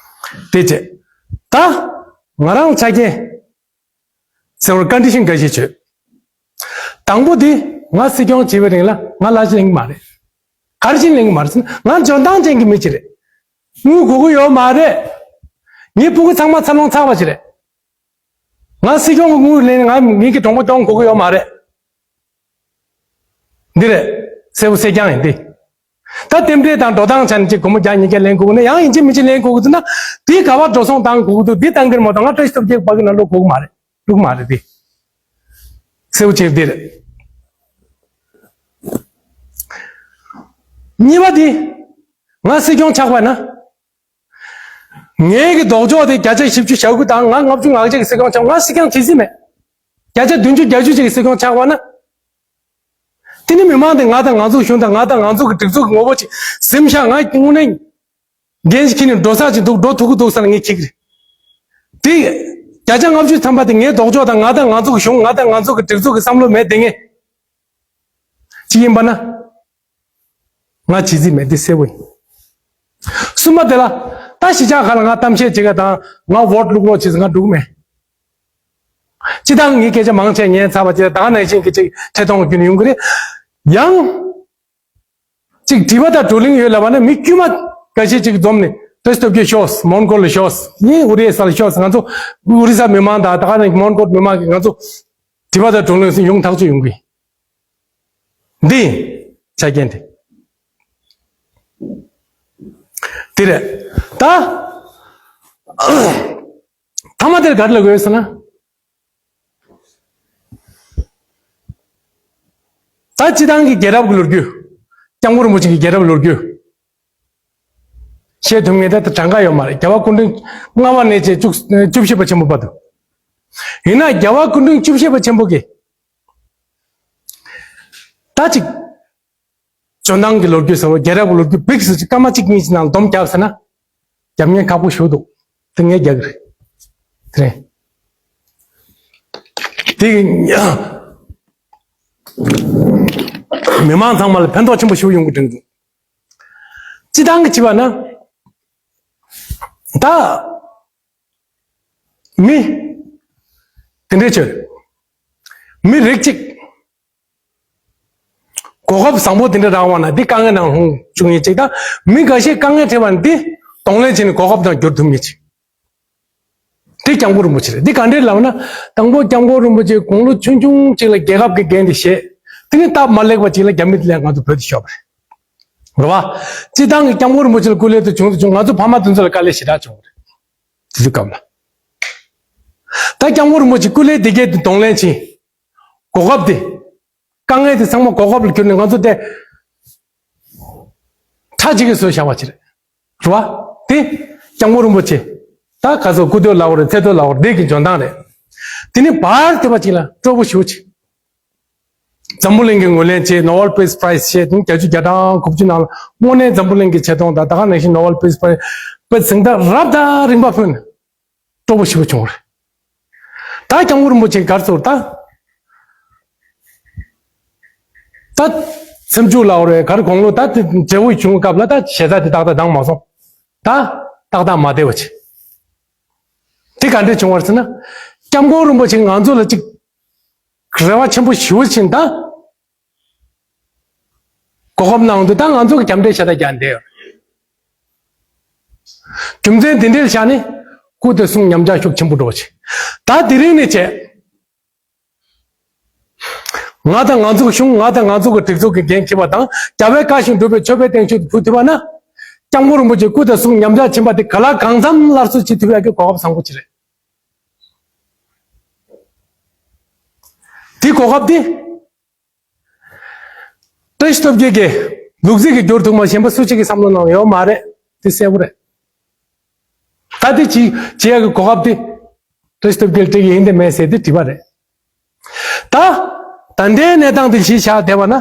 དེ་བྱས། ད་ང་རང་ཆ་རྐྱེན་ཟེར་བར་ཀོན་ཌི་ཤན་འགའ་ཞིག་བྱོས། དང་པོ་དེ་ང་སྲིད་སྐྱོང་བྱེད་པའི་རིང་ལ་ང་ལ་ཅི་ལེན་གི་མ་རེད། ག་རེ་ཅི་ལེན་གི་མ་རེད་ཟེར་ན་ང་འཇོན་ཐང་ཅན་གྱི་མི་ཅིག་རེད། དངུལ་དགོས་ཀྱི་ཡོད་མ་རེད། ངའི་ཕྲུ་གུ་ཚང་མ་འཚར་ལོངས་ཚར་བ་ཅིག་རེད། ང་སྲིད་སྐྱོང་གི་དངུལ་ལེན་ང་ངེད་ཀྱི་གྲོང་པ་སྐྱོང་དགོས་ཀྱི་ཡོད་མ་རེད། འདི་རེད། གསལ་པོ་གསལ་རྐྱང་ཡིན་འདི། ད་རྟེན་འབྲེལ་དང་འགྲོ་སྟངས་ཆ་ནས་ཅིག་སྒོར་མོ་བརྒྱ་ཉིས་བརྒྱ་ལེན་དགོས་ཀྱི་ན་ཡང་ཡིན་གཅིག་མིན་གཅིག་ལེན་དགོས་ཀྱི་འདུག་ན་འདི་ག་བ་འགྲོ་སོང་བཏང་དགོས་ཀྱི་འདུག་འདི་བཏང་གི་རེད་མ་གཏོགས་ང་བཀྲ་ཤིས་སྟོབས་རྒྱལ་ཕ་གི་ནང་ལོག་དགོས་ཀྱི་མ་རེད། འགྲོ་གི་མ་རེད་འདི། གསལ་པོ་ཆེ་འདི་རེད། གཉིས་པ་འདི། ང་སྲིད་སྐྱོང་ཆགས་པ་ན། ངའི་གི་ལྡོག་ཕྱོགས་དེ་བརྒྱ་ཆ་བཞི་བཅུ་ཞེ་དགུ་དང་ང་ལྔ་བཅུ་ང་གཅིག་གི་སྲིད་སྐྱོང་ཆགས་ང་སྲིད་སྐྱོང་བྱེད་རྩིས་མེད། བརྒྱ་ཆ་བདུན་ཅུ་བརྒྱད་ཅུ་ཅིག་གི་སྲིད་སྐྱོང་ཆགས་པ་ན། དེ་ནི་མི་མང་དེ་ང་དང་ང་ཚོ་གཞུང་དང་ང་དང་ང་ཚོ་གི་སྒྲིག་འཛུགས་ཀྱི་ངོ་བོ་ཅིག་ཟིན་ཤག་ང་དངོས་གནས་འགན་ཞིག་འཁྱེར་ནས་འགྲོ་ས་ཅིག་འདུག་འགྲོ་ཐུབ་ཀྱི་འདུག་ཟེར་ནས་ངས་འཁྱེར་གི་རེད། དེ་བརྒྱ་ཆ་ལྔ་བཅུ་ཐམ་པ་དེ་ངའི་ལྡོག་ཕྱོགས་དང་ང་དང་ང་ཚོ་གི་གཞུང་ང་དང་ང་ཚོ་གི་སྒྲིག་འཛུགས་ཀྱི་བསམ་བློ་མེད་དེ་ངས་ཅིག་ཡིན་པ་ན། ང་བྱེད་རྩིས་མེད་འདི་གསལ་པོ་ཡིན། གསུམ་པ་དེ་ལ་ད་གཞིས་ཆགས་ཁག་ལ་ང་གཏམ་བཤད་བྱེད་ག་དང་ང་ཝོ་ཊི་བླུག་རོགས་བྱེད་ཟེར་ང་འགྲོ་གི་མེད། སྤྱི་བཏང་ངའི་སྐད་ཆ་མང་ཆེ་ཉན་ཚར་བ་བྱས་ད་ག་ནང་བཞིན་གྱི་ཅིག་ཐད་གཏོང་བརྒྱུད་ནས་ཡོང་གི་རེད། ཡང་། ཅིག་དྲི་བ་དང་བགྲོ་གླེང་ཡོད་ལབ་པ་ན་མི་དཀྱུས་མ་འགའ་ཤས་ཅིག་འཛོམས་ནས་བཀྲ་ཤིས་སྟོབས་རྒྱལ་ཤོག་མོན་གྷོ་ལ་ཤོག་ངས་ཨོ་རི་ས་ལ་ཤོག་ང་ཚོ་ཨོ་རི་ས་མི་མང་དང་ད་ག་ནང་མོན་གྷོ་མི་མང་གིས་ང་ཚོ་དྲི་བ་དང་བགྲོ་གླེང་ཡོང་ཐག་ཆོད་ཡོང་གི་ཡིན། འདི་ཡིན་ཆ་རྐྱེན་དེ། དེ་རེད། ད་ཐ་མ་དེར་ག་རེ་ལབ་དགོས་ཟེར་ན། ད་སྤྱི་བཏང་གི་རྒྱལ་རབས་ཀྱི་ལོ་རྒྱུས། སྐྱབས་མགོན་རིན་པོ་ཆེ་གི་རྒྱལ་རབས་ལོ་རྒྱུས། བཤད་ཐུབ་མཁན་ད་ལྟ་གྲངས་ཀ་ཡོད་མ་རེད། རྒྱལ་བ་སྐུ་ཕྲེང་ལྔ་པ་ནས་བྱས་བཅུ་བཅུ་བཞི་པ་ཆེན་པོ་བར་དུ། ཡིན་ན་རྒྱལ་བ་སྐུ་ཕྲེང་བཅུ་བཞི་པ་ཆེན་པོ་གིས་ད་ཅིག་འཇོན་ཐང་གི་ལོ་རྒྱུས་ཟེར་བ། རྒྱལ་རབས་ཀྱི་ལོ་རྒྱུས་བིག་ཟེར་ཅིག་སྐར་མ་གཅིག་གཉིས་ཅིག་ནང་སྡོམ་རྒྱབ་ཟེར་ན། རྒྱབ་མཁན་ཁག་པོ་ཞེ་པོ་འདུག་དེ་ངས་རྒྱག་གི་རེད། དེ་རེད། དེ་མི་མང་ཚང་མ་ལ་ཕན་ཐོགས་ཆེན་པོ་ཞེ་པོ་ཡོང་གི་དྲན་འདུག་སྤྱི་བཏང་གི་བྱས་པ་ན། ད་མི་དེ་འདྲའི་ཆོས་རེད། མི་རིགས་གཅིག་གོ་སྐབས་བཟང་པོ་དེ་འདྲ་རག་པ་ན། འདི་དཀའ་ངལ་ནང་ལྷུང་བཅུག་མཁན་གཅིག་དང་། མི་འགའ་ཤས་དཀའ་ངལ་འཕྲད་པ་ན་འདི་གདོང་ལེན་བྱས་ནས་གོ་སྐབས་ནང་བསྒྱུར་ཐུབ་མཁན་གཅིག་དེ་སྐྱབས་མགོན་རིན་པོ་ཆེ་རེད། འདི་ག་འདྲས་ལབ་ན། དང་པོ་སྐྱབས་མགོན་རིན་པོ་ཆེ་དགུང་ལོ་ཆུང་ཆུང་ཅིག་ལ་རྒྱལ་ཁབ་ཀྱི་འགན་དེ་བཞེས། དེ་ནས་སྟབས་མ་ལེགས་པ་ཅིག་ལ་རྒྱ་མི་དེ་ལས་ང་ཚོ་བོད་དེ་ཤོར་བ་རེད། རེད་བ། སྤྱི་བཏང་གི་སྐྱབས་མགོན་རིན་པོ་ཆེ་ལ་སྐུ་ལས་དེ་བྱུང་དེ་བྱུང་། ང་ཚོ་ཕ་མ་དེ་ཚོ་ལ་དཀའ་ལས་ཞེ་དྲག་བྱུང་བ་རེད། དེ་ཚོའི་སྐབས་ལ། ད་སྐྱབས་མགོན་རིན་པོ་ཆེ་སྐུ་ལས་དེ་གས་དེ་གདོང་ལེན་བྱས། གོ་སྐབས་དེ། དཀའ་ངལ་དེ་ཚང་མ་གོ་སྐབས་ལ་བསྒྱུར་ནས་ང་ཚོ་དེ་ཁྲ་གཅིག་གིས་བཟོས་བཞག་པ་ཅིག་རེད། རེད་བ། དེ་སྐྱབས་མགོན་རིན་པོ་ཆེ། ད་ག་ཚོད་སྐུ་སྟོད་ལབ་དགོས་རེད། ཚེ་སྟོད་ལབ་དགོས་རེད། འདི་གི་འཇོན་ཐང་རེད། དེ་ནས་བར་དེ་པ་ཅིག་ལ་སྤྲོ་པོ་ཞེ་པོ་ཅིག་འཛམ་བུ་གླིང་གི་ངོས་ལེན་བྱས། Nobel Peace Prize བྱས། དེ་བརྒྱད་ཅུ་གྱ་གྲངས་དགུ་བཅུ་ནང་ལ་དངོས་གནས་འཛམ་བུ་གླིང་གི་ཆེ་མཐོང་དང་། ད་ག་ནང་བཞིན་Nobel Peace Prize དཔེ་གཟེངས་རྟགས་རབ་དང་རིམ་པ་ཕུལ་ནས། སྤྲོ་པོ་ཞེ་པོ་བྱུང་བ་རེད། ད་སྐྱབས་མགོན་རིན་པོ་ཆེ་ག་རེ་ཟེར་ད། ད་སེམས་ཤུགས་ལབ་དགོས་རེད། ག་རེ་དགུང་ལོ་ད་དེ་འབྲས་བུ་བྱུང་སྐབས་ལ་ད་ཞེ་ས་དེ་ཏག་ཏག་འདང་མ་སོང་། ད་ཏག་ཏག་མ་བདེ་བ་བྱས། དེ་ག་འདྲས་བྱུང་བ་རེད་ཟེར་ན། སྐྱབས་མགོན་རིན་པོ་ཆེ་ང་ཚོ་ལ་ཅིག་རེ་བ་ཆེན་པོ་ཞེ་པོ་བྱིན། ད་གོ་སྐབས་གནང་དུས་ད་ང་ཚོ་གི་རྒྱབ་འདྲེ་ཤ་སྟག་རྒྱག་བསྡད་ཡོད་རེད། རྒྱུ་མཚན་དེ་འདྲའི་ཆ་ནས་སྐུ་དེ་གསུང་ཉམས་ཆག་ཤུགས་ཆེན་པོ་འགྲོ་བྱས། ད་དེ་རིང་ནས་བྱས། ང་དང་ང་ཚོ་གི་གཞུང་། ང་དང་ང་ཚོ་གི་སྒྲིག་འཛུགས་ཀྱི་འགན་འཁྱེར་བ་དང་། རྒྱལ་བའི་བཀའ་བཞིན་སྒྲུབ་པའི་ཆོས་འཕེལ་བསྟན་བཅོས་དེ་ཕུལ་ཐུབ་པ་ན། སྐྱབས་མགོན་རིན་པོ་ཆེ་སྐུ་དེ་གསུང་ཉམས་ཆག་ཕྱིན་པ་དེ་ག་ལ་གང་འཚམ་སླར་གསོ་བྱེད་ཐུབ་ཡག་གི་གོ་སྐབས་བཟང་པོ་ཅིག་རེད། དེ་གོ་སྐབས་དེ། བཀྲ་ཤིས་སྟོབས་རྒྱལ་གྱིས་ལུག་རྫི་གིས་བསྒྱུར་ཐུབ་མ། གཞན་པ་སུ་གཅིག་གི་བསམ་བློ་ནང་ཡོད་མ་རེད། དེ་གསལ་པོ་རེད། ད་དེ་ཅི་བྱེད་ཡག་གི་གོ་སྐབས་དེ་བཀྲ་ཤིས་སྟོབས་རྒྱལ་སྤྲད་ཀྱི་ཡིན། དེ་མེད་ཟེར་དེ་བྲིས་པ་རེད། ད་ད་ལྟའི་གནས་སྟངས་དེ་གཞི་བཞག་བསྡད་པ་ན།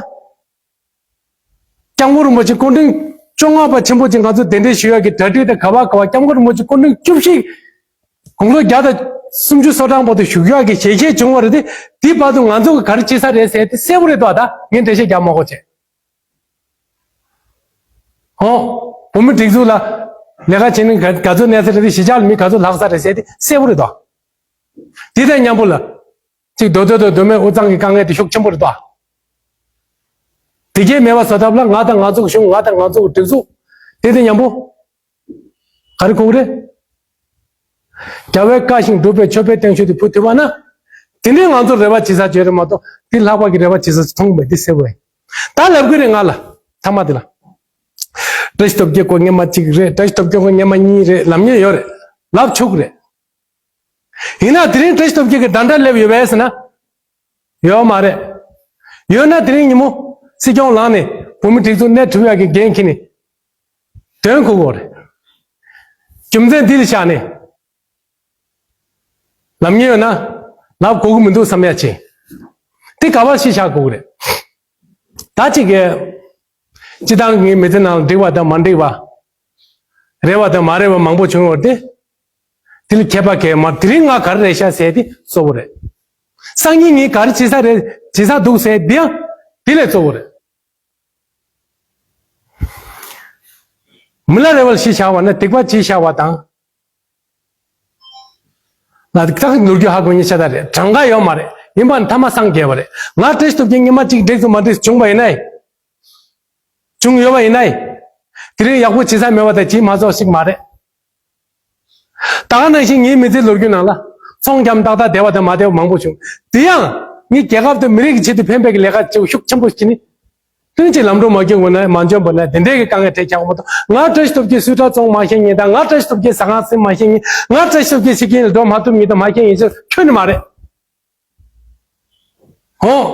སྐྱབས་མགོན་རིན་པོ་ཆེ་སྐུ་ཕྲེང་བཅོ་ལྔ་པ་ཆེན་པོ་ཅིག་ང་ཚོ་གདན་འདྲེན་ཞུ་ཡག་གི་གྲ་སྒྲིག་དང་། ག་བ་ག་བ་སྐྱབས་མགོན་རིན་པོ་ཆེ་སྐུ་ཕྲེང་བཅུ་བཞི། དགུང་ལོ་བརྒྱ་དང་སུམ་ཅུ་སོ་གྲངས་བར་དུ་བཞུགས་ཡག་གི་ཞལ་བཞེས་བྱུང་བ་རེད་དེ། དེའི་བར་དུ་ང་ཚོ་གི་ག་རེ་བྱེད་ས་རེད་ཟེར་དེ་གསལ་པོ་རེད་དོ། ད་ངས་འགྲེལ་བཤད་རྒྱག་མ་དགོས་བྱས། ཨོ། བོད་མི་སྒྲིག་འཛུགས་ལ་ལས་ཀ་བྱེད་མཁན་ག་ག་ཚོད་གནས་ས་རེད་དེ། གཞིས་ཆགས་ལ་མི་ག་ཚོད་ལྷག་ས་རེད་ཟེར་དེ་གསལ་པོ་རེད་དོ། དེ་དང་མཉམ་པོ་ལ། གཅིག་མདོ་སྟོད་དང་མདོ་སྨད་དབུས་གཙང་གི་དཀའ་ངལ་དེ་ཤུགས་ཆེན་པོ་རེད་དོ། དེ་གས་མེད་པ་བཟོ་ཐབས་ལ་ང་དང་ང་ཚོ་གི་གཞུང་། ང་དང་ང་ཚོ་གི་སྒྲིག་འཛུགས། དེ་དང་མཉམ་པོ། ག་རེ་དགོས་ཀྱི་རེད། རྒྱལ་བའི་བཀའ་བཞིན་སྒྲུབ་པའི་ཆོས་འཕེལ་བསྟན་བཅོས་དེ་ཕུལ་ཐུབ་པ་ན། དེ་འདྲའི་ང་ཚོ་རེ་བ་བྱེད་ས་ཅིག་ཡོད་རེད་མ་གཏོགས། དེ་ལྷག་པ་གི་རེ་བ་བྱེད་ས་ཅིག་མཐོང་མེད། དེ་གསལ་པོ་རེད། ད་ལབ་ཀྱི་རེད་ང་ལ། ཐ་མ་དེ་ལ། བཀྲ་ཤིས་སྟོབས་རྒྱལ་ཁོ་སྔོན་མ་གཅིག་རེད། བཀྲ་ཤིས་སྟོབས་རྒྱལ་ཁོ་སྔོན་མ་གཉིས་རེད་ལབ་མཁན་ཡོད་རེད། ལབ་ཆོག་གི་རེད། ཡིན་ན་དེ་རིང་བཀྲ་ཤིས་སྟོབས་རྒྱལ་གྱིས་ད་ལྟ་སླེབས་ཡོད་པས་ཟེར་ན། ཡོད་མ་རེད། ཡོད་ན་དེ་རིང་ཉིན་མོ་སྲིད་སྐྱོང་ལངས་ནས་བོད་མི་སྒྲིག་འཛུགས་གནས་གྲུབ་ཡག་གི་འགན་འཁྱེར་ནས་དོན་གོ་གི་རེད། རྒྱུ་མཚན་འདི་ལ་བཞག་ནས་ལབ་མཁན་ཡོད་ན་ལབ་དགོས་ཀྱི་མི་འདུག་བསམ་ཡ་ཅིག་དེ་ག་པར་གཞི་བཞག་དགོས་ཀྱི་རེད། ད་ཅིག་གིས་སྤྱི་བཏང་གི་མི་ཚེ་ནང་འགྲིག་པ་དང་མ་འགྲིག་པ། རེད་པ་དང་མ་རེད་པ་མང་པོ་བྱུང་ཡོད་དེ། དེ་ལ་མཁས་པ་མཁས་མ། དེ་རིང་ང་ག་རེ་རེད་ཤག་ཟེར་དེ་གཙོ་བོ་རེད། སང་ཉིན་ངས་ག་རེ་བྱེད་ས་རེད། བྱེད་ས་འདུག་ཟེར་དེ་ཡང་དེ་ལས་གཙོ་བོ་རེད། མི་ལ་རེ་བ་ལ་གཞི་བཞག་པ་ན་སྡིག་པ་གཅིག་བཞག་པ་དང་། ལ་དེ་ལྟར་ལོ་རྒྱུས་ཧ་གོ་མཁན་ཤ་སྟག་རེད། གྲངས་ཀ་ཡོད་མ་རེད། ཡིན་པ་ན་ཐ་མ་སངས་རྒྱས་པ་རེད། ང་བཀྲ་ཤིས་སྟོབས་རྒྱལ་སྔོན་མ་གཅིག་འགྲིག་སོང་མ་འགྲིག་སོང་བྱུང་བ་ཡིན་ན། བྱུང་ཡོད་པ་ཡིན་ན། དེ་རིང་ཡག་པོ་བྱེད་ས་མེད་པ་དང་བྱེད་མ་ཆོག་ཞིག་མ་རེད། ད་ག་ནང་བཞིན་ངའི་མི་ཚེའི་ལོ་རྒྱུས་ནང་ལ་ཚོང་རྒྱག་ཏག་ཏག་བསྡད་པ་དང་མ་བསྡད་པ་མང་པོ་བྱུང་། དེ་ཡང་ངའི་རྒྱལ་ཁབ་དང་མི་རིགས་ཀྱི་ཆེད་དུ་ཕན་པའི་ལས་ཀ་བྱེད་ཤུགས་ཆེན་པོ་ཞིག་ནི། དོན་གྱི་ལམ་འགྲོ་མ་སྐྱོན་པ་ན་མ་འཇོན་པ་ན་དེ་འདྲའི་གི་དཀའ་ངལ་འཕྲད་ཆགས་མ་གཏོགས། ང་བཀྲ་ཤིས་སྟོབས་རྒྱལ་སུས་ཁྲ་བཙོང་མ་ཤེས་ཉེ་དང་། ང་བཀྲ་ཤིས་སྟོབས་རྒྱལ་ཟ་ཁང་ཟིན་མ་ཤེས་ཉེ། ང་བཀྲ་ཤིས་སྟོབས་རྒྱལ་སི་ཀིན་ལ་འགྲོ་མ་ཐུབ་ཉེ་དང་མ་ཤེས་ཉེ་ཚོ་ཁྱོན་ནས་མ་རེད། ཨོ།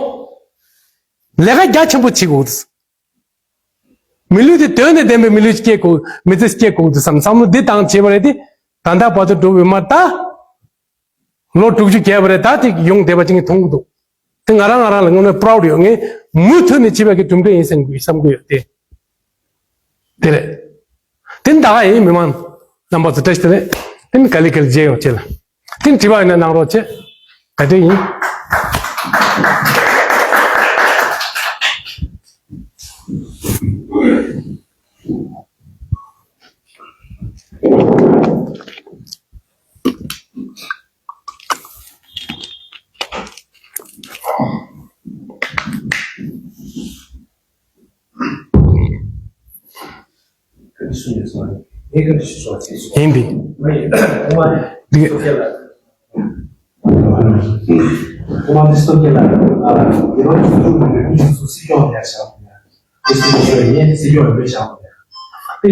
ལས་ཀ་རྒྱ་ཆེན་པོ་བྱེད་དགོས། མི་ལུས་དེ་དོན་དང་ལྡན་པའི་མི་ལུས་སྐྱེ་དགོས། མི་ཚེ་སྐྱེ་དགོས་འདུག་བསམ་བསམ་བློ་འདི་བཏང་བྱས་པ་རེད་དེ། ད་ལྟ་བར་དུ་འགྲོ་བའི་མ་ད། ལོ་དྲུག་ཅུ་བརྒལ་བ་རེད། ད་དེ་ཡོང་བསྡད་པ་ཅིག་མཐོང་གི་འདུག་དེ་ང་རང་ང་རང་ལ་དངོས་གནས་པ་རའུ་ཌི་ཡོད། ངས་མུ་མཐུད་ནས་བྱེད་པའི་གི་གྲུབ་འབྲས་ཡིན་བསམ་གི་བསམ་གི་ཡོད་དེ། དེ་རེད། དེ་ནི་ད་ག་ཡིན། མི་མང་རྣམ་པ་ཚོ་བཀྲ་ཤིས་བདེ་ལེགས། དེ་ནི་ག་ལེ་ག་ལེ་མཇལ་ཡོང་བྱེད་ལ། དེ་ནི་དྲི་བ་ཡོད་ན་གནང་རོགས་བྱེད། ག་དུས་ཡིན།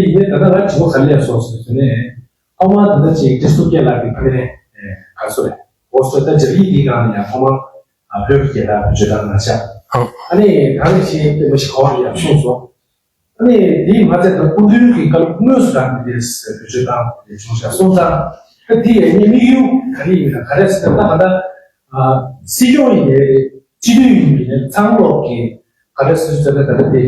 ཡིན་པས། འདི། ཨ་མ་ད་ལྟ་ཅིག་ཁྲི་སྟོབས་རྒྱལ་ལགས་ཀྱི་ཕ་ནས་ག་སོ་རེད། འོ་སོ་ད་ཇ་རིའི་དེའི་སྒང་ནས་ཡང་ཐོག་མར་བོད་ཀྱི་རྒྱལ་དར་བེད་སྤྱོད་བཏང་གནང་ཤག་ཨ་ནི་ད་ནི་ཞེས་དེ་མ་ཞིག་གོ་རེ་ཡང་གསུངས་སོང་། ཨ་ནི་དེའི་མ་ཚད་ད་སྐུ་མདུན་གྱི་བཀའ་སློབ་དངོས་སུ་རང་གི་དེ་བེད་སྤྱོད་བཏང་དེ་བྱུང་ཤག་སོང་ཙང་ད་དེ་ཡང་ངའི་དམིགས་ཡུལ་ག་རེ་ཡིན་ན་ག་རེ་ཟེར་ན་ད་ད་སྲིད་སྐྱོང་ཡིན་ནའི་སྤྱི་འཐུས་ཡིན་ནའི་ཚང་ལོག་གི་ག་རེ་ཟེར་ཟེར་ན་ད་ལྟ་དེ་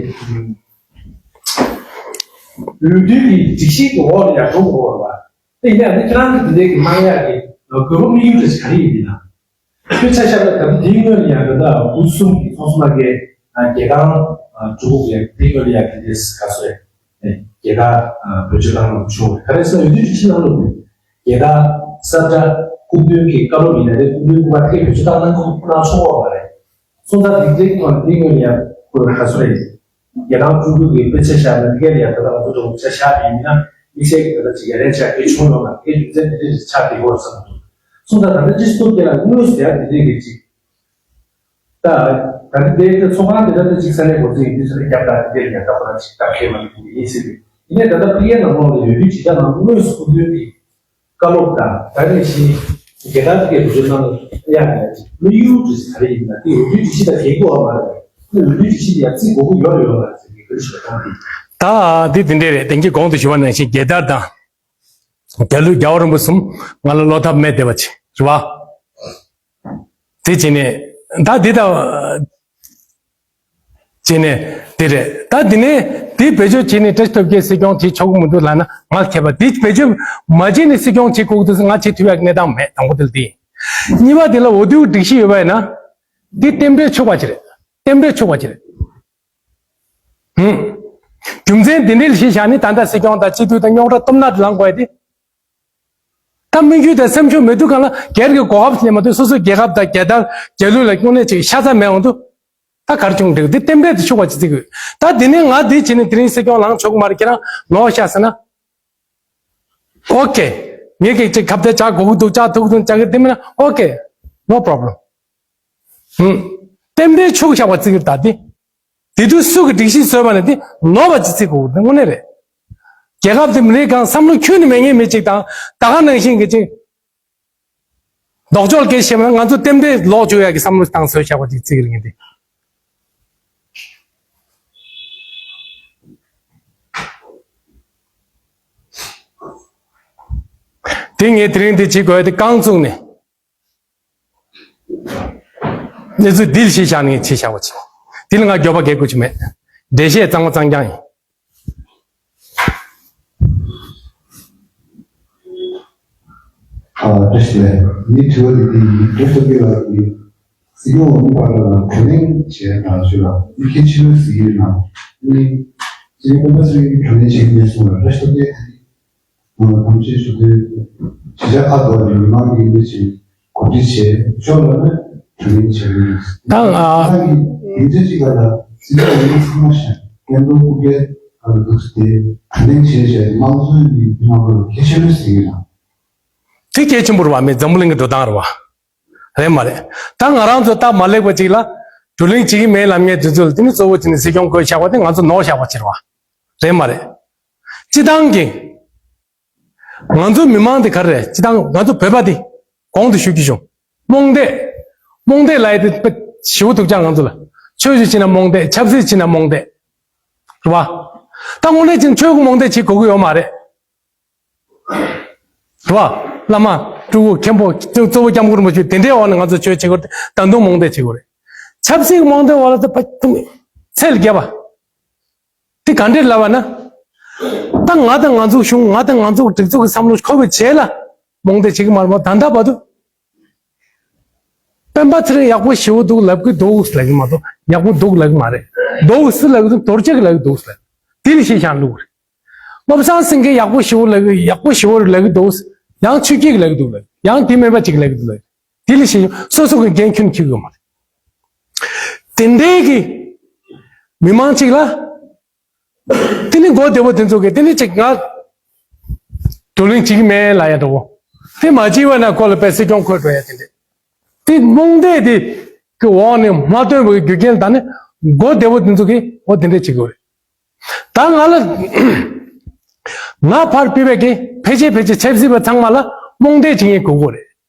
འོས་བསྡུ་གི་སྒྲིག་གཞི་གི་འོག་ལ་ཡར་འགྲོ་དགོས་པ་རེད་པ། དེ་ཡིན་ན་ཁྱེད་རང་གི་དེ་འདྲའི་གི་གནང་ཡག་གི་དགོས་མཁོ་དམིགས་ཡུལ་དེ་ག་རེ་ཡིན་ན། དཔེ་ཆ་བཞག་ན་ད་ལྟ་དེའི་སྔོན་ལ་ཡང་ད་ལྟ་དབུས་གསུམ་གྱི་ཚོགས་གཙོ་ལྷན་རྒྱས་རྒྱལ་ཁང་གྲུ་ཁུག་ལ་དེའི་སྔོན་ལ་ཡང་དེ་འདྲའི་ག་ཚོད་རེད། རྒྱལ་དར་བེད་སྤྱོད་བཏང་བྱུང་བ་རེད། ག་རེ་ཟེར་ན་འོས་བསྡུ་སྒྲིག་གཞི་ནང་ལོགས་རྒྱལ་དར་ས་བཀྲ་སྐུ་མདུན་གྱི་བཀའ་སློབ་ཡིན་ན་རེད། སྐུ་མདུན་སྐུ་པར་ཐད་བེད་སྤྱོད་བཏང་གནང་ཁུལ་གནང་ཆོག་གི་མ་རེད། སོང་ཙང་དེ་འདྲའི་ཐོག་ནས་དེའི་སྔོན་ལ་ཡང་ཁོས་ག་ཚོད་རེད། རྒྱལ་ཁང་སྤྲུལ་སྐུ་གི་དཔེ་ཆ་བཞག་ན་དེ་ག་ལ་ཡང་ད་ལྟ་ང་ཚོ་འགྲོ་ཆ་བཞག་པ་ཡིན་ན་དམིགས་བསལ་གྱི་ད་ལྟ་ཅིག་ཡ་ལན་ཆགས་དེ་བྱུང་ཡོང་ན་དེ་རྒྱུ་མཚན་དེ་འདྲ་ཞིག་ཆགས་བསྡད་ཡོད་བསམ་འདུག་སོང་ཙང་ད་ལྟ་སྤྱི་ཚོགས་དེ་ལ་དངོས་སུ་ཡང་དེ་འདྲའི་གི་ཅིག་ད་ད་ལྟ་དེ་ཚོགས་ཁང་དེ་ད་ལྟ་ཅིག་ས་གནས་འགོ་འཛིན་ཡིན་དུས་ས་གནས་རྒྱབ་དང་དེ་འདྲ་ཡང་ད་ཁོ་རང་ཅིག་ད་ཁས་མ་ལེན་གི་ཡིན་ཟེར་གི་ཡིན་ནའི་ད་ལྟ་ཕ་གིའི་ནང་ལོགས་ལ་ཡོད་དུས་ཇི་ལྟར་ནང་དངོས་སུ་སྐུ་མདུན་གྱི་བཀའ་སློབ་དང་ད་ནས་བཞིན་རྒྱལ་དར་དེ་གའི་བེད་སྤྱོད་གནང་ཡག་ནས་དམིགས་ཡུལ་དེ་ག་རེ་ཡིན་ན་དེ་འོས་བསྡུའི་སྒྲིག་གཞི་དང་འགལ་གྱི་ཡོད་མ་རེད། དེ་འོས་བསྡུའི་སྒྲིག་གཞི་དེ་ཡང་བརྩི་དགོས་ཀྱི་ཡོད་ཡོད་མ་རེད་ཟེར་གྱི་བཀའ་འདྲི་ཞུ་བ་གཏོང་གི། ད་དེ་དེ་འདྲས་རེད། དེང་གི་གོང་དུ་ཞུ་བ་ནང་བཞིན་རྒྱལ་དར་དང་རྒྱལ་གླུ་རྒྱལ་བ་རིན་པོ་གསུམ་ང་ལ་བློ་ཐབས་མེད་བསྡད་པ་ཅིག་རེད་བ། དེ་བྱས་ནས་ད་འདི་ལྟ་བྱས་ནས་འདི་རེད། ད་འདི་ནས་འདི་བེད་སྤྱོད་བྱས་ནས་བཀྲ་ཤིས་སྟོབས་རྒྱལ་སྲིད་སྐྱོང་བྱེད་ཆོག་གི་མི་འདུག་ལབ་ན་ང་ཁྱད་པར། འདི་བེད་སྤྱོད་མ་བྱས་ནས་སྲིད་སྐྱོང་བྱེད་དགོས་ཀྱི་འདུག་ཟེར་ང་བྱེད་ཐུབ་ཡག་གི་གནས་སྟངས་མེད། དང་པོ་དེ་ལ་དེ་ཡིན། གཉིས་པ་དེ་ལ་འོས་བསྡུའི་སྒྲིག་གཞི་ཡོད་པ་ཡིན་ན་འདི་རྟེན་འབྲེལ་འཆུག་པ་ཅིག་རེད། རྟེན་འབྲེལ་འཆུག་པ་ཅིག་རེད། ཧུམ། རྒྱུ་མཚན་འདི་འདྲ་ཞིག་བཞག་ནས་ད་ལྟ་སྲིད་སྐྱོང་དང་སྤྱི་འཐུས་དང་རྙོག་དྲ་གཏུབ་ན་དེ་ལངས་དགོས་ཡ་དེ། ད་མི་རྒྱུ་དང་སེམས་ཤུགས་མེད་དུས་གང་ལ་སྒེར་གྱི་གོ་སྐབས་ལེན་མ་ཐུབ། སོ་སོའི་རྒྱལ་ཁབ་དང་རྒྱལ་དར་རྒྱལ་གླུ་ལ་དངོས་གནས་ཅིག་ཤ་ཚ་མེད་འོང་དུས། ད་གར་བྱུང་འགྲིག་འདི་རྟེན་འབྲེལ་དུ་ཆུག་པ་ཅི་ཟིག་དགོས། ད་འདི་ནས་ང་འདི་བྱས་ནས་དེ་རིང་སྲིད་སྐྱོང་ལངས་ཆོག་གི་མ་རེད། ཁྱེད་རང་ནོར་ཤག་ཟེར་ན། ཨོ་ཀེ། ངས་ཀྱི་ཅིག་ཁ་གཏད་བཅག་དགོས་ཀྱི་འདུག་བཅག་ཐུབ་ཀྱི་འདུག་བཅག་གི་འདི་མིན་ན་ཨོ་ཀེ། ནོ་པོ་རོབ་ལེམ། ཧུམ། རྟེན་འབྲེལ་ཆུག་བཞག་པ་ཅི་ཟིག་རེད་ད་འདི། དེ་དུས་སུ་གི་སྒྲིག་གཞི་བཟོས་པ་ནི་དེ་ནོར་བ་ཅི་བརྩི་དགོས་དེ་དངོས་གནས་རེད། རྒྱལ་ཁབ་དེ་མི་རིགས་གང་བསམ་བློ་ཁྱོན་ནས་མེད་མཁན་མི་གཅིག་དང་ད་ག་ནང་བཞིན་གྱི་གཅིག་ལྡོག་ཕྱོགས་སྐད་བཤད་པ་ན་ང་ཚོ་རྟེན་འབྲེལ་ལོག་བཅུག་ཡག་གི་བསམ་བློ་བཏང་བཟོས་བཞག་པ་ཅིག་བརྩི་གི་རེད་ངས་དེ། དེ་ངས་དེ་རིང་དེ་བྱེད་དགོས་དེ་རྐང་བཙུགས་ནས། གནས་ཚུལ་འདི་ལ་གཞི་བཞག་ནས་བྱས་བཞག་པ་ཅིག་འདི་ལ་ང་འགྱོད་པ་གལ་དགོས་ཀྱི་མེད། འགྲེལ་བཤད་གཙང་མ་གཙང་རྐྱང་ཡིན། ཨ་བཀྲ་ཤིས་བདེ་ལེགས། ངའི་དྲི་བ་འདི་འདི་ཡིན། བཀྲ་ཤིས་བདེ་ལེགས། སྲིད་སྐྱོང་འོས་མི་བར་ལ་ཁྲོམ་གླེང་བྱས་ན་ཞུ་ལ་ཨི་ཁེ་ཆི་ལུ་ཟིག་ཡིན་ན་ནི་སྲིད་སྐྱོང་སྤེན་པ་ཚེ་རིང་གིས་ཁྲོམ་གླེང་བྱེད་ཀྱི་མེད་གསུངས་ལ་བཀྲ་ཤིས་བདེ་ལེགས། ཐམས་ཅད་ཞུ་དུས་ཇི་ཆ་ཁ་དོག་གི་མི་མང་གི་འདི་ཆེ་གོ་སྒྲིག་བྱས་ཕྱོགས་ལ་ནི་དྲི་ལན་བྱས་ཡོད། ད་ང་ང་གི་འདི་ཚོ་ཅིག་ལ་སྲིད་སྐྱོང་འོས་མི་ཚང་མ་ཤ་སྐད་འབོད་སྐུ་སྒེར་ཨ་ལ་འདུག་སྟེ་དྲི་ལན་བྱས་བྱས་དམངས་གཙོའི་མི་དམངས་གཙོ་ལ་གལ་ཆེན་པོ་ཟེར་གྱི་ཡོད་ན། དེ་གལ་ཆེན་པོ་རེད་བ། མི་འཛམ་བུ་གླིང་གི་འགྲོ་སྟངས་རེད་བ། རེད་མ་རེད། ད་ང་རང་ཚོ་སྟབས་མ་ལེགས་པ་ཅིག་ལ། བགྲོ་གླེང་བྱེད་ཀྱི་མེད་ལབ་མཁན་དེ་ཚོ་ལ་དེ་ནི་གཙོ་བོ་བྱས་ནས་སྲིད་སྐྱོང་བསྐོས་བཞག་པ་དེ་ང་ཚོ་ནོར་བཞག་པ་ཕྱིར་བ་རེད་མ་རེད། སྤྱི་བཏང་གི་ང་ཚོ་མི་མང་དེ་ག་རེ་རེད། སྤྱི་བཏང་ང་ཚོ་བོད་པ་དེ་གོང་དུ་ཞུ་རྒྱུ་བྱུང་། རྨོངས་དད། རྨོངས་དད་ལབ་ཡ་དེ་དཔེ་ཞེ་པོ་འདུག་ཀྱང་ང་ཚོ་ལ། ཆོས་ཞུ་ཕྱིན་ན་རྨོངས་དད། ཆབ་སྲིད་ཕྱིན་ན་རྨོངས་དད། རེད་བ། ད་དངོས་གནས་ཅིག་ཆོས་ཀྱི་རྨོངས་དད་བྱེད་དགོས་ཀྱི་ཡོད་མ་རེད། རེད་བ། བླ་མ་སྤྲུལ་སྐུ་མཁན་པོ་གཙོ་བོ་སྐྱབས་མགོན་རིན་པོ་ཆེ་དེ་འདྲའི་འོག་ནས་ང་ཚོ་ཆོས་བྱེད་དགོས་རེད། ད་དུང་རྨོངས་དད་བྱེད་དགོས་རེད། ཆབ་སྲིད་ཀྱི་རྨོངས་དད་འོག་ལ་ད་ཕ་ཚད་ལ་བརྒལ་བ། དེ་ག་འདྲས་ལབ་པ་ན། ད་ང་དང་ང་ཚོའི་གཞུང་ང་དང་ང་ཚོའི་སྒྲིག་འཛུགས་ཀྱི་བསམ་བློ་འཁོར་བའི་རྗེས་ལ་རྨོངས་དད་བྱེད་ཀྱི་མ་རེད་མ། ད་ལྟ་བར་དུ། སྤེན་པ་ཚེ་རིང་ཡག་པོ་ཞེ་པོ་འདུག་ལབ་ཀྱི་འདུག་ལབ་ཀྱི་མ་གཏོགས་ཡག་པོ་འདུག་ལབ་ཀྱི་མ་རེད། འདུག་སེ་ལབ་ཀྱི་འདུག་དོར་བྱེད་ཀྱི་ལབ་ཀྱི་འདུག་ལབ། དེ་ལ་ཤེས་བྱ་བླུགས་རེད། བློ་བཟང་སེང་གེ་ཡག་པོ་ཞེ་པོ་ལབ་ཀྱི་ཡག་པོ་ཞེ་པོ་ལབ་ཀྱི་འདུག་ཡང་ཆོས་སྐྱིད་ཀྱི་ལབ་ཀྱི་འདུག་ལབ། ཡང་དེ་མིན་པ་ཅིག་ལབ་ཀྱི་འདུག་ལབ། དེ་ལ་ཤེས་སོ་སོ་གི་འགན་ཁྱོན་འཁྱེར་དགོས་མ་རེད། དེ་འདྲའི་གི་མི་མང་ཅིག་ལ། དེ་ནི་མགོ་བདེ་པོ་དེ་ཚོ་གིས་དེ་ནི་ཅིག་ང་བགྲོ་གླེང་བྱེད་ཀྱི་མེད་ལབ་ཡ་འདྲ་བོ། དེ་མ་བྱས་པ་ན་ཁོ་ལ་དཔེ་སྲིད་སྐྱོང་འཁོད་འགྲོ་ཡ་དེ་འདྲས། དེ་རྨོངས་དད་དེ་གི་འོག་ནས་མ་ཐོན་པའི་རྒྱུ་རྐྱེན་ད་ནི་མགོ་བདེ་པོ་དེ་ཚོ་གིས་འོ་དེ་འདྲས་བྱེད་དགོས་རེད། ད་ང་ལ་ང་ཕར་ཕུད་པའི་གི་ཕལ་ཆེར་ཕལ་ཆེར་ཆབ་སྲིད་པ་ཚང་མ་ལ་རྨོངས་དད་བྱེད་མཁན་དགོས་དགོས་རེད།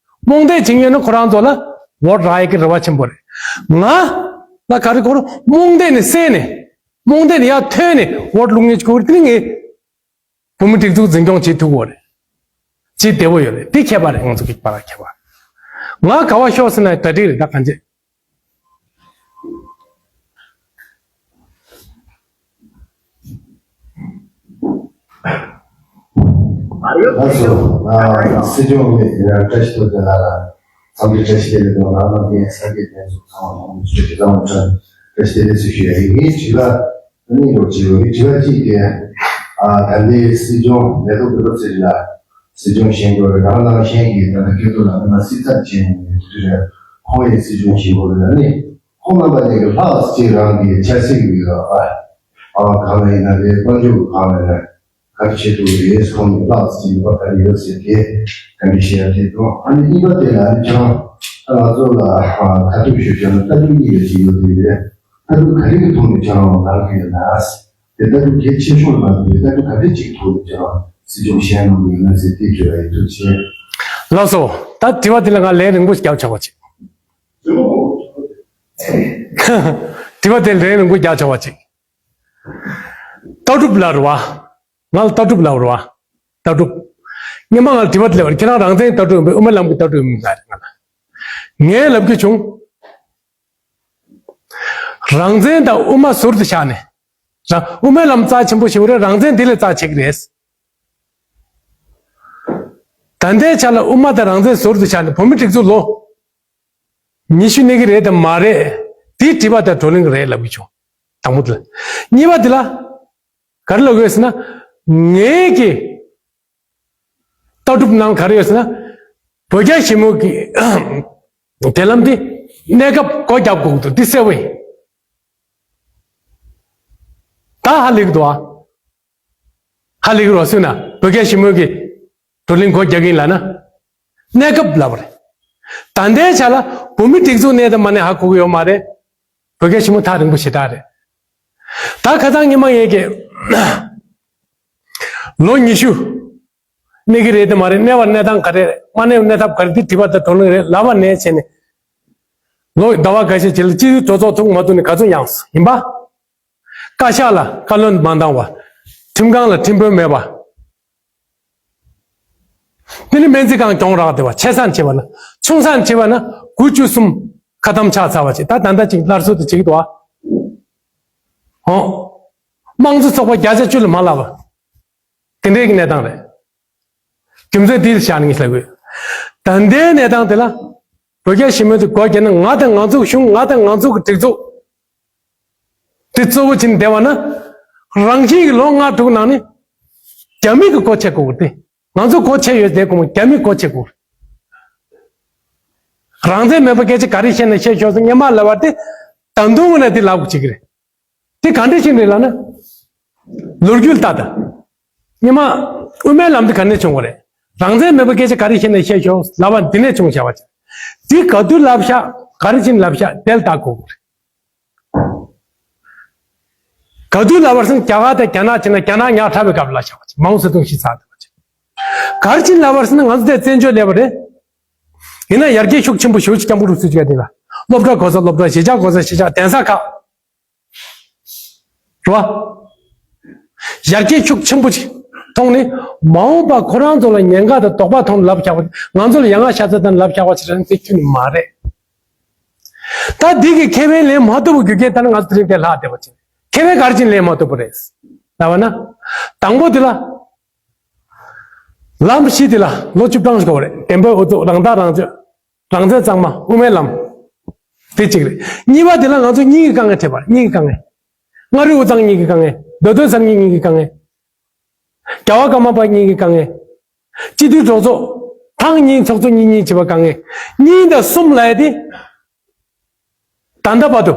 རྨོངས་དད་བྱེད་མཁན་ནི་ཁོ་རང་ཚོ་ལ་འོ་རག་ཡ་གི་རེ་བ་ཆེན་པོ་རེད། ང་ལ་ག་རེ་དགོས་རེད། རྨོངས་དད་ནས་བསད་ནས། རྨོངས་དད་ནས་ཡར་ཐོན་ནས་འོ་བླུག་མཁན་ཅིག་དགོས་རེད། དེ་ནི་ངས་བོད་མི་སྒྲིག་འཛུགས་འཛིན་སྐྱོང་བྱེད་ཐུབ་ཀྱི་ཡོད་རེད། བྱེད་བདེ་པོ་ཡོད་རེད། དེ་ཁྱད་པར་རེད། ང་ཚོ་གི་བར་ལ་ཁྱད་པར། ང་ག་བ་ཤོག་ཟེར་ན་གྲ་སྒྲིག་རེད། ད་གང་བྱེད། ལགས་སོ། ཨ། སྲིད་སྐྱོང་ནས་ཡང་བཀྲ་ཤིས་རྡོ་རྗེ་ལགས་ལ་འཚམས་འདྲི་བཀྲ་ཤིས་བདེ་ལེགས་དང་། རང་དང་འདི་ས་དགེ་རྒན་ཚོ་ཚང་མ་ལ་ཚོ་ཚང་མ་བཀྲ་ཤིས་བདེ་ལེགས་ཟེར་ཞུ་ཡ་ཡིན། ངའི་དྲི་བ་གཉིས་ལོག་ཅིག་ཡོད། དྲི་བ་གཅིག་དེ། ཨ། ད་ལྟའི་སྲིད་སྐྱོང་མེ་ཏོག་ཀུན་ལེགས་ཚེ་རིང་ལགས་སྲིད་སྐྱོང་བཞེངས་དགོས་རེད། རང་ནང་བཞིན་གྱི་ད་ལྟ་སྐལ་རྡོར་ལགས་ནང་སྲིད་ཚབ་བྱས་ནས་དེ་དུས་རེད། ཁོང་ཡི་སྲིད་སྐྱོང་བཞེངས་དགོས་རེད། ཨ་ནི་ཁོང་རྣམ་པ་གཉིས་ཀྱི་ལྷག་ཅིག་རང་གི་ཆབ་སྲིད་ཀྱི་ཨ། ཨ། སྒང་ལ་ཡིན་ན་རེད། དཔལ་འབྱོར་གྱི་སྒང་ལ་ཡིན་ན། ག་རེ་བྱེད་ཐུབ་རེད། ཁོང་གི་ལྷག་ཅིག་ནུས་པ་ག་རེ་ཡོད་ཟེར་དེ་བཀའ་འདྲི་ཞུ་ཡ་དེ་དང་། ཨ་ནི་གཉིས་པ་དེ་ལ་ཨ་ནི་ཁྱེད་རང་ད་ང་ཚོ་ལ་ཁ་ཐུག་ཞུ་བྱས་ན་ལྟ་གྲུབ་གཉིས་ལ་ཅིག་ཡོད་དེ་རེད། ལྟ་གྲུབ་ག་རེ་གི་ཐོག་ནས་ཁྱེད་རང་ལངས་ཀྱི་ཡོད་ན། དེ་ལྟ་གྲུབ་གལ་ཆེ་ཤོས་ལ་མ་གཏོགས་པའི་ལྟ་གྲུབ་ག་རེ་ཅིག་ཐོག་ནས་ཁྱེད་རང་སྲིད་སྐྱོང་བཞེངས་གནང་གི་ཡོད་ན་ཟེར་དེ་བརྗོད་ཡ་ཡིན། ཐུགས་རྗེ་ཆེ། ལགས་སོ། ད་དྲི་བ་དེ་ལ་ང་ལན་རིང་པོ་ཞིག་རྒྱབ་ཆོག་པ་ཅིག་དྲི་བ་དེ་ལན་རིང་པོ་རྒྱག་ཆོག་པ་ཅིག་ལྟ་གྲུབ་ལ་རེད་བ། ང་ལ་ལྟ་གྲུབ་ལབ་རེད་བ། ལྟ་གྲུབ། སྔོན་མ་ང་ལ་དྲི་བ་དེ་སླེབས་པ་རེད། ཁྱེད་རང་རང་བཙན་ལྟ་གྲུབ་ཡིན་པས་དབུ་མའི་ལམ་གྱི་ལྟ་གྲུབ་ཡིན་པ་རེད། ང་ལ། ངས་ལབ་རྒྱུ་བྱུང་། རང་བཙན་དང་དབུ་མ་ཟུར་དུ་བཞག་ནས། རང་དབུ་མའི་ལམ་རྩ་ཆེན་པོ་ཞིག་རེད། རང་བཙན་དེ་ལས་རྩ་ཆེ་གི་རེད། ད་ལྟའི་ཆ་ལ་དབུ་མ་དང་རང་བཙན་ཟུར་དུ་བཞག་ནས་བོད་མི་སྒྲིག་འཛུགས་ལོ་ཉི་ཤུ་གནས་ཀྱི་རེད་དམ་མ་རེད། དེའི་དྲི་བ་དང་བགྲོ་གླེང་རེད་ལབ་ཀྱི་བྱུང་། དང་པོ་དེ་ལ། གཉིས་པ་དེ་ལ། ག་རེ་ལབ་ཡོད་ཟེར་ན། ངེད་ཀྱི་ལྟ་གྲུབ་ནང་ག་རེ་ཡོད་ཟེར་ན། བོད་རྒྱ་ཞི་མོལ་གྱི་དེ་ལམ་དེ་གནས་སྐབས་སྒོ་རྒྱག་དགོས་ཀྱི་འདུག་འདི་གསལ་བོ་ཡིན། ད་ཧ་ལས་ཀྱི་འདུག་ཨ། ཧ་ལས་ཀྱི་རོ་སུས་ན་བོད་རྒྱ་ཞི་མོལ་གྱི་བགྲོ་གླེང་སྒོ་རྒྱག་གི་ཡིན་ལབ་ན། གནས་སྐབས་ལབ་པ་རེད། ད་ལྟའི་ཆ་ལ་བོད་མི་སྒྲིག་འཛུགས་གནས་དང་མ་གནས་ཧ་གོ་གི་ཡོད་མ་རེད། བོད་རྒྱ་ཞི་མོལ་ཐག་རིང་པོ་ཞེ་དྲག་རེད། ད་ཁ་སང་ཉི་མ་ངེད་ཀྱིས་ལོ་ཉི་ཤུ་གནས་ཀྱི་རེད་དེ་མ་རེད། གནས་པ་གནས་སྟངས་ག་རེ་རེད། མ་གནས་པ་གནས་ཐབས་ག་རེ། དེ་དྲི་བ་དང་བགྲོ་གླེང་རེད་ལབ་པ་ནས་བྱས་ནས། ལོ་ཟླ་བ་འགའ་ཤས་རྗེས་ལ་སྤྱི་འཐུས་གྲོས་ཚོགས་ཚུགས་མ་ཐུབ་ནས་ག་ཚོད་ཡོང་སོང་ཡིན་པ། བཀའ་ཤག་ལ་བཀའ་བློན་མ་འདང་བ། ཁྲིམས་ཁང་ལ་ཁྲིམས་དཔོན་མེད་པ། དེ་ནི་སྨན་རྩིས་ཁང་གྱོང་རག་བསྡད་པ། ཆེ་སར་བྱས་པ་ན། ཆུང་སར་བྱས་པ་ན་དགུ་བཅུ་གསུམ་ཁ་གཏམ་ཆགས་ཚར་བ་ཅིག་ད་ད་ལྟ་ཅིག་སླར་གསོ་དེ་བྱེད་ཀྱི་འདུག་ཨ། ཧོ། དམངས་གཙོ་ཚོགས་པ་བརྒྱ་ཆ་བཅུ་ལས་མ་ལྷག་པ། དེ་འདྲའི་གི་གནས་སྟངས་རེད། རྒྱུ་མཚན་དེ་བཞག་ནས་ངས་ལབ་དགོས། ད་ལྟའི་གནས་སྟངས་དེ་ལ། བོད་རྒྱ་ཞི་མོལ་དེ་སྒོ་རྒྱག་ན་ང་དང་ང་ཚོའི་གཞུང་། ང་དང་ང་ཚོའི་གི་སྒྲིག་འཛུགས་དེ་གཙོ་བོ་བྱས་ནས་བསྡད་པ་ན། རང་བཞིན་གྱི་ལོ་ལྔ་དྲུག་ནང་ནས་རྒྱ་མི་གི་སྒོ་ཕྱེ་དགོས་ཀྱི་རེད། ང་ཚོ་སྒོ་ཕྱེ་ཡོད་དེ་གོང་རྒྱ་མི་སྒོ་ཕྱེ་དགོས། རང་བཙན་མེད་པ་སྐད་ཆ་ག་རེ་བཤད་ན་བཤད་ཤོག་ཟེར་སྔོན་མ་ལབ་པ་དེ་ད་དུང་ནས་དེ་ལབ་དགོས་བྱེད་ཀྱི་རེད། དེ་ག་འདྲ་ཞིག་རེད་ལབ་ན། ལོ་རྒྱུས་ལྟ་དང་། སྔོན་མ་དབུ་མའི་ལམ་དེ་ག་ནས་བྱུང་བ་རེད། རང་བཙན་མེད་པ་སྐད་ཆ་ག་རེ་བཤད་ན་བཤད་ཤོག་ལབ་པ་འདི་ནས་བྱུང་བཞག་པ་ཅིག་དེ་ག་དུས་ལབ་ཤག་ག་རེ་བྱས་ནས་ལབ་ཤག་དེ་ལ་ལྟ་དགོས་ཀྱི་རེད། ག་དུས་ལབ་པར་སོང་རྒྱ་གར་དང་རྒྱ་ནག་བྱས་ན་རྒྱ་ནག་ཉག་ཕྲ་བའི་སྐབས་ལ་བཞག་པ་ཅིག་མའོ་ཙེ་ཏུང་ཞིག་ཚར་འདུག་པ་ཅིག་ག་རེ་བྱས་ལབ་པར་སོང་ན་ང་ཚོ་དེ་བཙན་བྱོལ་སླེབས་པ་རེད། ཡིན་ན་ཡར་རྒྱས་ཤུགས་ཆེན་པོ་ཞེ་པོ་ཅིག་སྐྱབས་མགོན་རིན་པོ་ཆེ་མཇལ་ཁ་དེ་ལ་སློབ་གྲྭ་གོ་ས་སློབ་གྲྭ་གཞིས་ཆགས་གོ་ས་གཞིས་ཆགས་གདན་ས་ཁག་རེད་བ། ཡར་རྒྱས་ཤུགས་ཆེན་པོ་ཅིག་མཐོང་ནས་མ་འོངས་པ་ཁོ་རང་ཚོ་ལ་ཉེན་ཁ་དང་དོགས་པ་མཐོང་ལབ་བཞག་པ་ང་ཚོ་ལ་ཡ་ང་ཤ་ཚ་དང་ལབ་བཞག་པ་ཅིག་རང་ཚེ་ཁྱོན་ནས་མ་རེད། ད་འདི་གི་ཁེ་ཕན་ལེན་མ་ཐུབ་པ་རྒྱུ་རྐྱེན་ད་ནི་ང་ཚོ་དེ་རིང་དེ་ལྷག་བསྡད་པ་ཅིག་ཁེ་ཕན་ག་རེ་བྱས་ལེན་མ་ཐུབ་པ་རེད། ལབ་པ་ན། དང་པོ་དེ་ལ། ལམ་བཞི་དེ་ལ་ལོ་བཅུ་གྲངས་ཤིག་དགོས་རེད། བདེན་པའི་འུ་ཚུགས་རང་ཐག་རང་གཅོད། རང་བཙན་གཙང་མ་དབུ་མའི་ལམ། དེ་གཅིག་རེད། གཉིས་པ་དེ་ལ་ང་ཚོ་གཉིས་ཀྱི་དཀའ་ངལ་འཕྲད་པ་རེད། གཉིས་ཀྱི་དཀའ་ངལ། མངའ་རིས་དབུས་གཙང་གཉིས་ཀྱི་དཀའ་ངལ། མདོ་སྟོད་ས་གཉིས་གཉིས་ཀྱི་དཀའ་ངལ། རྒྱལ་བ་ཀརྨ་པ་གཉིས་ཀྱི་དཀའ་ངལ། སྤྱི་འཐུས་གྲོགས་ཚོགས་ཐེངས་གཉིས་ཚོགས་གཙོ་གཉིས་གཉིས་བྱེད་པ་དཀའ་ངལ། གཉིས་དང་གསུམ་ལབ་ཡ་དེ། ད་ལྟ་བར་དུ།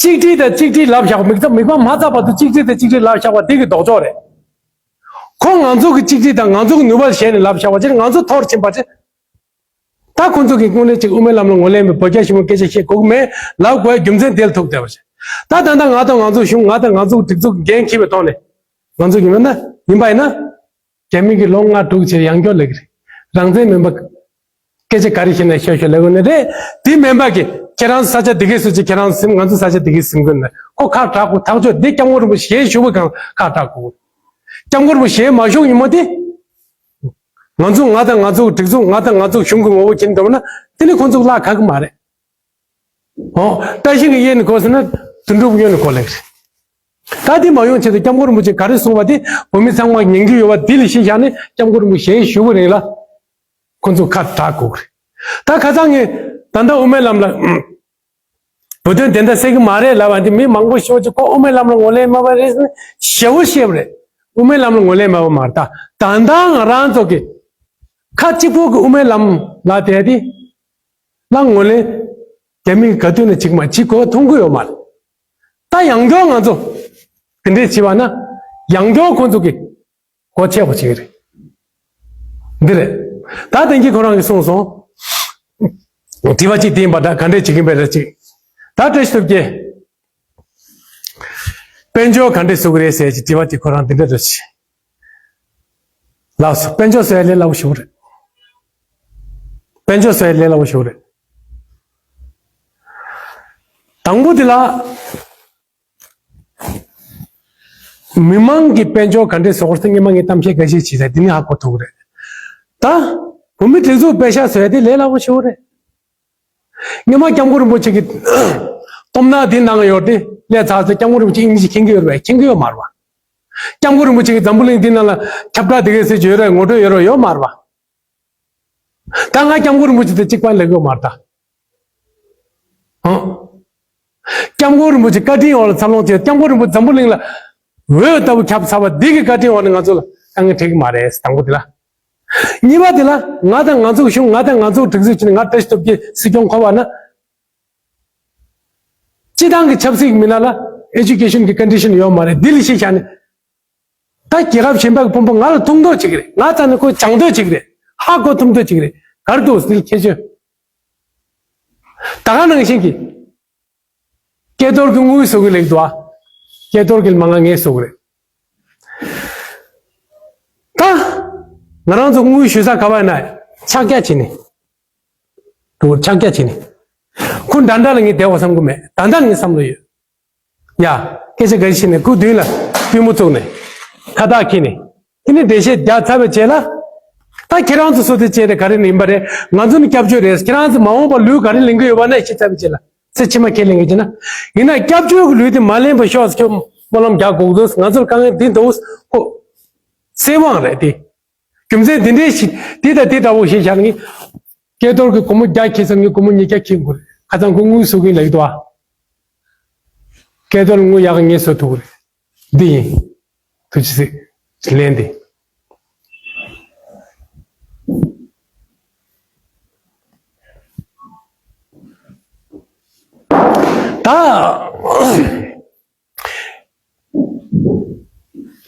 གཅིག་སྒྲིལ་དང་གཅིག་སྒྲིལ་ལབ་བཞག་པ་མིག་ཚ་མིག་མ་མ་ཚ་བར་དུ་གཅིག་སྒྲིལ་དང་གཅིག་སྒྲིལ་ལབ་བཞག་པ་འདི་གི་ལྡོག་ཕྱོགས་རེད། ཁོ་ང་ཚོ་གི་གཅིག་སྒྲིལ་དང་ང་ཚོ་གི་ནུས་པ་ཞན་ནས་ལབ་བཞག་པ་ཅིག་ང་ཚོ་འཐོར་ཕྱིན་པ་ཅིག་ད་ཁོ་ཚོ་གི་དངོས་གནས་ཅིག་དབུ་མའི་ལམ་ལ་ངོས་ལེན་པའི་བོད་རྒྱ་ཞི་མོལ་སྐད་ཆ་བཤད་དགོས་ཀྱི་མེད་ལབ་དགོས་རྒྱུ་མཚན་དེ་ལ་ཐུག་བསྡད་པ་ཅིག་ད་ད་ལྟ་ང་དང་ང་ཚོ་གཞུང་ང་དང་ང་ཚོ་གི་སྒྲིག་འཛུགས་འགན་འཁྱེར་བའི་ཐོག་ནས་ང་ཚོ་ཡིན་ན་ཡིན་པ་ཡིན་ན། རྒྱ་མི་གི་ལོ་ལྔ་དྲུག་ཕྱིར་ཡང་སྐྱོར་ལས་ཀྱི་རེད། རང་བཙན་མིན་པ། སྐད་ཆ་ག་རེ་བཤད་ན་ཤོད་ཤོད་ལབ་དགོས་ནི་རེད། དེ་མིན་པ་གི་ཁྱེད་རང་ས་ཆ་དེ་གའི་སུ་ཅིག་ཁྱེད་རང་ཟིན་ང་ཚོ་ས་ཆ་དེ་གའི་ཟིན་དགོས་ནི་ཁོ་ཁ་གྲག་གོ་ཐག་ཆོད་དེ་སྐྱབས་མགོན་རིན་པོ་ཆེ་ཞུ་བ་གང་ཁ་གྲག་གོ་སྐྱབས་མགོན་རིན་པོ་ཆེ་མ་ཞུ་ཉིན་མོ་དེ། ང་ཚོ་ང་དང་ང་ཚོ་སྒྲིག་འཛུགས་ང་དང་ང་ཚོ་གཞུང་གི་ངོ་བོ་ཁྱེར་འགྲོ་ན་དེ་ནི་ཁོ་ཚོ་ལ་ཁག་གི་མ་རེད། ཨོ། བཀྲ་ཤིས་ཀྱི་གཡས་ནས་གོ་ཟེར་ན་དོན་གྲུབ་གཡོན་ནས་གོ་ལེགས་རེད། ད་དེ་མ་ཡོང་ཆེད་དུ་སྐྱབས་མགོན་རིན་པོ་ཆེ་ག་རེ་གསུངས་པ་དེ་བོད་མི་ཚང་མ་ཉན་གྱི་ཡོད་པ་དེ་ལ་གཞི་བཞག་ནས་སྐྱབས་མགོན་རིན་པོ་ཆེ་ཞུ་བ་རེད་ལ། ཁོ་ཚོ་ཁ་གྲག་དགོས་རེད། ད་ཁ་སང་ངས་ད་ལྟ་དབུ་མའི་ལམ་ལ་བོད་དོན་བདེན་མཐའ་གསལ་གྱི་མ་རེད་ལབ་པ་འདི་མི་མང་པོ་ཤོད་ཅིག་ཁོ་དབུ་མའི་ལམ་ལ་ངོས་ལེན་མེད་པ་རེད་ཟེར་ནས་ཞེ་བོ་བཤད་པ་རེད། དབུ་མའི་ལམ་ལ་ངོས་ལེན་མེད་པ་མ་རེད། ད་ད་ལྟ་ང་རང་ཚོ་གི་ཁ་གཅིག་པོ་གི་དབུ་མའི་ལམ་ལ་དེ་དེ། ལ་ངོས་ལེན། རྒྱ་མིས་ག་དུས་ནས་བྱེད་མ་བྱེད་གོ་མཐོང་གི་ཡོད་མ་རེད། ད་ཡང་བསྐྱར་ང་ཚོ་དེ་འདྲས་བྱས་པ་ན་ཡང་བསྐྱར་ཁོ་ཚོ་གི་གོ་ཆེ་བོ་བྱེད་ཀྱི་རེད། འདི་རེད། ད་དེང་གི་ཁོ་རང་གིས་གསུངས་སོང་། དྲི་བ་གཅིག་དེ་ཡིན་པ་ད་ག་འདྲས་བྱེད་ཀྱིན་པའི་རེད་ཅིག་ད་བཀྲ་ཤིས་སྟོབས་རྒྱལ། དཔལ་འབྱོར་ག་འདྲས་བཟོ་གི་རེད་ཟེར་གྱི་དྲི་བ་དེ་ཁོ་རང་འདི་འདྲ་རེད་ཅིག་ལགས་སོ། དཔལ་འབྱོར་བཟོ་ཡ་ལས་སླ་པོ་ཞེ་པོ་རེད། དཔལ་འབྱོར་བཟོ་ཡ་ལས་སླ་པོ་ཞེ་པོ་རེད། དང་པོ་དེ་ལ། མི་མང་གི་དཔལ་འབྱོར་ག་འདྲས་བཟོ་དགོས་ཟེར་སྔོན་མ་ངས་གཏམ་བཤད་འགའ་ཤས་བྱས་ཚར་འདི་ནས་ཧ་གོ་ཐུབ་ཀྱི་རེད། ད། བོད་མི་སྒྲིག་འཛུགས་པེ་ཤག་བཟོ་ཡ་དེ་ལས་སླ་པོ་ཞེ་པོ་རེད། སྔོན་མ་སྐྱབས་མགོན་རིན་པོ་ཆེ་གི་སྟོབས་ན་དེ་ནང་ཡོད་དེ་ལས་ཚར་ཚེ་སྐྱབས་མགོན་རིན་པོ་ཆེ་ཨིན་ཇི་མཁྱེན་གྱི་ཡོད་རེད་པས། མཁྱེན་གྱི་ཡོད་མ་རེད་པ། སྐྱབས་མགོན་རིན་པོ་ཆེ་གི་འཛམ་བུ་གླིང་འདི་ནང་ལ་ཁྱབ་བསྒྲགས་དེ་གའི་ཟེར་གྱི་ཡོད་རེད། ངོ་སྤྲོད་ཡོད་རེད་ཡོད་མ་རེད་པ། ད་ང་སྐྱབས་མགོན་རིན་པོ་ཆེ་དེ་གཅིག་པ་ལས་ཡོད་མ་རེད་ད། ཧང་། སྐྱབས་མགོན་རིན་པོ་ཆེ་བཀའ་དྲིན་འོག་ལ་འཚར་ལོངས་བྱས། སྐྱབས་མགོན་རིན་པོ་ཆེ་འཛམ་བུ་གླིང་ལ་འོད་ལྟ་བུ་ཁྱབ་ཚར་བ་འདི་གི་བཀའ་དྲིན་འོག་ནས་ང་ཚོ་ལ་དཀའ་ངལ་འཕྲད་ཀྱི་མ་རེད། དང་པོ་དེ་ལ། གཉིས་པ་དེ་ལ་ང་དང་ང་ཚོ་གི་གཞུང་ང་དང་ང་ཚོ་གི་སྒྲིག་འཛུགས་བྱས་ནས་ང་བཀྲ་ཤིས་སྟོབས་རྒྱལ་སྲིད་སྐྱོང་འཁོར་བ་ན། སྤྱི་བཏང་གི་ཆབ་སྲིད་ཀྱི་མི་སྣ་ལ་ཨེ་ཌུ་ཀེ་ཤན་གྱི་ཀོན་ཌི་ཤན་ཡོད་མ་རེད། འདི་ལ་གཞི་བཞག་ནས། ད་རྒྱལ་ཁབ་གཞན་པ་གི་ཕུང་པོ་ང་ལ་ཐུག་མདོག་བྱེད་ཀྱི་རེད། ང་རྩ་ནས་ཁོ་སྦྱང་མདོག་བྱེད་ཀྱི་རེད། ཧ་གོ་ཐུབ་མདོག་བྱེད་ཀྱི་རེད། ག་རེ་འདུག་ཟེར་ཁྱད་ཆོས། ད་ག་ནང་བཞིན་གྱི། སྐལ་རྡོར་གྱི་དངུལ་བཟོ་གི་ལེགས་འདུག་ཨ། སྐལ་རྡོར་གྱི་མ་ང་ངས་བཟོ་གི་རེད། ད། ང་རང་ཚོ་དངུལ་ཞུ་ས་ག་བ་ན་ཕྱག་རྒྱ་བྱེད་ནི། དུ་ཕྱག་རྒྱ་བྱེད་ནི། ཁོ་འདྲ་འདྲ་ལ་ངས་བསྡད་པ་བསམ་གི་མེད། ད་ལྟ་ངའི་བསམ་བློ་ཡོད། ཡ། སྐད་ཆ་ག་རེ་བཤད་ནས་སྐུ་མདུན་ལ་པུས་མོ་བཙུགས་ནས། ཁ་བཏགས་འཁྱེར་ནས། དེ་ནས་འགྲེལ་བཤད་རྒྱག་ཚར་བའི་རྗེས་ལ། ད་ཁྱེད་རང་ཚོ་སུ་དེ་བྱས་ཏེ་ག་རེ་ནས་ཡིན་པ་རེད། ང་ཚོ་ནི་སྐྱབས་བཅོལ་རེད། ཁྱེད་རང་ཚོ་མ་འོངས་པ་ལུས་ག་རེ་ལེན་གི་ཡོད་པ་ན་ཤེས་ཚར་བའི་རྗེས་ལ། ཚེ་ཕྱི་མ་ཁས་ལེན་གི་བྱས་ན། ཡིན་ན་སྐྱབས་བཅོལ་གྱི་ལུས་དེ་མ་ལེན་པ་ཤོག་ཟེར་ཁྱོད་སྨོན་ལམ་རྒྱག་དགོས་འདུག་ང་ཚོར་དཀའ་ངལ་འདི་འདུག་ཁོ། ཚེ་དབང་རེད་དེ། རྒྱུ་མཚན་འདི་འདྲའི་ཞིག་འདི་དང་འདི་འདྲ་བོ་ཞིག་བཞག་ནི། སྐལ་རྡོར་གྱི་སྒོར་མོ་བརྒྱ་ཁྱེར་ཙམ་གྱི་སྒོར་མོ་ཉིས་བརྒྱ་ཁྱེར་དགོས་རེད། ཁ་སང་ཁོ་དངུལ་བཟོ་གིན་ལེགས་འདུག་ཨ། སྐལ་རྡོར་དངུལ་ཡག་ངས་བཟོ་ཐུབ་ཀྱི་རེད། འདི་ཡིན། ཐུགས་རྗེ་ཆེ། ལན་འདི། ད།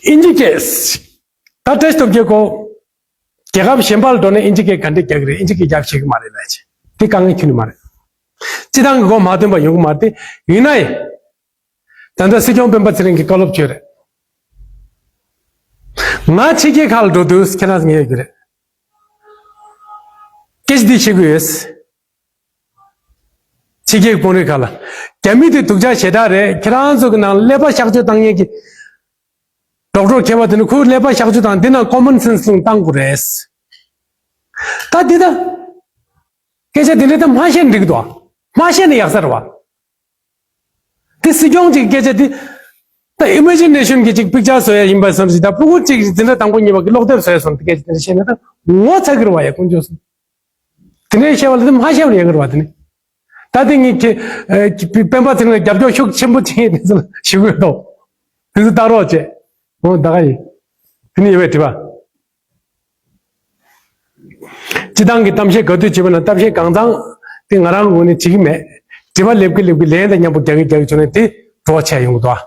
ཨིན་ཇི་སྐད། ད་བཀྲ་ཤིས་སྟོབས་རྒྱལ་ཁོ། རྒྱལ་ཁབ་གཞན་པ་ལ་འགྲོ་ན་ཨིན་ཇི་སྐད་ག་འདྲས་རྒྱག་གི་རེད། ཨིན་ཇི་སྐད་རྒྱབ་ཤེས་ཀྱི་མ་རེད་ལབ་བྱས། དེ་དཀའ་ངལ་ཁྱོན་ནས་མ་རེད། སྤྱི་བཏང་གི་མགོ་མ་ཐོན་པ་ཡོང་གི་མ་རེད་དེ། ཡིན་ན་ཡང་། ད་ལྟ་སྲིད་སྐྱོང་སྤེན་པ་ཚེ་རིང་གིས་བཀའ་སློབ་བྱས་རེད། ང་ཕྱི་རྒྱལ་ཁག་ལ་འགྲོ་དུས་ཁྱེད་རང་ཚོ་ངས་ཡོད་ཀྱི་རེད། སྐད་ཆ་འདི་བཤད་ཀྱི་ཡོད། ཕྱི་རྒྱལ་གྱི་དཔོན་རིགས་ཁག་ལ། རྒྱ་མི་དེ་སྡུག་ཅག་ཞེ་དྲག་རེད། ཁྱེད་རང་ཚོ་གི་ནང་ཀླད་པ་གཤག་བཅོས་བཏང་མཁན་གྱི་ཌོག་ཊར་མཁས་པ་དེ་ནི་ཁོའི་ཀླད་པ་གཤག་བཅོས་བཏང་། འདི་ནང་ཀོ་མོན་སེན་སི་ལུང་བཏང་དགོས་རེད། ད་འདི་ད། སྐད་ཆ་འདི་འདྲ་ད་མ་བཤད་ན་འགྲིག་གི་འདུག་མ་བཤད་ན་ཡག་ས་རེད་བ། དེ་སྲིད་སྐྱོང་གཅིག་སྐད་ཆ་དེ། ད་ཨི་མེ་ཇི་ནེ་ཤན་གྱི་གཅིག་པིག་ཅར་བཟོ་ཡ་ཡིན་པ་བསམ་ཞིག་ད་ཕྲུ་གུ་གཅིག་འཛིན་གྲྭ་དང་པོ་གཉིས་པ་གི་ཀློག་དེབ་བཟོ་ཡ་སོང་དེ་སྐད་ཆ་དེ་འདྲ་བཤད་ན་ད་ངོ་ཚ་གི་རེད་བ་ཡ་དཀོན་མཆོག་གསུམ། དེ་འདྲའི་བཤད་པ་ལ་དེ་མ་བཤད་པ་ཡག་གི་རེད་བ་དེ་ནི། ད་དེ་ངས་ཁྱེད་ཨ་ཁྱེད་སྤེན་པ་ཚེ་རིང་ལ་རྒྱབ་སྐྱོར་ཤུགས་ཆེན་པོ་བྱེད་དེ་ཚོ་ཞུ་གི་ཡོད་དོ། དེ་ཚོ་ལྟ་རོགས་བྱེད། འོ་ད་ག་ཡིན། དེ་ནི་ཡོད་པའི་དྲི་བ། སྤྱི་བཏང་གི་གཏམ་བཤད་ག་དུས་བྱེད་པ་ན་གཏམ་བཤད་གང་ཚང་དེ་ང་རང་ངོས་ནས་བྱེད་ཀྱི་མེད། དྲི་བ་སླེབས་ཀྱི་སླེབས་ཀྱི་ལན་དང་མཉམ་པོ་རྒྱག་གི་རྒྱག་གི་བྱུང་ནས་དེ་བྲོ་བ་ཆད་ཡོང་གི་འདུག་ཨ།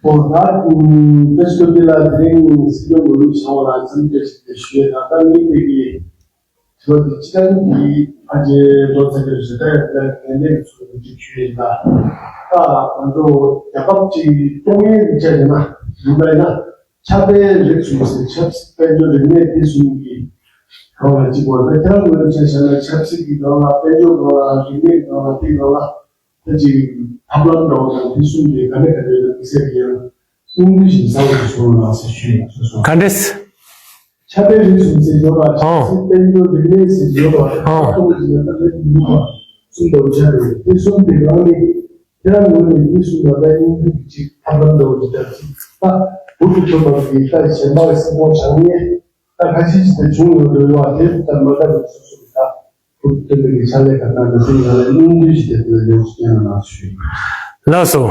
ཨོ་ད་དཔེ་སྐྱོ་དེ་ལ་དེ་རིང་སྲིད་སྐྱོང་མི་ལུགས་བྱ་བ་ལ་འཚམས་འདྲི་ཞུ་ཡས་ད་ལྟ་མི་དེ་གི་ཞོ་དེ་ཅི་ལྟར་གྱི་ཕ་རྗེས་ལོ་ཙཱ་གི་རི་ཏ་ཡར་ལ་དེ་འདྲའི་ཚོགས་འདུ་ཞུས་ཡིན་ལ། ད་ང་ཚོ་རྒྱལ་ཁབ་ཅིག་སྐྱོང་ཡས་ཀྱི་ཆ་ཡིན་ན་ཡིན་པ་ཡིན་ན་ཆབ་དཔལ་རིག་གསུམ་ཟེར་ཆབ་སྲིད་དཔལ་འབྱོར་རིག་གནས་དེ་གསུམ་གྱི་སྒང་ལ་གཅིག་པ་ད་ཁྱེད་རང་ངོས་ནས་ཆ་བཞག་ན་ཆབ་སྲིད་ཀྱི་སྒང་ལ་དཔལ་འབྱོར་སྒང་ལ་རིག་གནས་སྒང་ལ་དེ་སྒང་ལ་ད་ཅིག་ཐབས་ལམ་འདྲ་བོ་དང་དེ་གསུམ་གྱི་ག་འདྲ་ག་འདྲ་དམིགས་བསལ་གྱི་ཡང་དབང་འདུས་ཤིང་ས་འོག་ཏུ་སོང་ལ་ཟེར་ཞུས་ཡིན་སོ་སོ། ག་འདྲས། ཆབ་དཔལ་རིག་གསུམ་ཟེར་ཡོད་པ། ཨོ། ཆབ་སྲིད་དཔལ་འབྱོར་རིག་གནས་ཟེར་ཡོད་པ། ཨོ། ཁོང་གི་ཡོད་པ་རེད་མི་འདུག་པ། གསུམ་འདྲ་བོ་ཆགས་རེད། དེ་གསུམ་དེ་གང་ནས་ཁྱེད་རང་ངོས་ནས་དེ་གསུམ་ལ་ད་དབྱིན་ཇི་གི་ཅིག་ཐབས་ལམ་འདྲ་བོ་ཅིག་ལྟར་ཅིག་ད་འུ་ཚོ་ཚོ་བར་གྱི་ད་གཞན་པ་སྲིད་སྐྱོང་བྱང་ཉེས་ད་ཁ་ཤས་ཅིག་ད་བྱུང་ཡོད་འགྲོ་ཡོད་པ་དེ་ད་མ་ད་གི་སོ་སོ་གི་ད་འུ་ཚོ་དེ་འདྲ་གི་ཕྱག་ལས་ག་ད་འདྲ་ཟིན་ཡང་ལ་དབྱིན་ཇི་ཞིག་དེ་ད་ཡོང་ཞིག་ཡང་ལ་ཞུས། ལགས་སོ།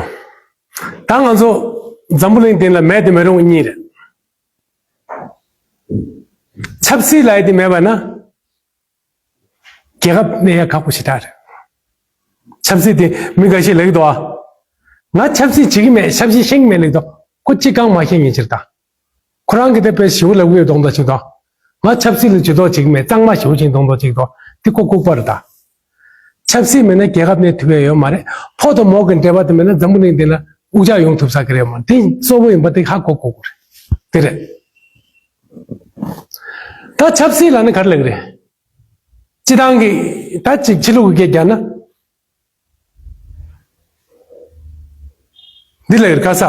ད་ང་ཚོ་འཛམ་བུ་གླིང་སྟེང་ལ་མེད་དེ་མི་རུང་བ་གཉིས་རེད། ཆབ་སྲིད་ལབ་ཡ་དེ་མེད་པ་ན། རྒྱལ་ཁབ་གནས་ཡ་ཁག་པོ་ཞེ་དྲག་རེད། ཆབ་སྲིད་དེ་མི་འགའ་ཤས་ལབ་ཀྱི་འདུག་ཨ། ང་ཆབ་སྲིད་བྱེད་ཀྱི་མེད། ཆབ་སྲིད་ཤེས་ཀྱི་མེད་ལབ་ཀྱི་འདུག་ཁོ་ཅི་གང་མ་ཤེས་མཁན་ཅིག་རེད་ད། ཁོ་རང་གིས་དེ་དཔེ་ཞེ་པོ་ལབ་ཀྱི་ཡོད་མདོག་མདོག་ཅིག་འདུག་ང་ཆབ་སྲིད་ལ་ཇུས་གཏོགས་བྱེད་ཀྱི་མེད། གཙང་མ་ཞེ་པོ་ཅིག་མདོག་མདོག་ཅིག་འདུག་དེ་ཁོ་ལྐུགས་པ་རེད་ད། ཆབ་སྲིད་མེད་ན་རྒྱལ་ཁབ་གནས་ཐུབ་ཡ་ཡོད་མ་རེད། ཕོ་དང་མོ་གི་འབྲེལ་བ་དེ་མེད་ན་འཛམ་བུ་གླིང་འདི་ལ་དབུགས་ཆག་ཡོང་ཐུབ་ས་གི་རེད་མ་རེད། དེ་གཙོ་བོ་ཡིན་པ་དེ་ཧ་གོ་དགོས་ཀྱི་རེད། དེ་རེད། ད་ཆབ་སྲིད་ལབ་ན་ག་རེ་ལབ་ཀྱི་རེད། སྤྱི་བཏང་གི་ད་ཅིག་ཕྱི་ལོགས་ཀྱི་སྐད་རྒྱག་ན། འདི་ལ་ག་ས།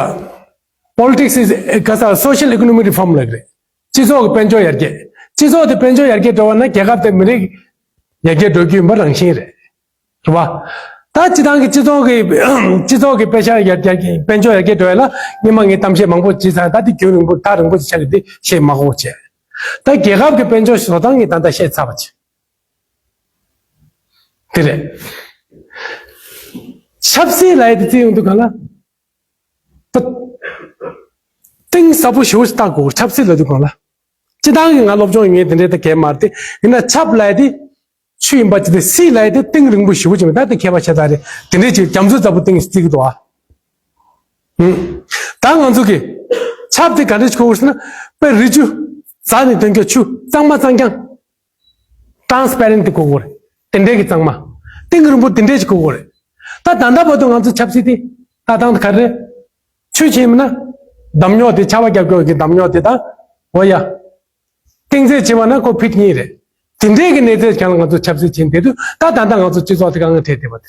Politics is ག་ས་social economic reform ལབ་རེད། སྤྱི་ཚོགས་ཀྱི་དཔལ་འབྱོར་ཡར་རྒྱས། སྤྱི་ཚོགས་དེ་དཔལ་འབྱོར་ཡར་རྒྱས་འགྲོ་བ་ན་རྒྱལ་ཁབ་དེ་མི་རིགས་ཡར་རྒྱས་འགྲོ་རྒྱུ་ཡིན་པ་རང་བཞིན་རེད། རེད་བ། ད་སྤྱི་བཏང་གི་སྤྱི་ཚོགས་ཀྱི་སྤྱི་ཚོགས་ཀྱི་དཔལ་ཤ་ཡར་རྒྱས་དཔལ་འབྱོར་ཡར་རྒྱས་འགྲོ་བ་ལ་སྔོན་མ་ངས་གཏམ་བཤད་མང་པོ་བྱས་ཚར། ད་དེ་རྒྱུན་རིང་པོ་ཐག་རིང་པོ་ཞིག་ཆགས་ཀྱི་དེ་བཤད་མ་དགོས་བྱས། ད་རྒྱལ་ཁབ་ཀྱི་དཔལ་འབྱོར་བཟོ་སྟངས་ངས་ད་ལྟ་བཤད་ཚར་བ་བྱས། དེ་རེད། ཆབ་སྲིད་ལབ་ཡ་དེ་བརྩི་ཡོང་དུས་གང་ལ། ད། གཏིང་ཟབ་པོ་ཞེ་པོ་ཞིག་བལྟ་དགོས། ཆབ་སྲིད་ལབ་དུས་གང་ལ། སྤྱི་བཏང་གི་ང་སློབ་སྦྱོང་ཡོད་མཁན་དེ་འདྲའི་ད་གས་མ་རེད་དེ། ཡིན་ན་ཆབ་ལབ་ཡ་དེ་ཆུ་ཡིན་པ་ཅི་སྟེ། སྲིད་ལབ་ཡ་དེ་གཏིང་རིང་པོ་ཞེ་པོ་ཅིག་མེད། ད་དེ་མཁས་པ་ཤ་སྟག་རེད། དེ་འདྲའི་ཅིག་རྒྱ་མཚོ་ལྟ་བུ་གཏིང་ཞིག་བརྩི་གི་འདུག་ཨ། ཧུམ། ད་ང་ཚོ་གི་ཆབ་དེ་ག་འདྲ་ཞིག་གོ་དགོས་ཟེར་ན། དཔེ་རི་ཆུ་རྩ་ནས་ཐོན་རྒྱུ་ཆུ་གཙང་མ་གཙང་རྐྱང་། ཊ་རན་སི་པེ་རེན་ཊི་དེ་དགོས་ཀྱི་རེད། དེ་འདྲའི་གི་གཙང་མ། གཏིང་རིང་པོ་དེ་འདྲའི་ཞིག་དགོས་ཀྱི་རེད། ད་ད་ལྟ་བར་དུ་ང་ཚོ་ཆབ་སྲིད་དེ་ལྟ་སྟངས་དེ་ག་རེ་རེད། ཆུ་ཆེན་མིན་ན་འདམ་རྙོག་དེ། ཆར་པ་རྒྱབ་སྐྱོར་གྱི་འདམ་རྙོག་དེ་དང་། འོ་ཡ། གཏིང་ཚད་ཆེ་བ་ན་ཁོ་ཕིཊ་གཉིས་རེད། དེ་འདྲའི་གི་གནས་ཚད་ཀྱང་ང་ཚོ་ཆབ་སྲིད་བྱེད་བསྡད་དུས། ད་ད་ལྟ་ང་ཚོ་སྤྱི་ཚོགས་དེ་དཀའ་ངལ་འཕྲད་བསྡད་པ་དེ་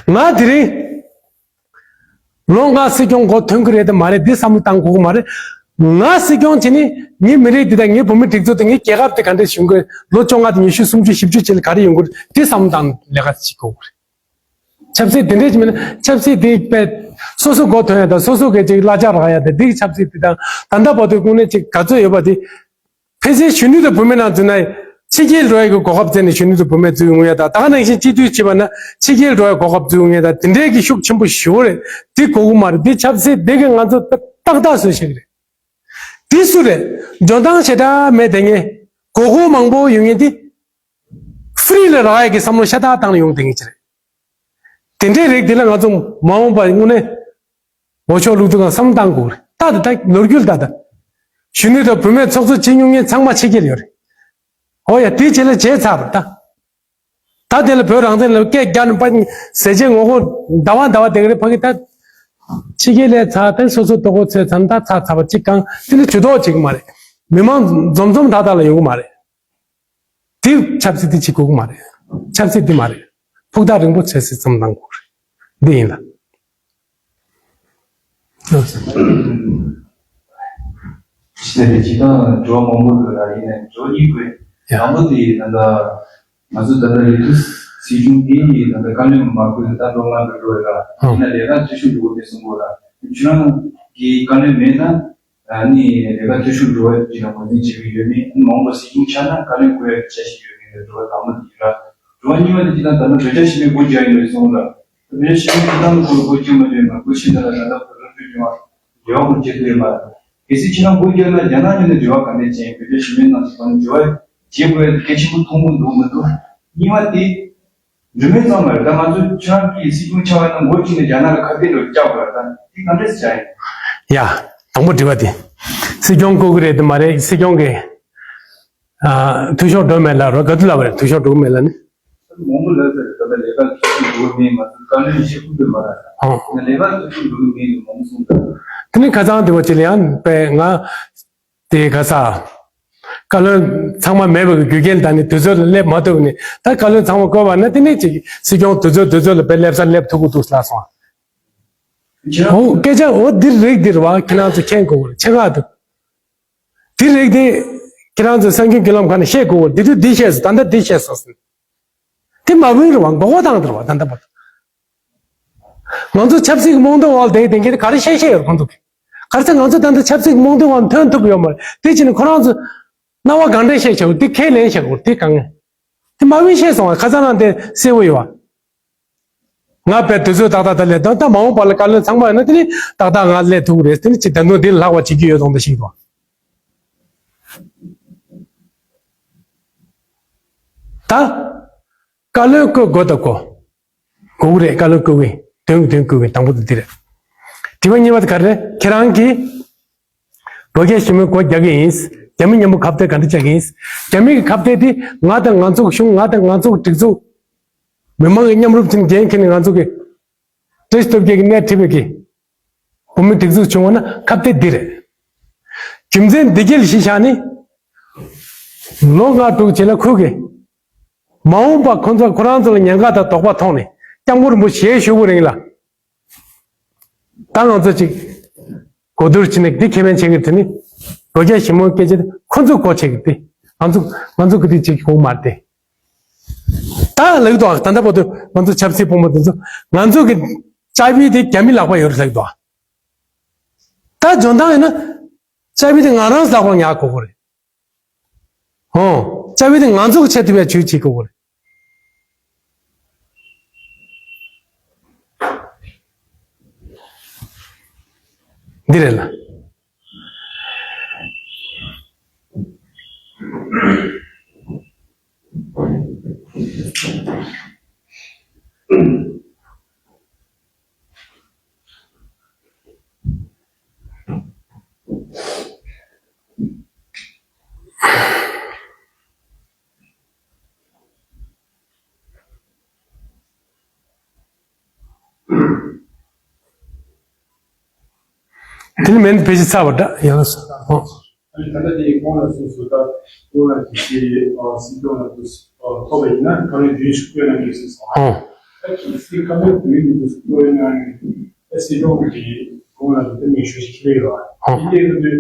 རེད། ང་དེ་རིང་ལོ་ལྔ་སྲིད་སྐྱོང་འགོ་ཐོན་གྱི་རེད་དམ་མ་རེད་འདི་བསམ་བློ་བཏང་དགོས་ཀྱི་མ་རེད། ང་སྲིད་སྐྱོང་བྱས་ནས་ངའི་མི་རིགས་འདི་དང་ངའི་བོད་མི་སྒྲིག་འཛུགས་དེ། ངའི་རྒྱལ་ཁབ་དེ་ག་འདྲ་བྱུང་གི། ལོ་བཅོ་ལྔ་དང་ཉི་ཤུ་སུམ་ཅུ་བཞི་བཅུ་ཅིག་ལ་ག་རེ་ཡོང་གི་རེད། འདི་བསམ་བློ་བཏང་ལས་ཀ་བྱེད་དགོས་ཀྱི་རེད། ཆབ་སྲིད་དེ་འདྲས་ཅིག་མིན་ན། ཆབ་སྲིད་དེ་དཔེ་སོ་སོ་འགོ་ཐོན་ཡ་དང་། སོ་སོ་གི་ཅིག་གླ་ཆ་རག་ཡ་དང་། འདི་གི་ཆབ་སྲིད་དེ་དང་། ད་ལྟ་བར་དུ་དངོས་གནས་ཅིག་ག་ཚོད་ཡོད་པ་དེ། ཕལ་ཆེར་གཞོན་ནུ་དང་བུད་མེད་ནང་འཛུལ་ན། ཕྱི་རྒྱལ་འགྲོ་ཡ་གི་གོ་སྐབས་བཙལ་ནས་གཞོན་ནུ་དང་བུད་མེད་འཛུལ་ཡོང་ཡ་དང་། ད་ག་ནང་བཞིན་སྤྱི་འཐུས་བྱས་པ་ན་ཕྱི་རྒྱལ་འགྲོ་ཡ་གོ་སྐབས་འཛུལ་ཡོང་ཡ་དང་། དེ་འདྲའི་གི་ཤུགས་ཆེན་པོ་ཞེ་པོ་རེད། འདི་དགོས་ཀྱི་མ་རེད། འདི་ཆབ་སྲིད་འདི་གི་ང་ཚོ་ཏག་ཏག་བཟོས་བཞག་གི་རེད། འདི་སུ་རེད། འཇོན་ཐང་ཞེ་དྲག་མེད་དེ། ངས་མགོ་སྐོར་མང་པོ་ཡོད་མཁན་འདི། ཧྥི་རི་ལ་རག་ཡ་གི་བསམ་བློ་ཤ་སྟག་བཏང་ནས་ཡོང་བསྡད་མཁན་ཅིག་རེད། དེ་འདྲའི་རིགས་དེ་ལ་ང་ཚོ་མ་འོངས་པ་དངོས་གནས་འོས་ཤོག་བླུག་དུས་སྒང་བསམ་བློ་བཏང་དགོས་རེད། ད་ད་ད་ལོ་རྒྱུས་ད་ད་གཞོན་ནུ་དང་བུད་མེད་ཚོགས་གཙོ་བྱེད་མྱོང་མཁན་ཚང་མ་ཕྱི་རྒྱལ་ཡོད་རེད། ཨོ་ཡ་དེ་བྱེད་ལ་བྱས་ཚར་བ་ད། ད་དེ་ལ་བོད་རང་བཙན་ལ་སྐད་རྒྱག་ནས་པ་ཟས་བཅད་ངོ་རྒོལ་ཟླ་བ་ཟླ་བ་དེ་ག་རེ་ཕ་གི་ད། ཕྱི་རྒྱལ་ལས་ཚར་དེ་སོ་སོ་ལྟོ་གོས་ཚོས་ཚར་ད་ཚར་ཚར་བ་གཅིག་གང་དེ་ནི་ཇུས་གཏོགས་བྱེད་གི་མ་རེད། མི་མང་འཛོམས་འཛོམས་ཐག་ཐག་ལ་ཡོང་གི་མ་རེད། དེ་ཆབ་སྲིད་དེ་བྱེད་དགོས་ཀྱི་མ་རེད། ཆབ་སྲིད་དེ་མ་རེད། ཕུགས་ཐག་རིང་པོ་ཆབ་སྲིད་བསམ་བློ་བཏང་དགོས་རེད། འདི་ཡིན་ལ། ཞེས་པའི་ཇི་ལྟར་འགྲོ་བ་མང་པོ་ཡོད་ལ་ཡིན་ནས་འགྲོ་གཉིས་དགོས། ཡ། དང་པོ་དེ་ད་ལྟ་ང་ཚོ་ད་ལྟ་ལས་དུས་སྲིད་གཞུང་དེ་ཡིས་ད་ལྟ་བཀའ་བློན་མ་བསྐོས་ད་འགྲོ་ང་འགྲོ་འགྲོ་ཡོད་ལ་ཡིན་ན་ལས་ཀ་འཐུས་ཤོར་འགྲོ་གི་མེད་གསུང་གོ་ལ་ཁྱོད་རང་གི་བཀའ་བློན་མེད་ན། ཨ་ནི་ལས་ཀ་འཐུས་ཤོར་འགྲོ་བ་ཅིག་ལ་ངོས་འཛིན་བྱེད་ཀྱི་ཡོད་མེད། ཨ་ནི་མ་འོངས་པ་སྲིད་སྐྱོང་ཆགས་ན་བཀའ་བློན་བསྐོ་ཡ་གི་འཆར་གཞི་ཡོད་མེད་ལ་འགྲོ་བ་དང་པོ་དེ་ལ། འགྲོ་བ་གཉིས་པ་དེ་ཅི་ལྟར་ད་ལྟ་བོད་རྒྱ་ཞི་མོལ་སྒོ་རྒྱག་ཡིན་པའི་སོང་ལ། བོད་རྒྱ་ཞི་མོལ་དེ་ལྟ་ལ་སྒོ་སྒོ་རྒྱག་མ་རྒྱག་ན་སྒོ་ཕྱེ་ད་ལ་ད་ལྟ་བོད་རང་སྐྱོང་ལྗོངས་ལ་འབྲེལ་བ་མང་ཆེ་ཐུབ་ཡོད་མ་རེད། གལ་སྲིད་ཁྱེད་རང་སྒོ་རྒྱག་ན་རྒྱ་ནག་གཉིས་ནས་འབྲེལ་བ་ག་འདྲས་བྱས་བོད་རྒྱ་ཞི་མོལ་ནང་ཞིག་གང་འབྲེལ་བ་བྱེད་དགོས་ཡ་གལ་ཆེན་པོ་མཐོང་གི་འདུག་མི་འདུག་གཉིས་པ་དེ། འགྲོ་མིན་ཙམ་མ་རེད། ད་ང་ཚོ་ཁྱེད་རང་གིས་སྲིད་སྐྱོང་ཆགས་པ་ཡིན་ན་འགོ་གཅིག་ནས་རྒྱ་ནག་ལ་ཁ་གཏད་རུ་བཅག་དགོས་རེད། ད་དེ་ག་འདྲས་བྱ་ཡིན། ཡ། དང་པོ་དྲི་བ་དེ། སྲིད་སྐྱོང་བསྐོ་གི་རེད་དམ་མ་རེད། སྲིད་སྐྱོང་གི་ཨ། འཐུས་ཤོར་འགྲོ་མེད་ལ་རོ་ག་དུ་ལབ་པ་རེད། འཐུས་ཤོར་འགྲོ་གི་མེད་ལ་ནི། མང་པོ་ལབ་ཚར་རེད། ད་ལྟ་ལས་ཀ་འཐུས་ཤོར་འགྲོ་གི་མེད་མ་ཟེར་བཀའ་བློན་བཞེས་ཁུལ་དུ་མ་ར་ཧོ། ང་ལས་ཀ་འཐུས་ཤོར་འགྲོ་གི་མེད་ལ་མང་པོ་གསུངས་ད། དེ་ནི་ཁ་སང་དེ་བ་ཅི་ལ་ཡང་པས་ང་དེ་ག་ས། བཀའ་བློན་ཚང་མ་མེད་པའི་རྒྱུ་རྐྱེན་དང་ནི་དུས་ཚོད་ལ་སླེབས་མ་ཐུབ་ནི་ད་བཀའ་བློན་ཚང་མ་བསྐོས་པ་ན་དེ་ནི་ཅིག་སྲིད་སྐྱོང་དུས་ཚོད་དུས་ཚོད་ལ་དཔེ་སླེབས་ས་སླེབས་ཐུབ་ཀྱི་འདུག་ལབ་སོང་། ཨོ་སྐད་ཆ་འོ་འདིར་རིགས་འདིར་བ་ཁྱེད་རང་ཚོ་མཁྱེན་དགོས་པར་ཆེ་ཁག་འདུག་འདིར་རིགས་འདི་ཁྱེད་རང་ཚོ་གསར་འགྱུར་བརྒྱུད་ལམ་ཁག་ནས་བཤད་དགོས་པར་འདི་དུས་འདི་བཤད་སོང་ད་ལྟ་འདི་བཤད་སོང་ཟིན། དེ་མ་བུན་རུ་བ་མགོ་བོ་དང་དུ་རུ་བ་ད་ལྟ་བར་དུ། ང་ཚོ་ཆབ་སྲིད་རྨོངས་དད་འོག་བསྡད་དེ་ག་རེ་བཤད་བཤད་ཡོད་ཁོང་ཚོ་གི། ག་རེ་ཟེར་ང་ཚོ་ད་ལྟ་ཆབ་སྲིད་རྨོངས་དད་འོག་ཐོན་ཐུབ་ཡོད་མ་རེད། དེ་ཕྱིན་ཁོ་རང་ཚོ་སྣང་བ་གང་འདྲ་བཤད་བྱ་བ་དེ་ཁས་ལེན་བྱ་དགོས་དེ་གང་། དེ་མ་བུན་བཤད་སོང་བ་ཁ་སང་རང་དེ་གསལ་བོ་ཡོད་བ། ང་དཔེ་དུས་ཚོད་ཏག་ཏག་ད་ལས་དང་ད་མ་འོངས་པ་ལ་བཀའ་བློན་ཚང་མ་ཡོད་ན་དེ་ནི་ཏག་ཏག་ང་སླེབས་ཐུབ་ཀྱི་རེད། དེ་ནི་ཅི་ད་དུང་དེ་ལྷག་པ་བྱེད་ཀྱི་ཡོད་དང་འདི་ཞིག་དང་། ད་བཀའ་བློན་བསྐོ་དགོས་ད་གོ། དགོས་ཀྱི་རེད། བཀའ་བློན་བསྐོ་གི་དོན་དོན་བསྐོ་གི་དང་པོ་དེ་འདི་རེད། དྲི་བ་གཉིས་པ་དེ་ག་རེ་རེད། ཁྱེད་རང་གིས་བོད་རྒྱ་ཞི་མོལ་སྒོ་རྒྱག་གི་ཡིན། རྒྱ་མི་མཉམ་པོ་ཁ་གཏད་ག་འདྲ་བྱ་གི་ཡིན། རྒྱ་མི་གི་ཁ་གཏད་དེ་ང་དང་ང་ཚོ་གི་གཞུང་ང་དང་ང་ཚོ་གི་སྒྲིག་འཛུགས། མི་མང་གི་མཉམ་རུབ་ཅིག་འགན་འཁྱེར་ནས་ང་ཚོ་གི་བཀྲ་ཤིས་སྟོབས་རྒྱལ་གྱི་སྣེ་ཁྲིད་པའི་གི་བོད་མི་སྒྲིག་འཛུགས་བྱུང་བ་ན་ཁ་གཏད་འདི་རེད། རྒྱུ་མཚན་འདི་གྱིས་གཞི་བཞག་ནི། ལོ་ལྔ་དྲུག་རྗེས་ལ་ཁོས་གི་མ་འོངས་པ་ཁོ་ཚོ་ཁོ་རང་ཚོ་ལ་ཉེན་ཁ་དང་དོགས་པ་མཐོང་ནས་སྐྱབས་མགོན་རིན་པོ་ཆེ་ཞུ་བོ་རིང་ལ། ད་ང་ཚོ་ཅིག་གོ་བསྡུར་བྱས་ནས་འདི་ཁེ་ཕན་བྱེད་ཀྱི་དེ་ནི་བོད་རྒྱ་ཞི་མོལ་སྐད་ཆ་དེ་ཁོ་ཚོས་གོ་བྱེད་ཀྱི་དེ་ང་ཚོ་ང་ཚོ་གི་དེ་ཅིག་གོ་མ་རེད་དེ། ད་ལེགས་འདུག་ད་ལྟ་བར་དུ་ང་ཚོ་ཆབ་སྲིད་ཕོ་མོ་དེ་ཚོ་ང་ཚོ་གི་ལྕགས་པི་དེ་རྒྱ་མི་ལག་པ་ཡོད་རེད་ལེགས་འདུག་ད་འཇོན་ཐང་ཡོད་ན་ལྕགས་པི་དེ་ང་རང་ལག་པ་ཉར་དགོས་ཀྱི་རེད། ཧོ། ལྕགས་པི་དེ་ང་ཚོ་གི་ཆེད་དུ་བས་ཇུས་བྱེད་དགོས་ཀྱི་རེད། འདི་རེད་ལ། དེ་ནི་མེད་ཕལ་ཆེར་ཚར་བ་འདྲ་ཡང་སོ། ཨོ། ཨ་ནི་ད་ལྟ་དེ་གོང་ལ་སོང་སོ་ད་གོང་ལ་དེ་ཨ་སྲིད་སྐྱོང་ལ་དུ་ཨ་ཐོབ་པ་ཡིན་ན་ག་རེ་རྒྱུན་ཞུགས་སྤྲོད་གནང་གི་ཟེར་སོང་། ཨོ། ད་ཁྱེད་སྲིད་བཀའ་མོལ་བོད་ཡིག་ནས་དུ་སྤྲོད་གནང་ནས་ཨ་སྲིད་སྐྱོང་གི་གོང་ལ་དུ་དེ་མིང་ཞུ་ཞིག་ཁྱེར་ཡོད་པ། ཨོ། དེ་འདྲའི་དུ་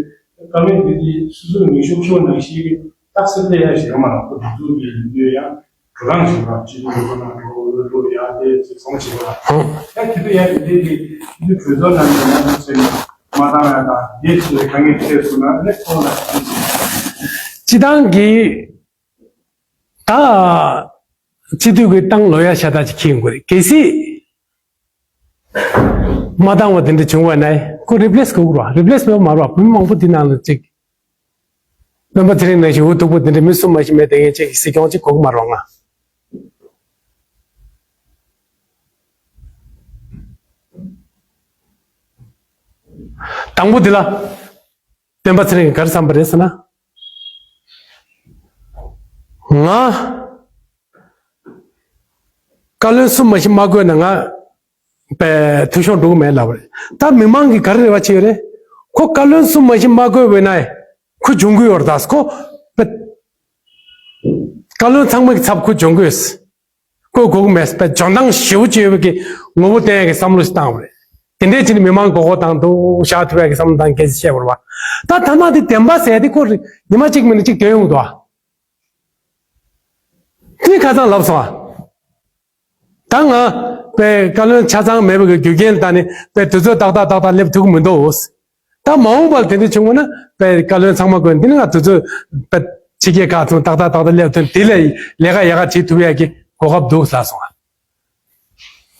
བཀའ་མོལ་དེ་དེ་སོ་སོའི་མིང་ཞུ་ཆོག་ནང་བཞིན་རྟགས་གསལ་སྤྲད་ཡ་ཞིག་ཡོད་མ་རེད། ཁོ་དུ་དུ་གི་ཡིན་དུས་ཡང་། གྲོས་རང་བཞིན་པ་སྤྱི་ཚོགས་ལ་ཁོ་ན་འགྲོ་འོས་བླུག་ཡ་དེ་ཚེ་ཚང་བྱེད་པ། ཧུམ། ད་དེ་དུ་ཡ་དེ་དེ་དེ་དེ་གྲོས་ཚོགས་ནང་ནས་ང་ཚོ་ཚོས་མ་བཏང་ཡ་དང་དེ་ཚོས་དཀའ་ངལ་འཕྲད་སོང་ན་ནས་ཁོང་ལ་ཅི་དང་གི་ད་སྤྱི་འཐུས་ཀྱི་ཏང་ལོ་ཡ་ཤ་སྟག་ཅིག་འཁྱེར་ཡོང་དགོས་རེད། གལ་སྲིད། མ་འདང་བ་དེ་འདྲ་བྱུང་བ་ན་ཁོ་རི་པི་ལེ་སི་དགོས་ཀྱི་རེད་བ། རི་པི་ལེ་སི་མེད་པ་མ་རེད་བ། བོད་མི་མང་པོ་དེ་ནང་ལ་ཅིག་སྨན་པ་ཚེ་རིང་ནང་བཞིན་འུ་ཐུག་པོ་དེ་འདྲ་མི་གསུམ་མ་ཞིག་མེད་དེ་ངས་ཅིག་སྲིད་སྐྱོང་ཅིག་དགོས་ཀྱི་མ་རེད་བ། ང་ དང་པོ་འདི་ལ། སྟོན་པ་ཚེ་རིང་གིས་ག་རེ་བསམ་པ་རེད་ཟེར་ན། ང་བཀའ་བློན་གསུམ་མ་གཏོགས་མ་བསྐོས་ན་ང་པའི་འཐུས་ཤོར་འགྲོ་གི་མེད་ལབ་པ་རེད། ད་མི་མང་གིས་ག་རེ་རེ་བ་བྱེད་ཡོད་རེད། ཁོ་བཀའ་བློན་གསུམ་མ་གཏོགས་མ་བསྐོས་པ་ཡིན་ན་ཁོ་འབྱུང་གི་ཡོད་རེད། ད་ཁོ་པའི་བཀའ་བློན་ཚང་མ་གི་ཚབ་ཁོ་འབྱུང་གི་ཡོད། བསྐོ་དགོས་ཀྱི་མེད་པའི་འཇོན་ཐང་ཞེ་པོ་ཅིག་ཡོད་པའི་གི་ངོ་བོ་བསྟན་ཡག་གི་བསམ་བློ་ཞིག་བཏང་བ་རེད། དེ་འདྲའི་ཕྱིར་མི་མང་མགོ་སྐོར་བཏང་འདུག་བཞག་ཐུབ་ཡག་གི་བསམ་བློ་བཏང་གལ་ཆེ་བ་རེད་བ། ད་ཐ་མ་དེ་བདེན་པ་ཟེར་ཡག་དེ་ཁོ་ཉི་མ་གཅིག་མིན་ན་གཅིག་ཐོན་ཡོང་གི་འདུག་ཨ། དེ་ཁ་སང་ལབ་སོང་ཨ། ད་ང་པའི་བཀའ་བློན་ཆ་ཚང་མེད་པའི་གི་རྒྱུ་རྐྱེན་ལ་བལྟས་ནས་པའི་དུས་ཚོད་ཏག་ཏག་ཏག་ཏག་སླེབས་ཐུབ་ཀྱི་མི་འདུག་ད་མ་འོངས་པར་དེ་འདྲ་བྱུང་བ་ན་པའི་བཀའ་བློན་ཚང་མ་བསྐོས། འདི་ནི་ང་དུས་ཚོད་པའི་ཕྱི་རྒྱལ་ཁག་ཚང་ཏག་ཏག་ཏག་ཏག་སླེབས་ཐོན། དེ་ལས་ལས་ཀ་ཡག་ག་བྱེད་ཐུབ་ཡག་གི་གོ་སྐབས་འདུག་ལབ་སོང་ང་།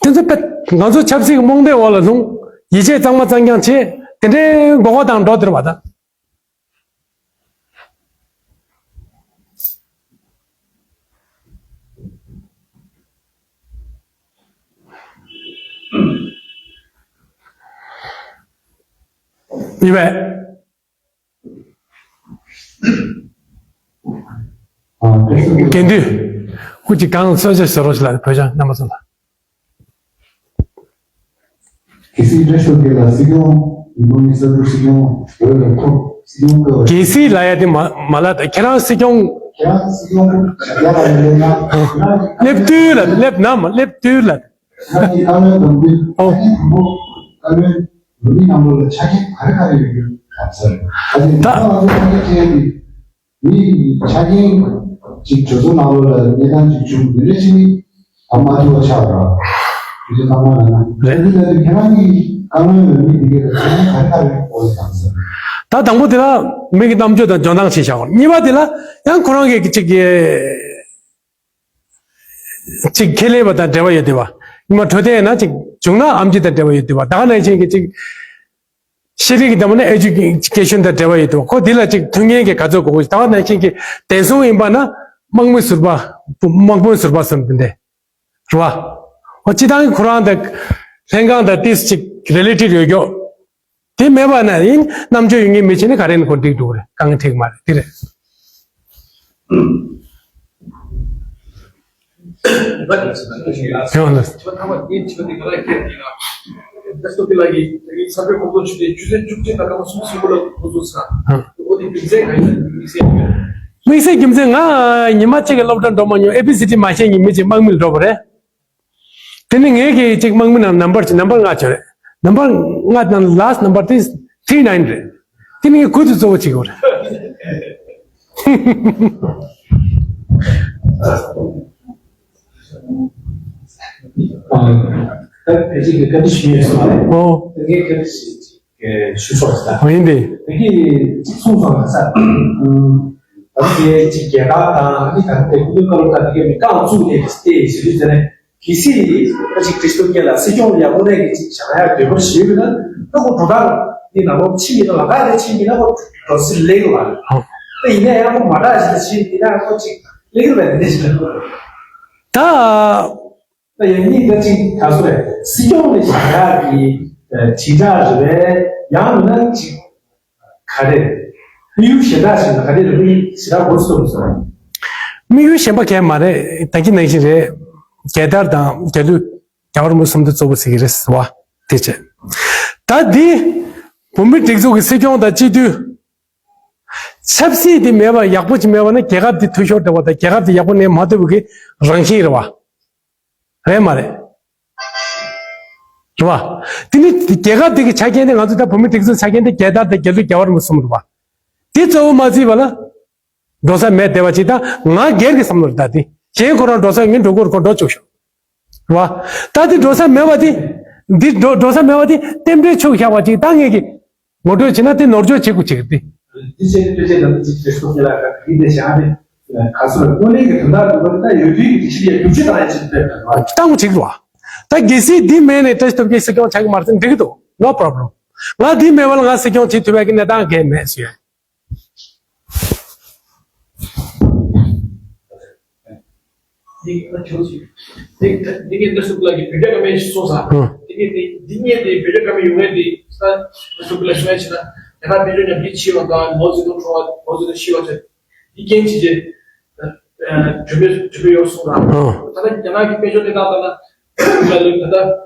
དེ་ཚོ་པའི་ང་ཚོ་ཆབ་སྲིད་ཀྱི་རྨོངས་དད་འོག་ལ་ལྷུང་། ཡིད་ཆེས་གཙང་མ་གཙང་རྐྱང་བྱེད། དེ་འདྲའི་མགོ་སྐོར་བཏང་འགྲོ་དེ་རེད་བ་ད། ཡིན་པས། དགེ་འདུན། ཁོ་ཅིག་གང་གསོལ་ཇ་ཟེར་རོགས་ཞིག་ལ་བོད་ཆང་རྣམ་པ་ཚོ་ལ། གལ་སྲིད་བཀྲ་ཤིས་རྒྱལ་ལ་སྲིད་སྐྱོང་ཡིན་པ་ནི་ས་འབྲུག་སྲིད་སྐྱོང་བོད་ལ་ཁོ་སྲིད་སྐྱོང་བསྐོས་པ་རེད། གལ་སྲིད་ལབ་ཡག་དེ་མ་མ་ལབ་ད། ཁྱེད་རང་སྲིད་སྐྱོང་། ཁྱེད་རང་སྲིད་སྐྱོང་ཡག་པ་ཡིན་ན་ཁྱེད་རང་སླེབས་དུས་ལ་སླེབས་ན་མ་སླེབས་དུས་ལ། ཁྱེད་རང་གི་བཀའ་བློན་དང་པོ་ཨོ། ཁྱེད་རང་དང་པོ་བཀའ་བློན་རུ་མི་རྣམས་ལ་ཆ་རྐྱེན་ག་རེ་ག་རེ་ཡོད་རྒྱུ་ག་ཚོད་རེད། ད་ད་ང་ཚོ་ཆ་རྐྱེན་དེ། མིའི་ཆ་རྐྱེན་གཅིག་གྲོས་ཚོགས་ནང་ལོགས་ལ་གནས་སྟངས་གཅིག་བྱུང་། དེ་འདྲ་ཅིག་ནི་ཨ་མ་ཐུ་བ་ཆགས་ར། དེ་ཚོ་ཚང་མ་ལ་ན་རེད། དེ་ལྟར་དུ་ཁྱེད་རང་གིས་བཀའ་མོལ་འོས་མི་དེ་གའི་ཆ་རྐྱེན་ག་རེ་ག་རེ་འོས་དང་ཟེར། ད་དང་པོ་དེ་ལ་མི་གི་རྣམ་དཔྱོད་དང་འཇོན་ཐང་ཞིག་བཞག་དགོས། གཉིས་པ་དེ་ལ་ཡང་ཁོ་རང་གི་གཅིག་གི་གཅིག་ཁས་ལེན་པ་དང་འབྲེལ་བ་ཡོད་དུས་བ། གཉིས་པ་འཕྲོད་བསྟེན་ཡིན་ན་གཅིག་བྱུང་ན་ཨེམ་ཆི་དང་འབྲེལ་བ་ཡོད་དུས་བ། ད་ག་ནང་བཞིན་གྱི་གཅིག་ཤེས་རིག་གི་འདྲ་མོ་ནི་ཨེ་ཌུ་ཀེ་ཤན་དང་འབྲེལ་བ་ཡོད་དོ། ཁོ་འདི་ལ་ཅིག་མཐུན་རྐྱེན་གྱི་ག་ཚོད་དགོས་ཀྱི། ད་ག་ནང་བཞིན་གྱི་བདེ་སྲུང་ཡིན་པ་ན་དམག་མི་ཟུར་པ། དམག་དཔོན་ཟུར་པ་ཟེར་འདི་འདྲ་རེད་བ། ཨོ་སྤྱི་བཏང་གི་ཁོ་རང་དང་ལྷན་ཁང་དང་ཏིས་ཅིག་རི་ལེ་ཊིཌ་ཡོད་ཀྱོག་དེ་མེད་པ་ན་ཡིན་རྣམ་དཔྱོད་ཡོད་མཁན་མི་བྱེད་ནི་ག་རེ་ནི་ཁོ་འགྲིག་འགྲོ་གི་རེད། དཀའ་ངལ་འཕྲད་ཀྱི་མ་རེད། དེ་རེད། དམིགས་བསལ་རྒྱུ་མཚན་ང་ཉི་མ་གཅིག་གི་སློབ་གྲྭ་འགྲོ་མ་མྱོང་། ཨེ་བི་སི་ཌི་མ་ཤེས་མཁན་མི་གཅིག་དམག་མི་ལ་འགྲོ་བ་རེད། དེ་ནི་ངས་ཀྱི་གཅིག་དམག་མི་ནང་ནམ་བར་གཅིག་ནམ་བར་ལྔ་བྱོས་རེད། ནམ་བར་ལྔ་ནང་ལཱ་སི་ནམ་བར་དེ་ཐི་རི་ནའིན་རེད། དེ་ནི་ངས་ཁུར་དུ་གཙོ་བོ་བྱེད་དགོས་རེད། ད་ཕལ་ཆེར་གྱི་བཀའ་འདྲི་ཞུས་ཡོད་སོང་བ་རེད། ཨོ། ད་ངས་བཀའ་འདྲི་ཞུས་ཅིག་ཞུ་ཆོག་ཟེར། ཨོ་ཡིན་ཏེ། ད་གིན་གཅིག་གསུངས་སོང་ལ་ས། ད་ལྟ་དེ་ཅིག་རྒྱལ་དར་དང་ཨ་ནི་ད་ལྟ་སྐུ་མདུན་བཀའ་སློབ་དང་དེ་གའི་མི་རྐང་བཙུགས་ནས་བལྟས་ཟེར་དུས་ཙ་ནས་གལ་སྲིད་ད་ཅིག་ཁྲི་སྟོབས་རྒྱལ་ལ་སྲིད་སྐྱོང་ལ་ཡག་པོ་གནས་ཀྱི་ཅིག་བཞག་ཡག་འདོད་པ་ཞིག་ཡོད་ན་ད་ཁོ་འགྲོ་སྟངས་འདི་ནང་ལོགས་ཕྱིན་ཡིན་ན་ལམ་ཁ་དེ་ཕྱིན་ཡིན་ན་ཁོ་འགྲོ་སྲིད་ལེགས་ལ། ད་ཡིན་ན་ཡང་ཁོ་མ་དྲག་ཞིག་ལ་ཕྱིན་ཡིན་ན་ཁོ་ཅིག་ལེགས་རེད་པས། དེ་འདྲ་ཞིག་ལ། ད། ད་ཡང་གཉིས་ཀ་གཅིག་ག་སོ་རེད། སྲིད་སྐྱོང་ལས་བྱེད་ཡག་གི་དྲིལ་བསྒྲགས་རེད་པས། ཡང་མིན་ན་གཅིག་ག་རེ་དམིགས་ཡུལ་གཞན་དག་ཞིག་ལ་ག་རེ་རེད། དམིགས་ཡུལ་ཞེ་དྲག་འགོ་ཚུགས་མི་སོང་། དམིགས་ཡུལ་གཞན་པ་གང་ཡང་མ་རེད། ད་གིན་ནང་བཞིན་རེད། རྒྱལ་དར་དང་རྒྱལ་གླུ་རྒྱལ་བ་རིན་པོ་ཆེ་གསུམ་དུ་གཙོ་བོ་ཟེར་གྱི་རེད་ཟེར་བ་དེ་བྱས། ད་འདི་བོད་མིའི་སྒྲིག་འཛུགས་ཀྱི་སྲིད་སྐྱོང་དང་སྤྱི་འཐུས་ཆབ་སྲིད་དེ་མེད་པ་ཡག་པོ་ཅིག་མེད་པ་ན་རྒྱལ་ཁབ་དེ་འཐུས་ཤོར་འགྲོ་བ་དང་རྒྱལ་ཁབ་དེ་ཡག་པོ་གནས་མ་ཐུབ་པའི་རང་བཞིན་རེད་བ། རེད་མ་རེད། རེད་བ། དེ་ནི་རྒྱལ་ཁབ་དེ་གི་ཆ་རྐྱེན་དེ་ང་ཚོ་ད་བོད་མི་སྒྲིག་འཛུགས་ཆ་རྐྱེན་དེ་རྒྱལ་དར་དང་རྒྱལ་གླུ་རྒྱལ་བ་རིན་པོ་ཆེ་གསུམ་རེད་བ། དེ་གཙོ་བོ་མ་བརྩིས་པ་ལ། འགྲོ་ས་མེད་བསྡད་པ་ཅིག་ད་ང་སྒེར་གྱི་བསམ་བློ་རེད། ད་དེ་གཞན་ཁོ་རང་འགྲོ་ས་ངས་འགྲོ་དགོས་རེད། ཁོ་འགྲོ་བཅུག་ཤོག་རེད་བ། ད་དེ་འགྲོ་ས་མེད་པ་དེ། འདི་འགྲོ་འགྲོ་ས་མེད་པ་དེ་རྟེན་འབྲེལ་ཆུག་བཞག་པ་ཅིག་ད་ངས་ཀྱི་ངོ་སྤྲོད་བྱས་ན་དེ་ནོར་འཆུག་བྱེད་དགོས་ཅིག་རེད་དེ། འདི་བྱས་ནས་ཕལ་ཆེར་ནང་གི་ཕེ་སི་བུག་ལ་ག་གི་དེ་བཞག་ནས་ག་ཚོད་དངོས་གནས་ཀྱི་དོན་དག་སྒྲུབ་པ་དེ་ད་ཡོད་དུས་ཀྱི་སྒྲིག་གཞི་ཡ་བསྒྱུར་བཅོས་བཏང་ཡ་ཅིག་དཔེ་དང་བ། བཏང་བ་བྱེད་དགོས་བ། ད་གལ་སྲིད་འདི་མེད་ནས་བཀྲ་ཤིས་སྟོབས་རྒྱལ་སྲིད་སྐྱོང་ཆགས་ཀྱི་མ་རེད་ན་འགྲིག་གི་འདུག No problem. ང་འདི་མེད་པ་ལ་ང་སྲིད་སྐྱོང་བྱེད་ཐུབ་ཡ་གི་གནས་སྟངས་གང་ཡང་མེད་ཟེར་ཡ། འདི་ཨ་ཁྱོད་ཀྱིས་འདི་འདི་ངས་འདི་སུ་ལ་གི་བོད་རྒྱ་ཀ་མེད་ཞིག་སོང་ཙང་། ཨ། འདི་ངས་འདི་འདི་ངས་འདི་བོད་རྒྱ་ཀ་མེད་ཡོང་ངས་འདི་ ད་སུ་ལ་ཤོད་ཕྱིན་ན་ཡང་ན་དཔལ་འབྱོར་ཉམས་རྒུད་ཆེ་བ་དང་མའོ་ཙེ་ཏུང་གྲོངས་པ་མའོ་ཙེ་ཏུང་ཤི་བ་བྱས་འདི་རྐྱེན་བྱས་རྗེས་གྲོས་མོལ་གྲོས་མོལ་ཡོད་གསུངས་ར། ད་ལྟ་རྒྱ་ནག་གི་དཔལ་འབྱོར་གནས་སྟངས་ལྟར་ན་ད་ལྟ་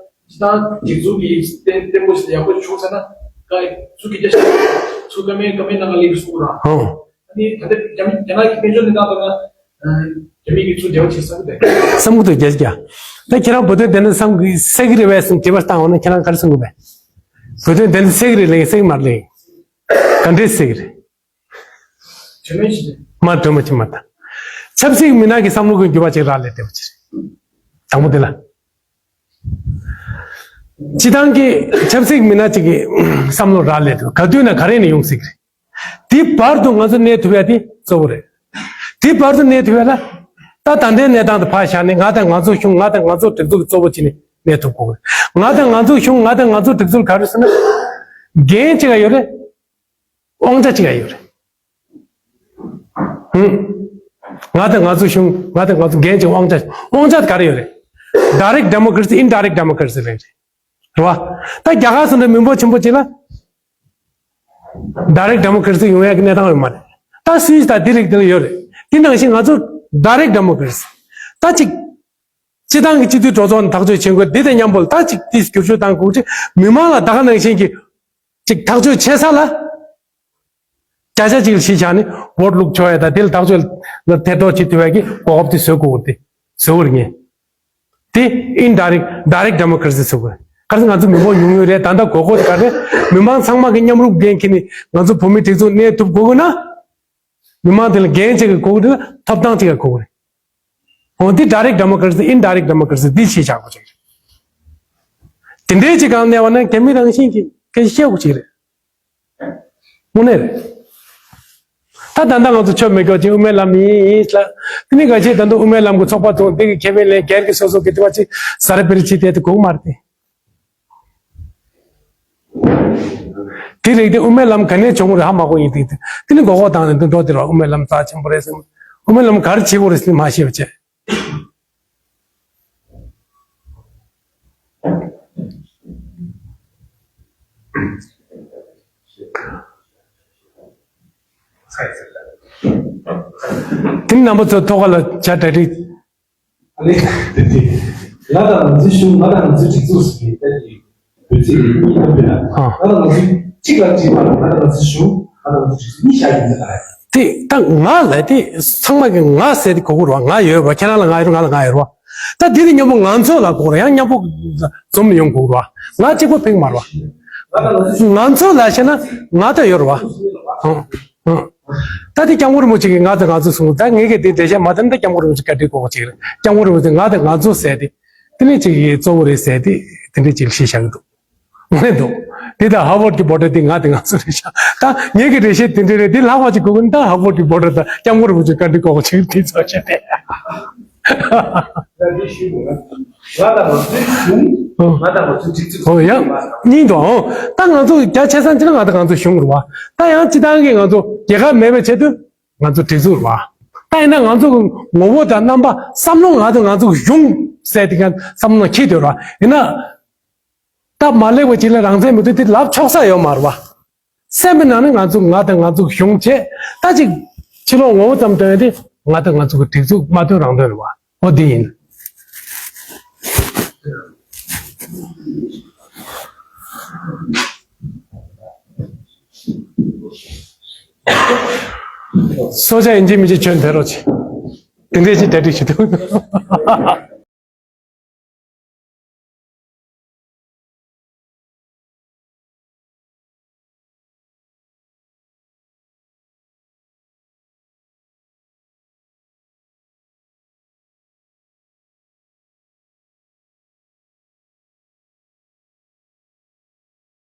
སྤྱི་བཏང་སྒྲིག་འཛུགས་ཀྱི་བརྟན་བརྟན་པོ་ཞིག་ཡག་པོ་བྱུང་ཚར་ན་ད་ཚུར་གི་རྒྱ་ཤ་ཚུར་ཀ་མེད་ཀ་མེད་ནང་ལ་ལིག་གསུངས་ར། ཨ་ནི་ད་ལྟ་རྒྱ་རྒྱ་ནག་གི་དཔལ་འབྱོར་གནས་སྟངས་ལྟར་ན། རྒྱ་མི་གིས་ཚུར་འབྲེལ་བ་བྱེད་བསམ་གི་འདུག་བསམ་གི་འདུག་རྒྱ་རྒྱ། ད་ཁྱེད་རང་བོད་དོན་བདེན་མཐའ་བསམ་གི་གསལ་གི་རེད་པས་གསུངས་དྲི་བ་བཏང་བ་ན་ཁྱེད་རང་ག་རེ་གསུང་གི་རེད། བོད་དོན་བདེན་མཐའ་གསལ་གི་རེད་ལབ་གསལ་གི་མ་རེད་ལབ། ག་འདྲས་གསལ་གི་རེད། གྲོས་མོལ་བྱེད་དུས། མ་གྲོས་མོལ་བྱེད་མ་ད། ཆབ་སྲིད་མི་སྣ་གི་བསམ་བློ་གི་འགྱུར་བ་ཅིག་རག་ལས་བསྡད་པ་ཅིག་རེད། དང་པོ་དེ་ལ། སྤྱི་བཏང་གི་ཆབ་སྲིད་མི་སྣ་ཅིག་གི་བསམ་བློ་རག་ལས་འདུག་ག་དུས་ན་ག་རེ་ནས་ཡོང་སྲིད་གི་རེད། དེའི་བར་དུ་ང་ཚོ་གནས་ཐུབ་ཡ་དེ་གཙོ་བོ་རེད། དེའི་བར་དུ་གནས་ཐུབ་ཡ་ལ། ད་ད་ལྟའི་གནས་སྟངས་དེ་ཕར་བཞག་ནས་ང་དང་ང་ཚོ་གཞུང་ང་དང་ང་ཚོ་སྒྲིག་འཛུགས་ཀྱི་གཙོ་བོ་བྱས་ནས་གནས་ཐུབ་དགོས། ང་དང་ང་ཚོ་གཞུང་ང་དང་ང་ཚོ་སྒྲིག་འཛུགས་ག་རེ་ཟེར་ན། འགན་གཅིག་ག་ཡོད་རེད། དབང་ཆ་གཅིག་ག་ཡོད་རེད། ཧུམ། ང་དང་ང་ཚོ་གཞུང་ང་དང་ང་ཚོ་འགན་གཅིག་དབང་ཆ་དབང་ཆ་ག་རེ་ཡོད་རེད། Direct democracy, indirect democracy རེད། རེད་བ། ད་རྒྱ་གར་སོགས་འདྲ་མི་འབོར་ཆེན་པོ་ཅིག་ལ་direct democracy ཡོང་ཡག་གི་གནས་སྟངས་ཡོད་མ་རེད། ད་སུད་སི་དང་དེ་རིགས་དེ་ལ་ཡོད་རེད། དེ་ནང་བཞིན་ང་ཚོ་direct democracy ད་ཅིག་སྤྱི་བཏང་གི་སྤྱི་འཐུས་གྲོས་ཚོགས་ནས་ཐག་གཅོད་བྱེད་དགོས་འདི་དང་མཉམ་པོ་ལ་ད་ཅིག་དེ་བསྒྱུར་བཅོས་བཏང་དགོས་ཅིག་མི་མང་ལ་ད་ག་ནང་བཞིན་གྱི་ཅིག་ཐག་གཅོད་བྱེད་ས་ལ། བརྒྱ་ཆ་གཅིག་ལ་གཞི་བཞག་ནས་བོ་ཊི་བླུགས་ཆོག་ཡ་དང་དེ་ལ་ཐག་གཅོད་ལ་ཐེ་གཏོགས་བྱེད་ཐུབ་ཡ་གི་གོ་སྐབས་དེ་བཟོ་དགོས་ཏེ་བཟོ་བར་ངེས། དེ་indirect, direct democracy བཟོ་དགོས། ག་རེ་ང་ཚོ་མི་འབོར་ཉུང་ཉུང་རེད། ད་ལྟ་དགོས་མཁོ་དེ་ག་རེ། མི་མང་ཚང་མ་གི་མཉམ་རུབ་འགན་འཁྱེར་ནས་ང་ཚོ་བོད་མིའི་སྒྲིག་འཛུགས་གནས་ཐུབ་དགོས་ཀྱི་ན། མི་མང་དེ་ལ་འགན་གཅིག་གི་དགོས་ཀྱི་ན་ཐོབ་ཐང་གཅིག་གི་དགོས་ཀྱི་རེད། འོ་འདི་direct democracy, indirect democracy འདི་ཤེས་བྱ་དགོས་ཀྱི་རེད། དེ་འདྲའི་ཅིག་གང་གནས་པ་ན་རྒྱ་མི་རང་བཞིན་གྱིས་སྐད་ཆ་བཤད་དགོས་ཀྱི་རེད། དངོས་གནས་རེད། ད་ད་ལྟ་ང་ཚོ་ཆོས་མེད་སྐྱོ་ཅིག་དབུ་མའི་ལམ་ཡིན་ཡིན་ལ། དེ་ནི་ག་ཅིག་ད་ལྟ་དབུ་མའི་ལམ་གྱི་ཚོགས་པ་ཚོ་འདི་གི་ཁེ་ཕན་ལེན་སྒེར་གྱི་སོ་སོ་གི་དེ་བ་ཅིག་ཟ་ར་བེ་ར་བྱེད་བསྡད་དེ་དགོས་མ་རེད་དེ། དེ་རིགས་དེ་དབུ་མའི་ལམ་ག་ནས་བྱུང་རེད་ཧ་མ་གོ་ཡིན་དེ་དེ་ནི་མགོ་སྐོར་བཏང་ནས་འདི་འགྲོ་དེ་ར་དབུ་མའི་ལམ་རྩ་ཆེན་པོ་རེད་ཟེར། དབུ་མའི་ལམ་ག་རེ་བྱེད་དགོས་རེད་ཟེར་ནས་མ་ཤེས་པ་བྱས། དེ་ནི་རྣམ་པ་ཚོ་ཐོག་ཁ་ལ་བྱ་གྲ་སྒྲིག་ཨ་ལས། ང་དང་ང་ཚོའི་གཞུང་ང་དང་ང་ཚོའི་སྒྲིག་འཛུགས་ཟེར་བའི་ད་ཀྱི་འབོད་ཚིག་གཉིས་ལ་འབོད་ན། ཨ། ང་དང་ང་ཚོའི་གཅིག་ལ་གཅིག་པ་ང་དང་ང་ཚོའི་གཞུང་ང་དང་ང་ཚོའི་སྒྲིག་འཛུགས་གཉིས་བཞག་ཡོད་ན་ད། དེ་ད་ང་ལ་དེ་ཚང་མ་གི་ང་ཟེར་དེ་གོ་གོ་ར་བ། ང་ཡོད་ར་བ། ཁྱེད་རང་ལ་ང་ཡོད་ར། ང་ལ་ང་ཡོད་ར་བ། ད་དེ་དེ་མཉམ་པོ་ང་ཚོ་ལ་གོ་ར། ཡང་མཉམ་པོ་འཛོམས་ནས་ཡོང་གོ་ར་བ། ང་གཅིག་པོ་ཕེབས་མ་ར་བ། ང་ཚོ་ལ་བཤད་ན་ང་ད་ཡོད་ར་བ། ཨང་། ཨང་། ད་དེ་སྐྱབས་མགོན་རིན་པོ་ཆེ་གིས་ང་དང་ང་ཚོ་གསུངས། ད་ངས་གི་དེ་འགྲེལ་བཤད་མ་བཏང་ན་ད་སྐྱབས་མགོན་རིན་པོ་ཆེ་བཀའ་འདྲི་གོ་གོ་ཅིག་རེད། སྐྱབས་མགོན་རིན་པོ་ཆེ་ང་དང་ང་ཚོ་ཟེར་དེ་དེ་ནས་ཅིག་གི་གཙོ་བོ་རེད་ཟེར་དེ་དེ་འདྲས་ཅིག་བཤད་བཞག་གི་འདུག་མ་རེད་འདུག་དེ་ད་ཧར་ཝརཌ་གི་བྷོ་ཊར་དེ་ང་དང་ང་ཚོ་རེད་ཤག་ད་ངས་གི་འགྲེལ་བཤད་དེ་འདྲས་རེད། དེ་ལྷག་པ་ཅིག་གོ་གི་ད་ཧར་ཝརཌ་གི་བྷོ་ཊར་དང་སྐྱབས་མགོན་རིན་པོ་ཆེ་བཀའ་འདྲི་གོ་གོ་ཅིག་དེ་ཚོ་བཤད་དེ། ང་དང་ང་ཚོའི་གཞུང་། ང་དང་ང་ཚོའི་སྒྲིག་འཛུགས། ཨོ་ཡང་། སྙིང་དུ་ཨོ། ད་ང་ཚོ་རྒྱ་ཆེ་ས་ཅིག་ན་ང་དང་ང་ཚོའི་གཞུང་རེད་བ། ད་ཡང་སྤྱི་བཏང་གི་ང་ཚོ་རྒྱལ་ཁབ་མེད་པའི་ཆེད་དུ་ང་ཚོ་སྒྲིག་འཛུགས་རེད་བ། ད་ཡིན་ན་ང་ཚོ་གི་ངོ་བོ་དང་རྣམ་པ་བསམ་བློ་ང་དང་ང་ཚོ་གི་གཞུང་ཟེར་དེ་ག་བསམ་བློ་འཁྱེར་སྡོད་རེད་བ། ཡིན་ན། ད་མ་ལེགས་པ་ཅིག་ལ་རང་བཙན་མི་འདུག་དེ་ལབ་ཆོག་ས་ཡོད་མ་རེད་བ། སེམས་པའི་ནང་ནས་ང་ཚོ་ང་དང་ང་ཚོ་གཞུང་བྱས་ད་ཅིག་ཕྱི་ལོགས་ངོ་བོ་ཙམ་སྟོན་ཡ་དེ་ང་དང་ང་ཚོ་གི་སྒྲིག་འཛུགས་མ་སྟོན་རང་སྟོན་རེད་བ། འོ་དེ་ཡིན། སོ་ཆ་ཡིན་གཅིག་མིན་གཅིག་ཁྱོད་འདིར་རོགས་བྱེད། དེ་འདྲས་ཅིག་གྲ་སྒྲིག་བྱེད་ཐུབ།